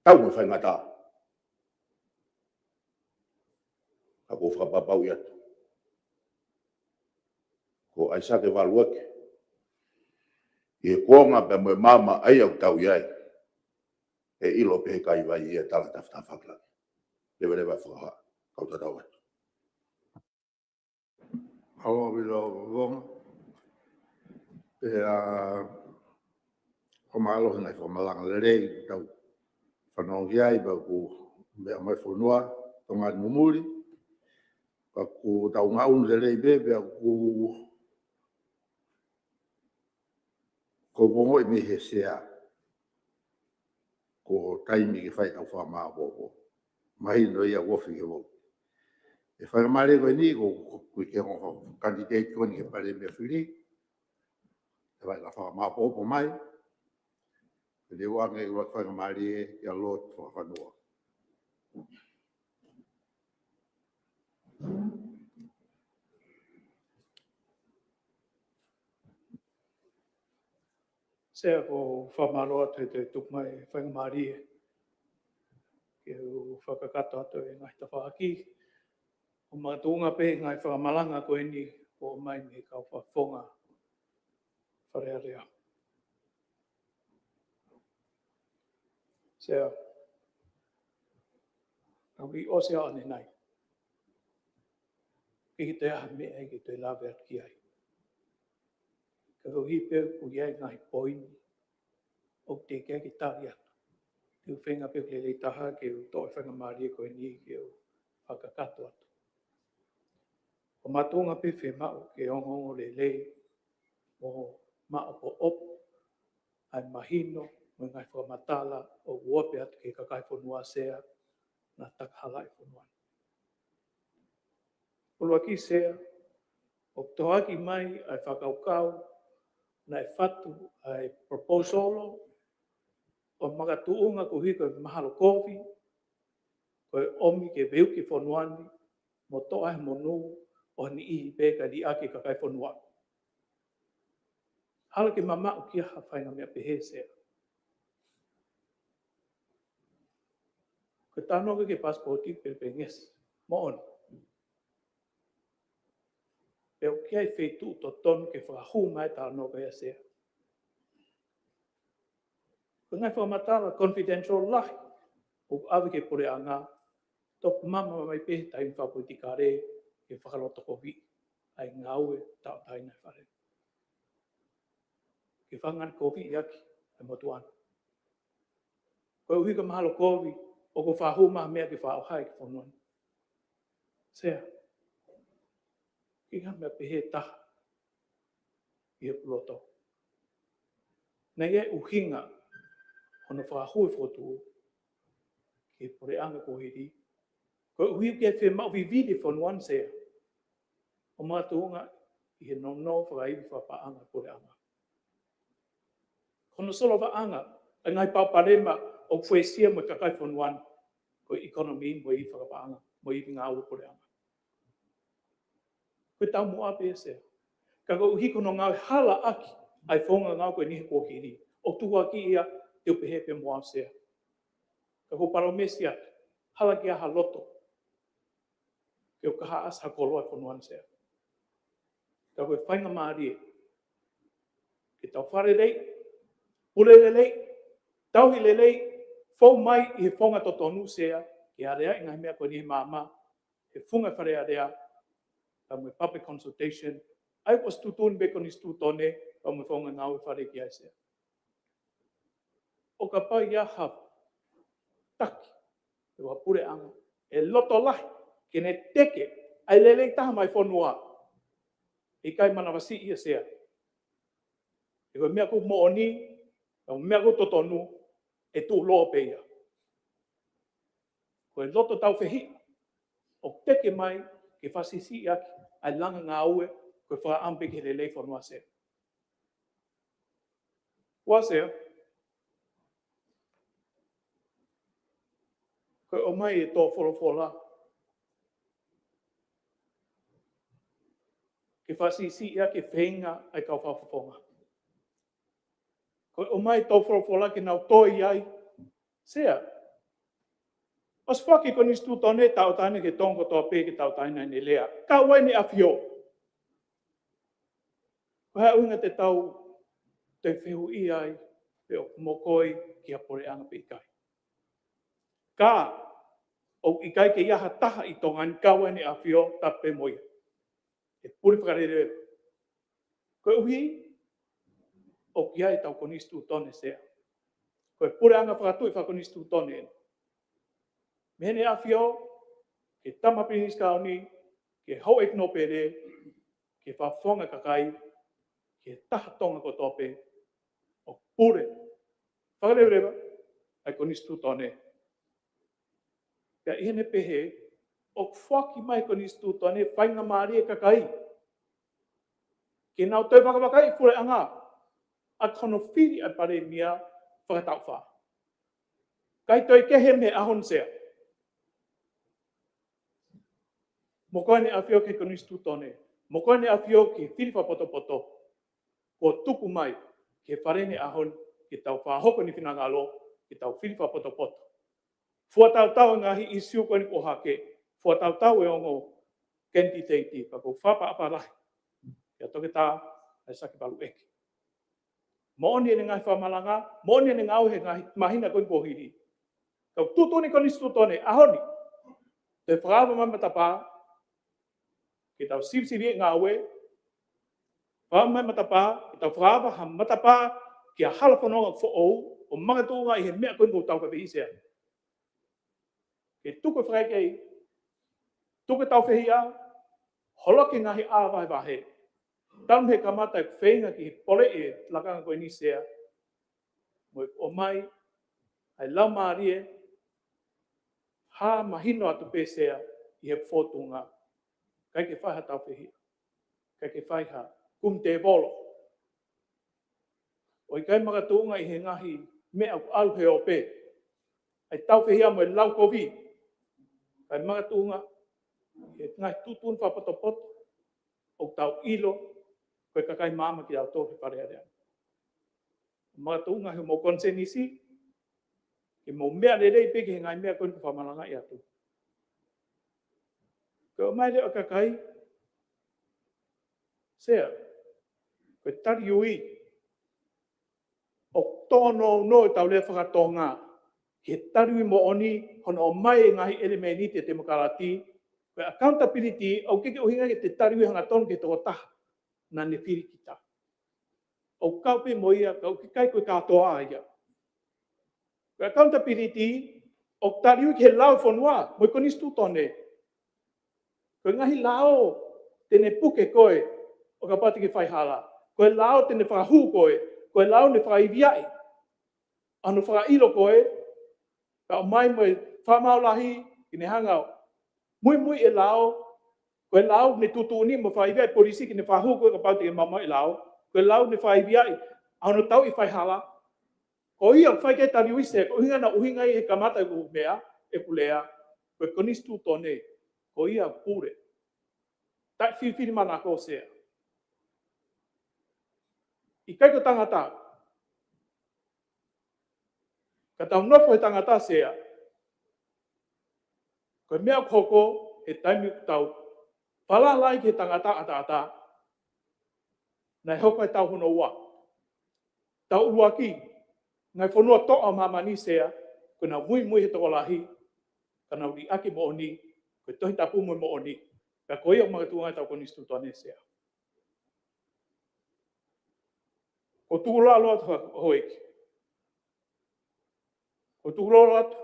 tau mo e faingataʻa. Ka ʻoku ou fakapapauʻi atu. Ko ʻAisake Valueke. ʻI he kuonga pea mo e maama ʻa ia ʻoku tau ʻi ai. ʻE ʻilo pē he kaivai ia tala tafatafa ki langi. Leveleva fakaha. Kau tatau atu. ʻAuā vilo vonga. Pea ʻoku mālō he ngaahi fakamalanga lelei, tau fanongo ki ai, pea ʻoku meʻa mai fonua, Tonga ni mumuli. Pea ʻoku tau ngaʻunu lelei pē, pea ʻoku ʻoku ou ongoʻi mei he sea. Ko e taimi ke fai ʻetau fakamāopoopo. Mahino ia ʻoku ofi ke vou. ʻE faingamālie ko eni ko, ko, ko e ke ongo candidate ko eni ke Palēmia fili. ʻE fai ʻa e fakamāopoopo mai. ʻE leu ange ʻa e faingamālie ia lotu fakafanua. Sea, ʻoku ou fakamālō atu he toe tuku mai e faingamālie ke u fakakakato atu e ngaahi tafaʻaki. ʻOku makatuʻunga pē ngaahi fakamalanga ko eni ʻoku ʻomai mei he kau fakafofonga Fale Alea. Sea, ʻoku ʻi ʻosi ʻa ʻanenai. ʻIkai ke toe ʻi ai ha meʻa ke toe lave atu ki ai. Ka ko e kiʻi pē ʻoku ʻi ai ngaahi poini ʻoku teʻeki ai ke tali atu. Te u feinga pē ʻoku lelei taha ke u toʻo e faingamālie ko eni ke u fakakakato atu. ʻOku makatuʻunga pē fiemaʻu ke ongoongo lelei mo maʻopoʻopo ʻa e mahino mo e ngaahi fakamatala ʻoku ope atu ki he kakai fonua Sea naʻa takahalaʻi fonua ni. ʻUluaki Sea, ʻoku tohoakiʻi mai ʻa e fakakaukau naʻe fatu ʻa e proposal ʻo makatuʻunga koeʻuhi ko e mahalo kovi, ko e ʻomi ke veuki fonua ni, mo toʻo ʻa e monū ʻo ha niʻihi pē kae liʻaki e kakai fonua. Hala ke mamaʻo ki ha faʻahinga meʻa pehē Sea. Ko e talanoa ki he pasipoti pē pengesi. Moʻoni. Pea ʻoku ʻi ai e feituʻu totonu ke fakahū mai e talanoa ko ia Sea. Ko e ngaahi fakamatala confidential lahi ʻoku ʻave ki he puleʻanga, toki mamaʻo mai pē he taimi fakapolitikale ke fakalotokoviʻi ʻa e ngāue tauʻatāina ʻa e Fale. Ke fakangalikoviʻi ʻaki ʻa e motuʻa ni. Koeʻuhi ko e mahalo kovi, ʻoku fakahū mai ha meʻa ke fakaʻauha ki he fonua ni. Sea. ʻIkai ha meʻa pehē taha ʻi he pulotu. Naʻe ʻuhinga hono fakahū e fokotuʻu ki he puleʻanga kuo hili, koeʻuhi ke fiemaʻu vivili e fonua ni, Sea, ʻo makatuʻunga ʻi he nounou fakaivi fakapaʻanga puleʻanga. Ko hono solovaʻanga ʻa e ngaahi palopalema ʻoku fuesia mo e kakai fonua ni, ko e economy mo e ivi fakapaʻanga mo e ivi ngāue puleʻanga. Ko e taumuʻa pē, Sea. Ka koeʻuhi ko hono ngāue halaʻaki ʻa e founga ngāue ko eni he kuo hili, ʻoku tukuakiʻi ia, te u pehē pē mo au, Sea. Ka ʻoku ou palōmesi atu, hala ke ʻi ai ha loto ke ʻoua ʻe kahaʻasi ha koloa e fonua ni, Sea. Ka ko e faingamālie ke tau fakalelei, pule lelei, tauhi lelei, fou mai ʻi he founga totonu, Sea, ke aleaʻi e ngaahi meʻa ko eni he maama, he funga Fale Alea, pea mo e public consultation, ʻa ia kuo ʻosi tuʻutuʻuni pē ʻe he konisitūtone, pea mo e founga ngāue Fale ki ai, Sea. ʻO kapau ʻe ʻi ai ha taki ʻi ha puleʻanga ʻe loto lahi ke ne teke ʻa e lelei taha mai fonua, ʻe ʻikai manavasiʻi ia, Sea. He ko e meʻa ʻoku moʻoni, ko e meʻa ʻoku totonu, ʻe tuʻuloa pē ia. Ko e loto tāufehiʻa ʻoku teke mai ke fakasiʻisiʻi ʻaki ʻa e langa ngāue, ko e fakaʻamu pē ki he lelei fonua, Sea. Ua, Sea, ko e ʻomai e tō folofola ke fakasiʻisiʻi ʻaki e feinga ʻa e kau fakafofonga. Ko e ʻomai e tō folofola ke nau toe ʻi ai, Sea. ʻOsi foaki ʻe he konisitūtone, tauʻatāina ki he Tonga kotoa pē ke tauʻatāina ʻene lea. Kau ai ʻEne ʻAfio. Ko e hā e ʻuhinga te tau toe fehuʻi ai pe ʻoku mokoi ki ha puleʻanga pe ʻikai? Ka ʻoku ʻikai ke ʻi ai ha taha ʻi Tonga ni, kau ai ʻEne ʻAfio, tapu pē mo ia, ʻe pule fakalelei. Koeʻuhi ʻoku ʻi ai ʻetau konisitūtone, Sea. Ko e puleʻanga fakatuʻi fakakonisitūtone eni. Mei heʻene ʻAfio ki he Tama Pilinisi Kāuni, ki he Houʻeiki Nōpele, ki he Fakafofonga Kakai, ki he taha Tonga kotoa pē, ʻoku pule fakaleveleva ʻa e konisitūtone. Pea ʻi heʻene pehē, ʻoku foaki mai ʻe he konisitūtone faingamālie ki he kakai ke nau toe vakavakaiʻi e puleʻanga ʻaki hono fili ʻa e palēmia fakataʻu fā. ʻIkai toe kehe mei he ʻaho ni, Sea. Mokoi ʻEne ʻAfio ki he konisitūtone, mokoi ʻEne ʻAfio ki he fili fakapotopoto, kuo tuku mai ki he Fale ʻi he ʻaho ni ke tau fakahoko ʻEne finangalo, ke tau fili fakapotopoto. Fua tautau e ngaahi ʻīsiu ko eni kuo hake, fua tautau e ongo kenititeiti, pea ʻoku ou fakaʻapaʻapa lahi kia Toketā ʻAisake Paluʻeke. Moʻoni ʻene ngaahi fakamalanga, moʻoni ʻene ngāue he ngaahi māhina ko eni kuo hili. Ka ʻoku tuʻutuʻuni ʻe he konisitūtone he ʻaho ni, te fakaava mai matapā ke tau sivisivia e ngāue, fakaava mai matapā ke tau fakaava ha matapā ki ha hala fononga foʻou, ʻo makatuʻunga ʻi he meʻa ko eni ʻoku tau kaveinga, Sea. Ke tuku e fakaʻekeʻi, tuku e tāufehiʻa, holoki e ngaahi ʻā vahevahe. Talu mei he kamata e feinga ki he poleʻi e lakanga ko eni, Sea, mo e ʻomai ʻa e laumālie hā mahino atu pē, Sea, ʻi he fōtunga. ʻIkai ke fai ha tāufehiʻa, ʻikai ke fai ha kumi tēvolo, ʻo ʻikai makatuʻunga ʻi he ngaahi meʻa ʻoku ʻalu he ope, ʻa e tāufehiʻa mo e lau kovi. Kae makatuʻunga ʻi he ngaahi tuʻutuʻuni fakapotopoto ʻoku tau ʻilo ko e kakai maama kitautolu he Fale Alea. Makatuʻunga he mou konisēnisi, ke mou meʻa lelei pē ki he ngaahi meʻa ko eni ʻoku fakamalangaʻi atu. Ko e ʻomai e leʻo ʻa e kakai, Sea, ko e tali ui, ʻoku tōnounou ʻetau lea faka-Tonga ki he tali ui moʻoni, hono ʻomai e ngaahi ʻelemēniti ʻo e temokalati, ko e accountability, ʻoku ʻikai ke ʻuhinga ke te tali ui hangatonu ki he tokotaha naʻa ne fili kita. ʻOku kau pē mo ia, ka ʻoku ʻikai ko e kātoa ia. Ko e accountability, ʻoku tali ui ki he lao ʻo e fonua, mo e konisitūtone. Ko e ngaahi lao te ne puke koe ʻo kapau te ke faihala. Ko e lao te ne fakahū koe Ko e lao ne fakaiviaʻi. ʻA hono fakaʻilo ko ē, ka ʻomai mo e fakamālō lahi, ke ne hanga ʻo muimui e lao, ko e lao ne tuʻutuʻuni mo fakaiviaʻi e polisi ke ne fakahū ko ē kapau te ke maumauʻi e lao, ko e lao ne fakaiviaʻi, ʻa hono tauʻi faihala, ko ia ʻoku fai ki ai e tali ui sea, ko e ʻuhinga naʻe ʻuhinga ai he kamata ʻeku meʻa, ʻeku lea, ko e konisitūtone, ko ia pule. Taʻefilifilimānako sea. ʻIkai ko e tangata. Ka tau nofo he tangata sea. Ko e meʻa ʻoku hoko he taimi ʻoku tau falala ai ki he tangata ʻataʻatā. Naʻe hoko e tau hono ua. Tau ʻuluaki, ngaahi fonua toʻa ʻo māmani sea, ko ʻenau muimui he tokolahi, ka nau liʻaki e moʻoni, ko e Tohi Tapu mo e moʻoni, ka ko ia ʻoku makatuʻunga ai ʻetau konisitūtone sea. Ko e tukulolo atu ha houʻeiki. Ko e tukulolo atu.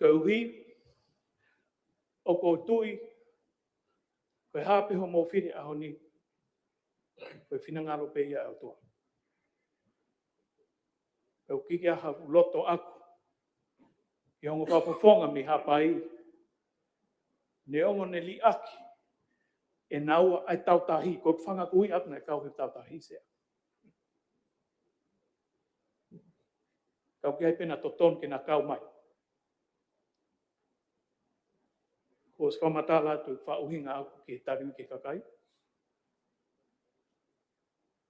Koeʻuhi, ʻoku ou tui, ko e hā pē hoʻomou fili he ʻaho ni, ko e finangalo pē ia ʻo e ʻOtua. Pea ʻoku ʻikai ha loto ʻaku, ʻi he ongo fakafofonga mei Haʻapai, neongo ne liʻaki ʻe naua ʻa e tautahi, ko e fanga kui ʻaku naʻe kau he tautahi sea. Ka ʻoku ʻikai pē naʻa totonu ke na kau mai. Kuo ʻosi fakamatala atu e fakaʻuhinga ʻaku ke tali ki he kakai.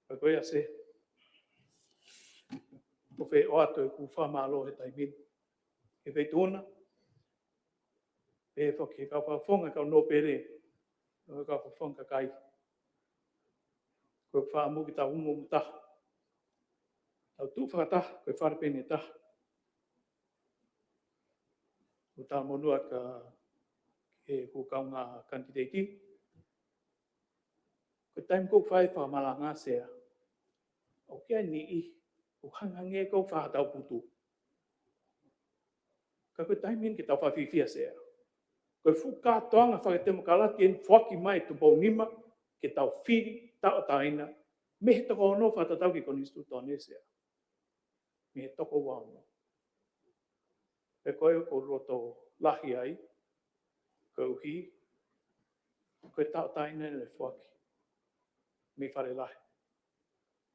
Ka ko ia sea, ʻoku ou fie ʻoatu ʻeku fakamālō he taimi ni. He feituʻu na, pehē foki ki he kau fakafofonga, kau nōpele, ʻo e kau fakafofonga kakai. Ko e fakaʻamu ke tau umu mo taha. Tau tuʻu fakataha, ko e fale pē ʻe taha. ʻOku talamonū atu ki he ʻeku kaungā kanititeiti. Ko e taimi ʻoku ou fai fakamalanga sea, ʻoku ʻi ai e niʻihi ʻoku hangehangē ʻoku ou fai ha tau putu. Ka ko e taimi ni ke tau fakafiefia sea. Ko e fuʻu kātoanga fakatemokalati eni foaki mai ʻe Tupou Nima, ke tau fili, tauʻatāina, mei he toko ono fakatatau ki he konisitūtone sea. Mei he toko ua ono. Pea ko ia ʻoku ou loto lahi ai, koeʻuhi, ko e tauʻatāina eni naʻe foaki mei Fale Lahi.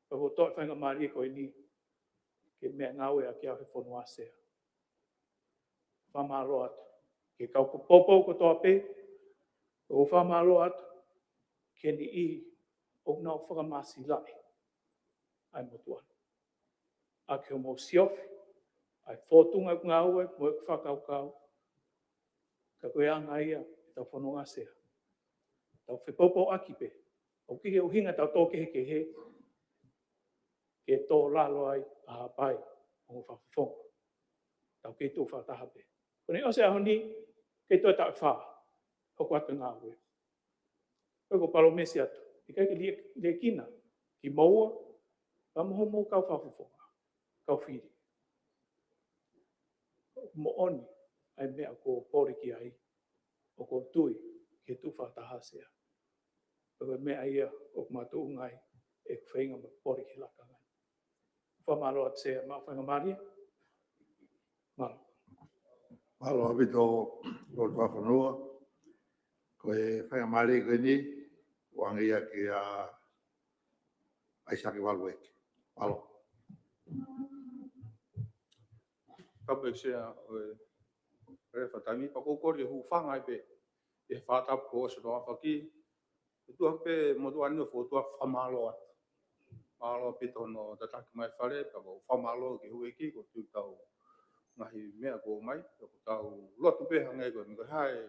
Pea ʻoku ou toʻo e faingamālie ko eni, ke meʻangāue ʻaki au he fonua sea. Fakamālō atu ki he kau poupou kotoa pē, ʻoku ou fakamālō atu ki he niʻihi ʻoku nau fakamāsilaʻi ʻa e motuʻa ni. ʻAki hoʻomou siofi ʻa e fōtunga ʻeku ngāue mo ʻeku fakakaukau. Ka ko e anga ia ʻetau fononga sea. Tau fepoupouaki pē. ʻOku ʻikai ke ʻuhinga ʻetau tō kehekehe ke tō lalo ai ʻa Haʻapai mo e ongo fakafofonga. Tau kei tuʻu fakataha pē. Ko ʻene ʻosi e ʻaho ni, kei toe taʻu ʻe fā, hoko atu e ngāue. Ko ʻeku palōmesi atu, ʻikai ke lie-, liʻekina kimoua, pea mo hoʻomou kau fakafofonga, kau fili. Moʻoni ʻa e meʻa ʻoku ou pole ki ai, ʻoku ou tui ke tuʻu fakataha sea. Pea ko e meʻa ia ʻoku makatuʻunga ai ʻeku feinga mo e pole ki he lakanga. Fakamālō atu sea, maʻu faingamālie. Mālō. Mālō ʻaupito, Lord Fakafanua. Ko e faingamālie ko eni, ʻoange ia kia ʻAisake Valueke. Mālō. Tapu ʻEiki Sea, ʻo e, ʻo e fakataimi, pea ʻoku ou kole ke hūfanga ai pē ʻi he fakatapu kuo ʻosi hono ʻaofaki. ʻOtua pē, motuʻa ni ʻo e ʻOtua, fakamālō atu. Mālō ʻaupito hono tataki mai e fale, pea ʻoku ou fakamālō ki he houʻeiki, ʻoku ou tui ʻoku tau ngaahi meʻa kuo ʻomai, ʻoku tau lotu pē hangē ko e meʻa ko e hā e,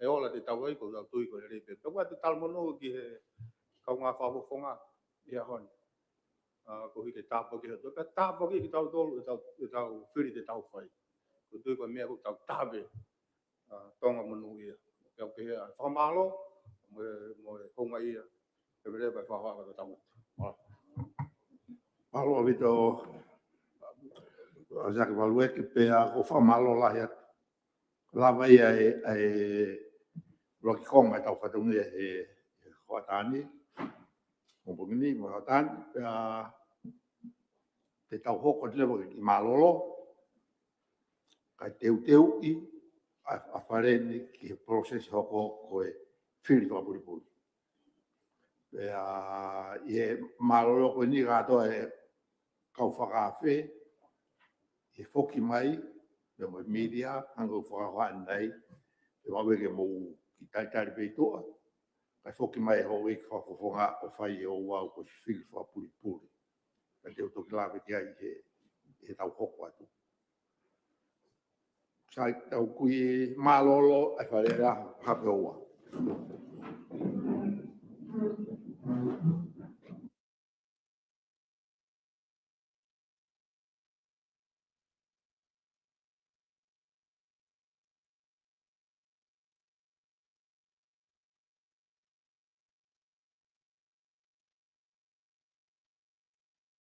e ola te tau ʻi ai, ʻoku tau tui ʻoku lelei pē. Pea ʻoku ou talamonū ki he kaungā fakafofonga ʻi he ʻaho ni. ʻA, koeʻuhi ke tāpuakiʻi ʻe he ʻOtua, pea tāpuakiʻi kitautolu, ʻetau, ʻetau fili te tau fai. ʻOku ou tui ko e meʻa ʻoku tau tāve, ʻa, Tonga monūʻia. Pea ʻoku ou pehē ʻa e fakamālō, mo e, mo e houngaʻia, ke vele vai fafa ka tau. Mālō. Mālō ʻaupito, ʻAisake Valueke, pea ʻoku ou fakamālō lahi atu. Lava ia e, e, Loa ki konga ʻetau fatongia he, he hoʻatā ni, mo pongi ni, mo hoʻatā ni, pea te tau hoko atu leva ki mālōlō, kae teuteuʻi ʻa, ʻa Fale ni ki he process hoko ko e fili fakapulipuli. Pea ʻi he mālōlō ko eni kātoa e kau fakaafe, ʻe foki mai, pea mo e media, hangē ko e fakahoa ʻanenai, ʻe vave ke mou kiʻi talitali pē ʻi tuʻa, kae foki mai e houʻeiki fakafofonga ʻo fai e ouau ko e fili fakapulipuli. Ka te u toki lave ki ai he, he tau hoko atu. Sai tau kui mālōlō ʻa Fale ʻa Hape Oua.